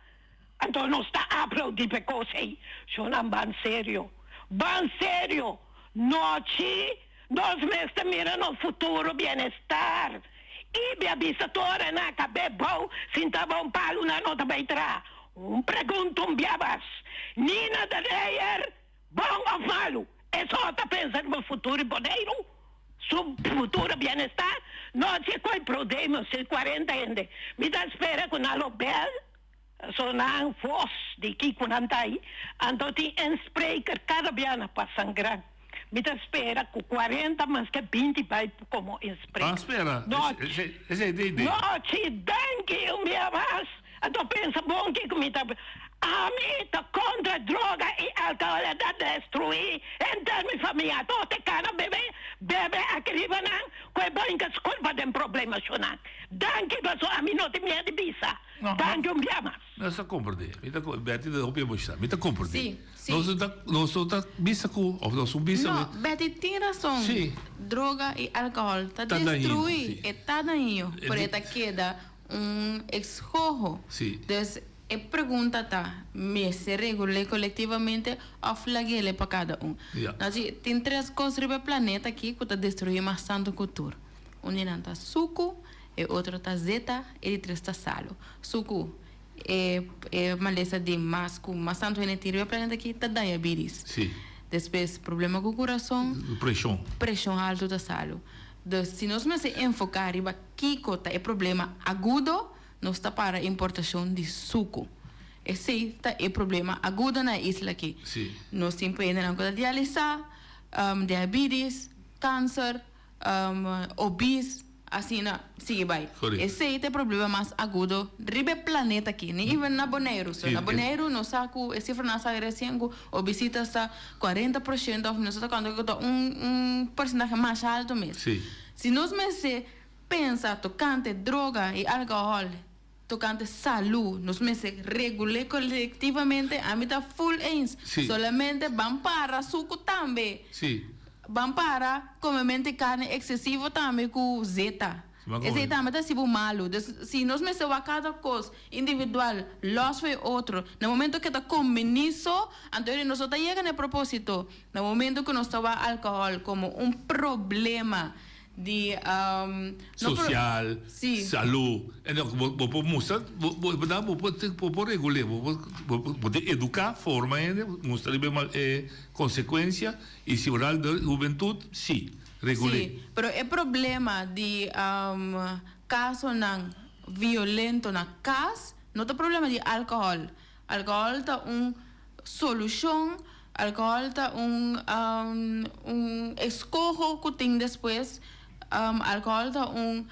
N: Anto nos ta aplaudí p'e kos ei. Shonnan, ban serio. Ban serio! Nochi nos mester mira nos futuro bienestar. I a bisa tur ora nan a kab'é bou sinta bou un palu nan no ta bai traha. Un pregunta un bia bas. Nina de Reyer, bon òf malu? E so ta pensa riba futuro di Boneiru? Su futuro bienestar? Nochi e koi prodemos si kuarenta hende. Mi ta spera ku nan lo bèl. So nan vos di kiko nan ta ai, anto tin inspreker kada bia na pasan gran. Mi ta spera ku kuarenta maske binti bai komo inspreker.
H: Ban spera, esei ta idea.
N: Nochi, danki un bia mas. Anto pensa bon kiko mi ta Ami ta kontra droga i alkohol e ta destrui henter mi famia. Toh te kana bebe, bebe aki riba nan ku e boinka skulpa den problema shunan. Danki paso ami no tin miedu di bisa. Danki un bia mas.
H: Nos ta komprendé. Mi ta Betty ta hopi emoshoná. Mi ta komprendé.
I: Sí, sí.
H: Nos no ta, nos no ta bisa ku, òf nos un bisa.
I: No, Betty tin rason.
H: Sí.
I: Droga i alkohòl ta
H: Ta dañino,
I: destruí.
H: sí.
I: E ta dañino, pero e ta keda un ekshoho.
H: Sí.
I: Dus e pregunta ta, mester regul'é kolektivamente òf lag'é pa kada un?
H: Ja.
I: Nos di, tin tres kos riba e planeta aki ku ta destruí mas tantu ku tur. Un di nan ta suku. E otro ta zeta, e di tres ta salu. Suku, e e malesa di mas ku mas tantu hende tin riba e planeta aki ta diabetes.
H: Sí.
I: Despues problema ku kurason.
H: Preshon.
I: Preshon haltu ta salu. Dus si nos mester enfoká riba kiko ta e problema agudo, nos ta para importashon di suku. Esei ta e problema agudo na e isla aki.
H: Sí.
I: Nos tin hendenan ku ta dialisá, diabetes, kanser. Obis, asina sigui bai. Esei ta e problema mas agudo riba e planeta aki, ni even na Boneiru. So na Boneiru nos sa ku e sifranan a sali resien ku obisitas ta 40% òf nos ta konta ku ta un un porsentahe mas alto mes. Si nos mester pensa tokante droga i alkohòl, tokante salú, nos mester regul'é kolektivamente, ami ta full eens. Solamente ban para suku tambe. Ban para comemente carne excesivo tambe cu zeta. Esey tambe ta haci bo malo. Dus si nos mester wak cada cos individual, los for e otro, na momento cu e ta combini so, anto nos no ta yega na e proposito. Na momento cu nos ta wak alcohol como un problema di
H: no por Social,
I: si.
H: salú. En dan bo bo por mustra bo bo bo bo por bo por regul'é bo por bo por bo tin eduká forma hende mustra riba e mal e konsekuensia i si oral de hubentut si regul'é.
I: Si, pero e problema di kasonan violento na kas no ta problema di alkohòl. Alkohòl ta un solushon, alkohòl ta un un eskoho ku tin despues, alkohòl ta un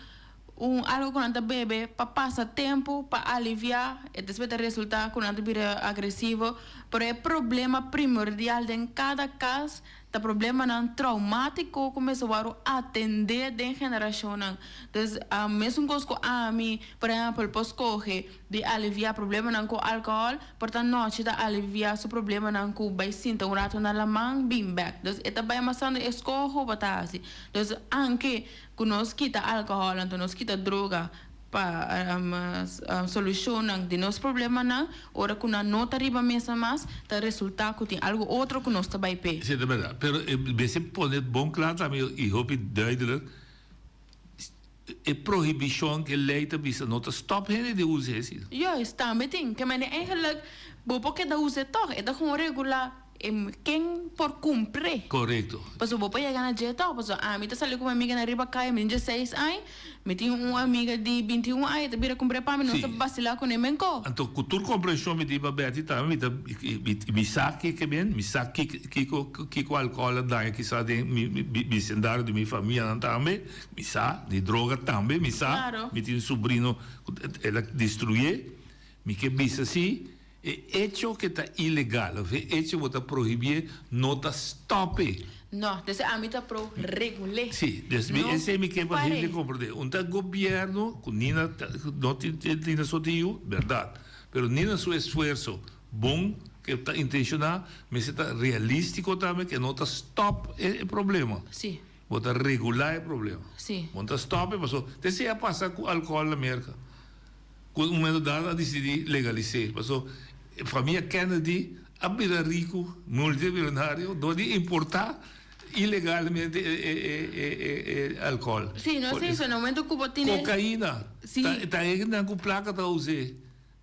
I: un algu ku nan ta bebe pa pasa tempu, pa aliviá, e despues ta resultá ku nan ta bira agresivo. Pero e problema primordial den kada kas ta problemanan traumátiko ku mester wòrdu atendé den generashonnan. Dus, mesun kos ku ami, por ehèmpel, por skohe di aliviá problemanan ku alkohòl, por ta nochi ta aliviá su problemanan ku bai sinta un ratu na laman, bin bèk. Dus e ta bai masando e skoho bo ta hasi. Dus, anke ku nos kita alkohòl anto nos kita droga, pa solushonnan di nos problemanan, ora ku nan no ta riba mesa mas, ta resultá ku tin algu otro ku nos ta bai p'e.
H: Sí, ta bèrdat. Pero e mester pone bon kla tambe i hopi duidelijk, e prohibishon ku e lei ta bisa no ta stòp hende di usa esei.
I: Juist, tambe tin. Ke manera eigenlijk bo por keda usa e tòg, e ta gewoon regulá. Ken por cumpr'é.
H: Correcto.
I: Pasobra bo por yega na dje toch. Pasobra ami ta sali cu mi amiganan riba caya, mi tin dieseis aña, mi tin un amiga di bintiun aña, e ta bira cumpr'é pa mi, nos ta bacila cu ne menco.
H: Anto cu tur comprension mi tin pa Betty tambe, mi ta, mi sa kiko ben, mi sa kiko, kiko alcohol a daña kisas den mi bicendario di mi famianan tambe, mi sa, di droga tambe mi sa, mi tin un sobrino cu el a destruyé, mi ke bisa si. E echo ke ta ilegal of e echo bo ta prohibié no ta stòp e.
I: No, desde ami ta pro regul'é.
H: Sí, des mi esei mi ke pa hende komprendé. Un ta gobièrnu ku Nina ta no tin Nina so tin yu, bèrdat. Pero Nina su esfuerso bon ke ta intenshoná mester ta realístiko tambe ke no ta stòp e problema.
I: Sí.
H: Bo ta regulá e problema.
I: Sí.
H: Bo no ta stòp e pasobra te esei a pasa ku alkohòl na Merka. Ku un momento dado a disidí legalis'é. Paso e famia Kennedy a bira riku, multimillonario, dor di importá ilegalmente e alkohòl.
I: Sí, no es eso. Na momento ku bo tene.
H: Kokaina.
I: Sí.
H: Ta hendenan ku plaka ta us'é.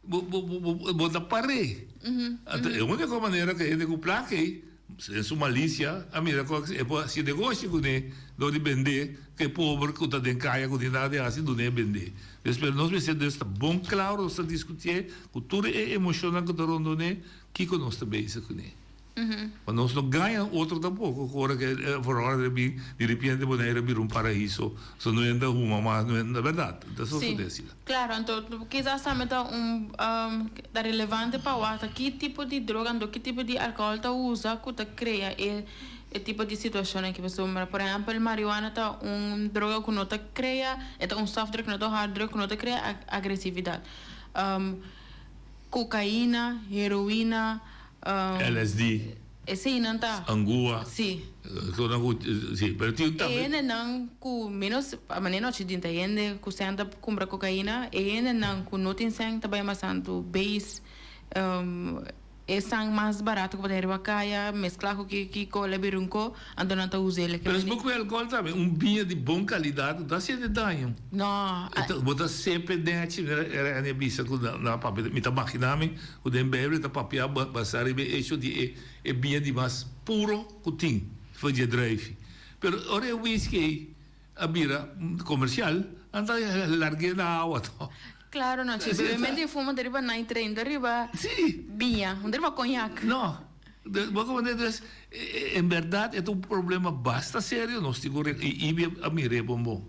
H: Bo, bo, bo, bo ta par'é. Anto e úniko manera ku e hende ku plaka ei, den su malisia, a mira ku e por hasi negoshi kuné dor di bendé ku e pober ku ta den kaya ku tin nada di hasi dun'é bendé. Des pero nos mester des ta bon kla ora nos ta diskutié ku tur e emoshonnan ku ta rondoné kiko nos ta bezig kuné. Pa nos no gaña otro tampoco cu ora cu e verordening a bin di repente Bonaire a bira un paraiso, so no hende a huma mas, no hende, na berdad, ta sosode asina.
I: Claro, anto kizas tambe ta un ta relevante pa wak ta ki tipo di droga anto ki tipo di alcohol ta usa cu ta crea e e tipo di situacion aki pasobra por ehempel marihuana ta un droga cu no ta crea e ta un soft drug no ta un hard drug cu no ta crea agresividad cocaina, heroina.
H: LSD.
I: Eseinan ta.
H: Angua.
I: Sí.
H: Sonan ku, sí, pero tin tambe.
I: E hendenan ku menos, a manera nochi tin ta hende ku sèn ta kumpra kokaina, e hendenan ku no tin sèn ta bai mas tantu base e san mas barato ku bo ta hende riba kaya, meskla ku kiko, la bira un ko, anto nan ta usa el.
H: Pero esbo ku e alkohòl tambe, un biña di bon kalidat no ta hasiendo daño.
I: No.
H: Bo ta sepe nechi, manera Annie a bisa ku nan a papia, mi ta magina mi Ku den Beibel ta papia basá riba e echo di e e biña di mas puro ku tin for dje druifi. Pero ora e whisky ei a bira komersial, nan ta larg'é na awa to.
I: Klaro no, chi bebementu e fuma ta riba night train, ta riba biña, no ta riba koñak.
H: No. Bo komprende? Entonces, en bèrdat e ta un problema basta serio, nos tin ku i Ibi a mir'é bon bon.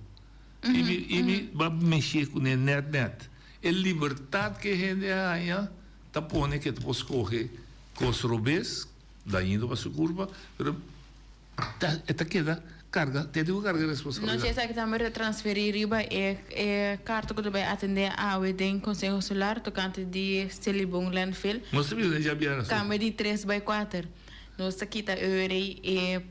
H: Ibi Ibi ba meshé kuné nèt nèt. E libertad ke hende a haña ta pone ke ta por skohe kos robes, dañino pa su kurpa, pero ta e ta keda karga, te tin ku karga e
I: No
H: responsabilidat.
I: si esaki tambe ta transferí riba e e karta ku ta bai atendé awe den Konseho Insular tokante di Selibon Landfill.
H: Nos ta bisa den djabièrnè so.
I: Kambio di tres bai kuater. Nos ta kita euri e.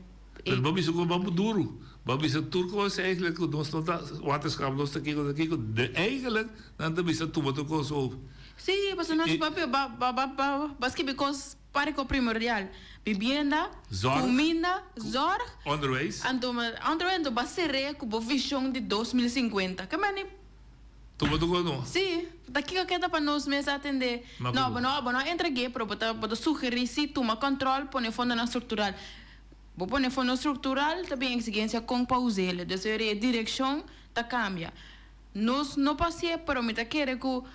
H: Pero bo bisa ku bo duru. Bo bisa tur kos eigenlijk ku nos no ta waterschap nos ta kiko ta kiko. De eigenlijk nan ta bisa tuma tur kos over.
I: Sí, pasobra nos papia ba ba ba ba ba skibi kos pariko primordial. Bibienda,
H: Zorg.
I: kuminda, zorg.
H: Onderwijs.
I: Anto onderwijs anto ba ser'é ku bo vishon di 2050. Ke meni
H: Tuma tur kos no.
I: Sí, ta kiko keda pa nos mes atendé. No, bo no bo no a entreg'é pero bo ta bo ta sugerí sí tuma kòntròl pone fondonan struktural. Bo pone fondo struktural ta bin eksigensia kon pa us'el. Dus e direkshon ta kambia. Nos no por hasié pero mi ta kere ku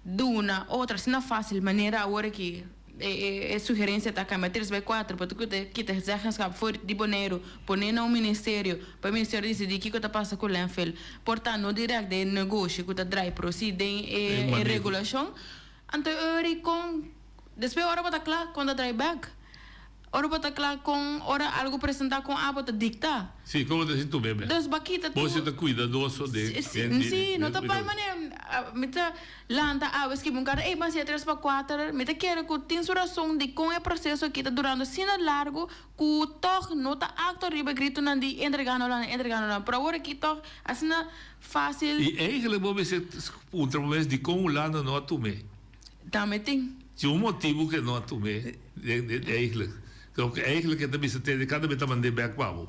I: duna otro asina fásil manera awor aki e sugerensia ta kambia tres bai kuater bo ta kita zeggenschap for di Boneiru pone na un ministerio pa e ministerio disidí kiko ta pasa ku landfill. Por ta no dirèkt den e negoshi ku ta drai pero si den e regulashon. Anto e ora kon. Despues ora bo ta kla kon ta drai bek. Ora bo ta kla kon ora algu presentá kon abo ta dikta.
H: Sí, kon bo ta sinti tu bebe.
I: Dus bo a kita
H: Bo si ta kuidadoso den
I: Sí, sí, no ta bai manera mi ta lanta awe skibi un karta, ey ban siña tres pa kuater. Mi ta kere ku tin su rason di kon e proseso aki ta durando asina largu ku tòg no ta aktua riba e gritonan di entregá no landa, entregá no landa. Pero awor aki tòg asina fásil.
H: I eigenlijk bo mester puntra bo mes dikon Hulanda no a tum'é.
I: Tambe tin.
H: Tin un motibu ku e no a tum'é eigenlijk. Ku eigenlijk e ta bisa tende kada bes ta mand'é bèk pa bo.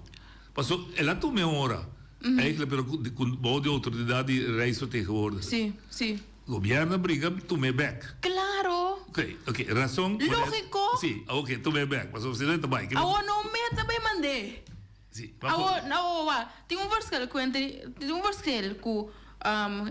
H: Paso el a tum'é un ora eigenlijk pero ku bou di outoridat di Rijksvertegenwoordiger.
I: Sí, sí.
H: Gobièrnu a briga tum'é bèk.
I: Klaro.
H: Ok, ok, rason.
I: Lógiko.
H: Sí, ok, tum'é bèk pasobra si no e ta bai.
I: Awor no meta bai mand'é.
H: Sí.
I: Awor, awor wak, tin un verschil ku entre, tin un verschil ku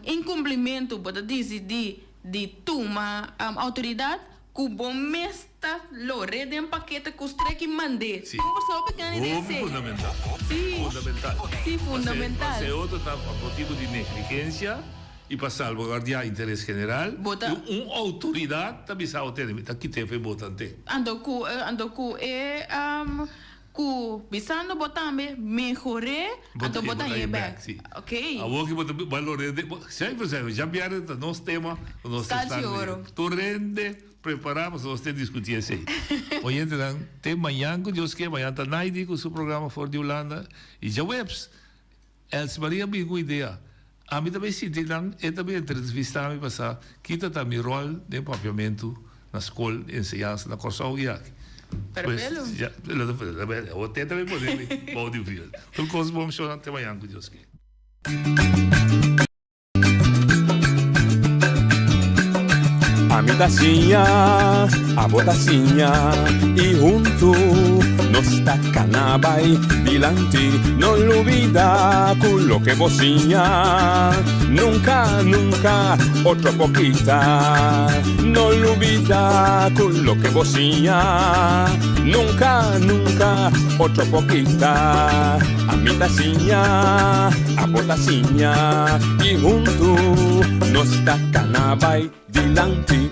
I: inkumplimentu bo ta disidí di tuma outoridat ku bo mes ta lor'é den pakete ku strek i mand'é.
H: Sí.
I: Tin un verschil hopi grandi den
H: Hopi
I: esei.
H: fundamental.
I: Sí.
H: Fundamental.
I: Sí, fundamental.
H: Pase otro ta pa motibu di negligensia i pa salvaguardiá interes general.
I: Bo ta.
H: I un outoridat ta bisa bo tene mi ta kit'é fe bo tant'é.
I: Anto ku, anto ku e Ku bisando bo tambe mehor'é, anto bo ta hañ'é bèk. Ok.
H: Awor ki bo ta balor'é de Zuiver zuiver, djabièrnè ta nos tema ku nos ta
I: Sal
H: sta
I: oro.
H: Tur hende prepará pasobra nos ta diskutí esei. Oyentenan, te mañan ku Dios ke, mañan ta Naidi ku su programa for di Hulanda i djaweps Els Maria bin ku idea. Ami ta bay sinti nan, e ta bin entrevistá mi pa sa kita ta mi ròl den papiamentu na skol di enseñansa na Kòrsou i aki.
I: Perfelo.
H: Pues, ya, awor te ta bin pone mi bou di vuur. Tur kos bon shownan te mañan ku Dios ke.
G: Ami ta siña, abo ta siña y huntu nos ta cana bay dilanti. No lubida cu loke bo siña nunca, nunca otro por kita. No lubida cu loke bo siña nunca, nunca otro por kita. Ami ta siña, abo ta siña y huntu nos ta cana bay dilanti.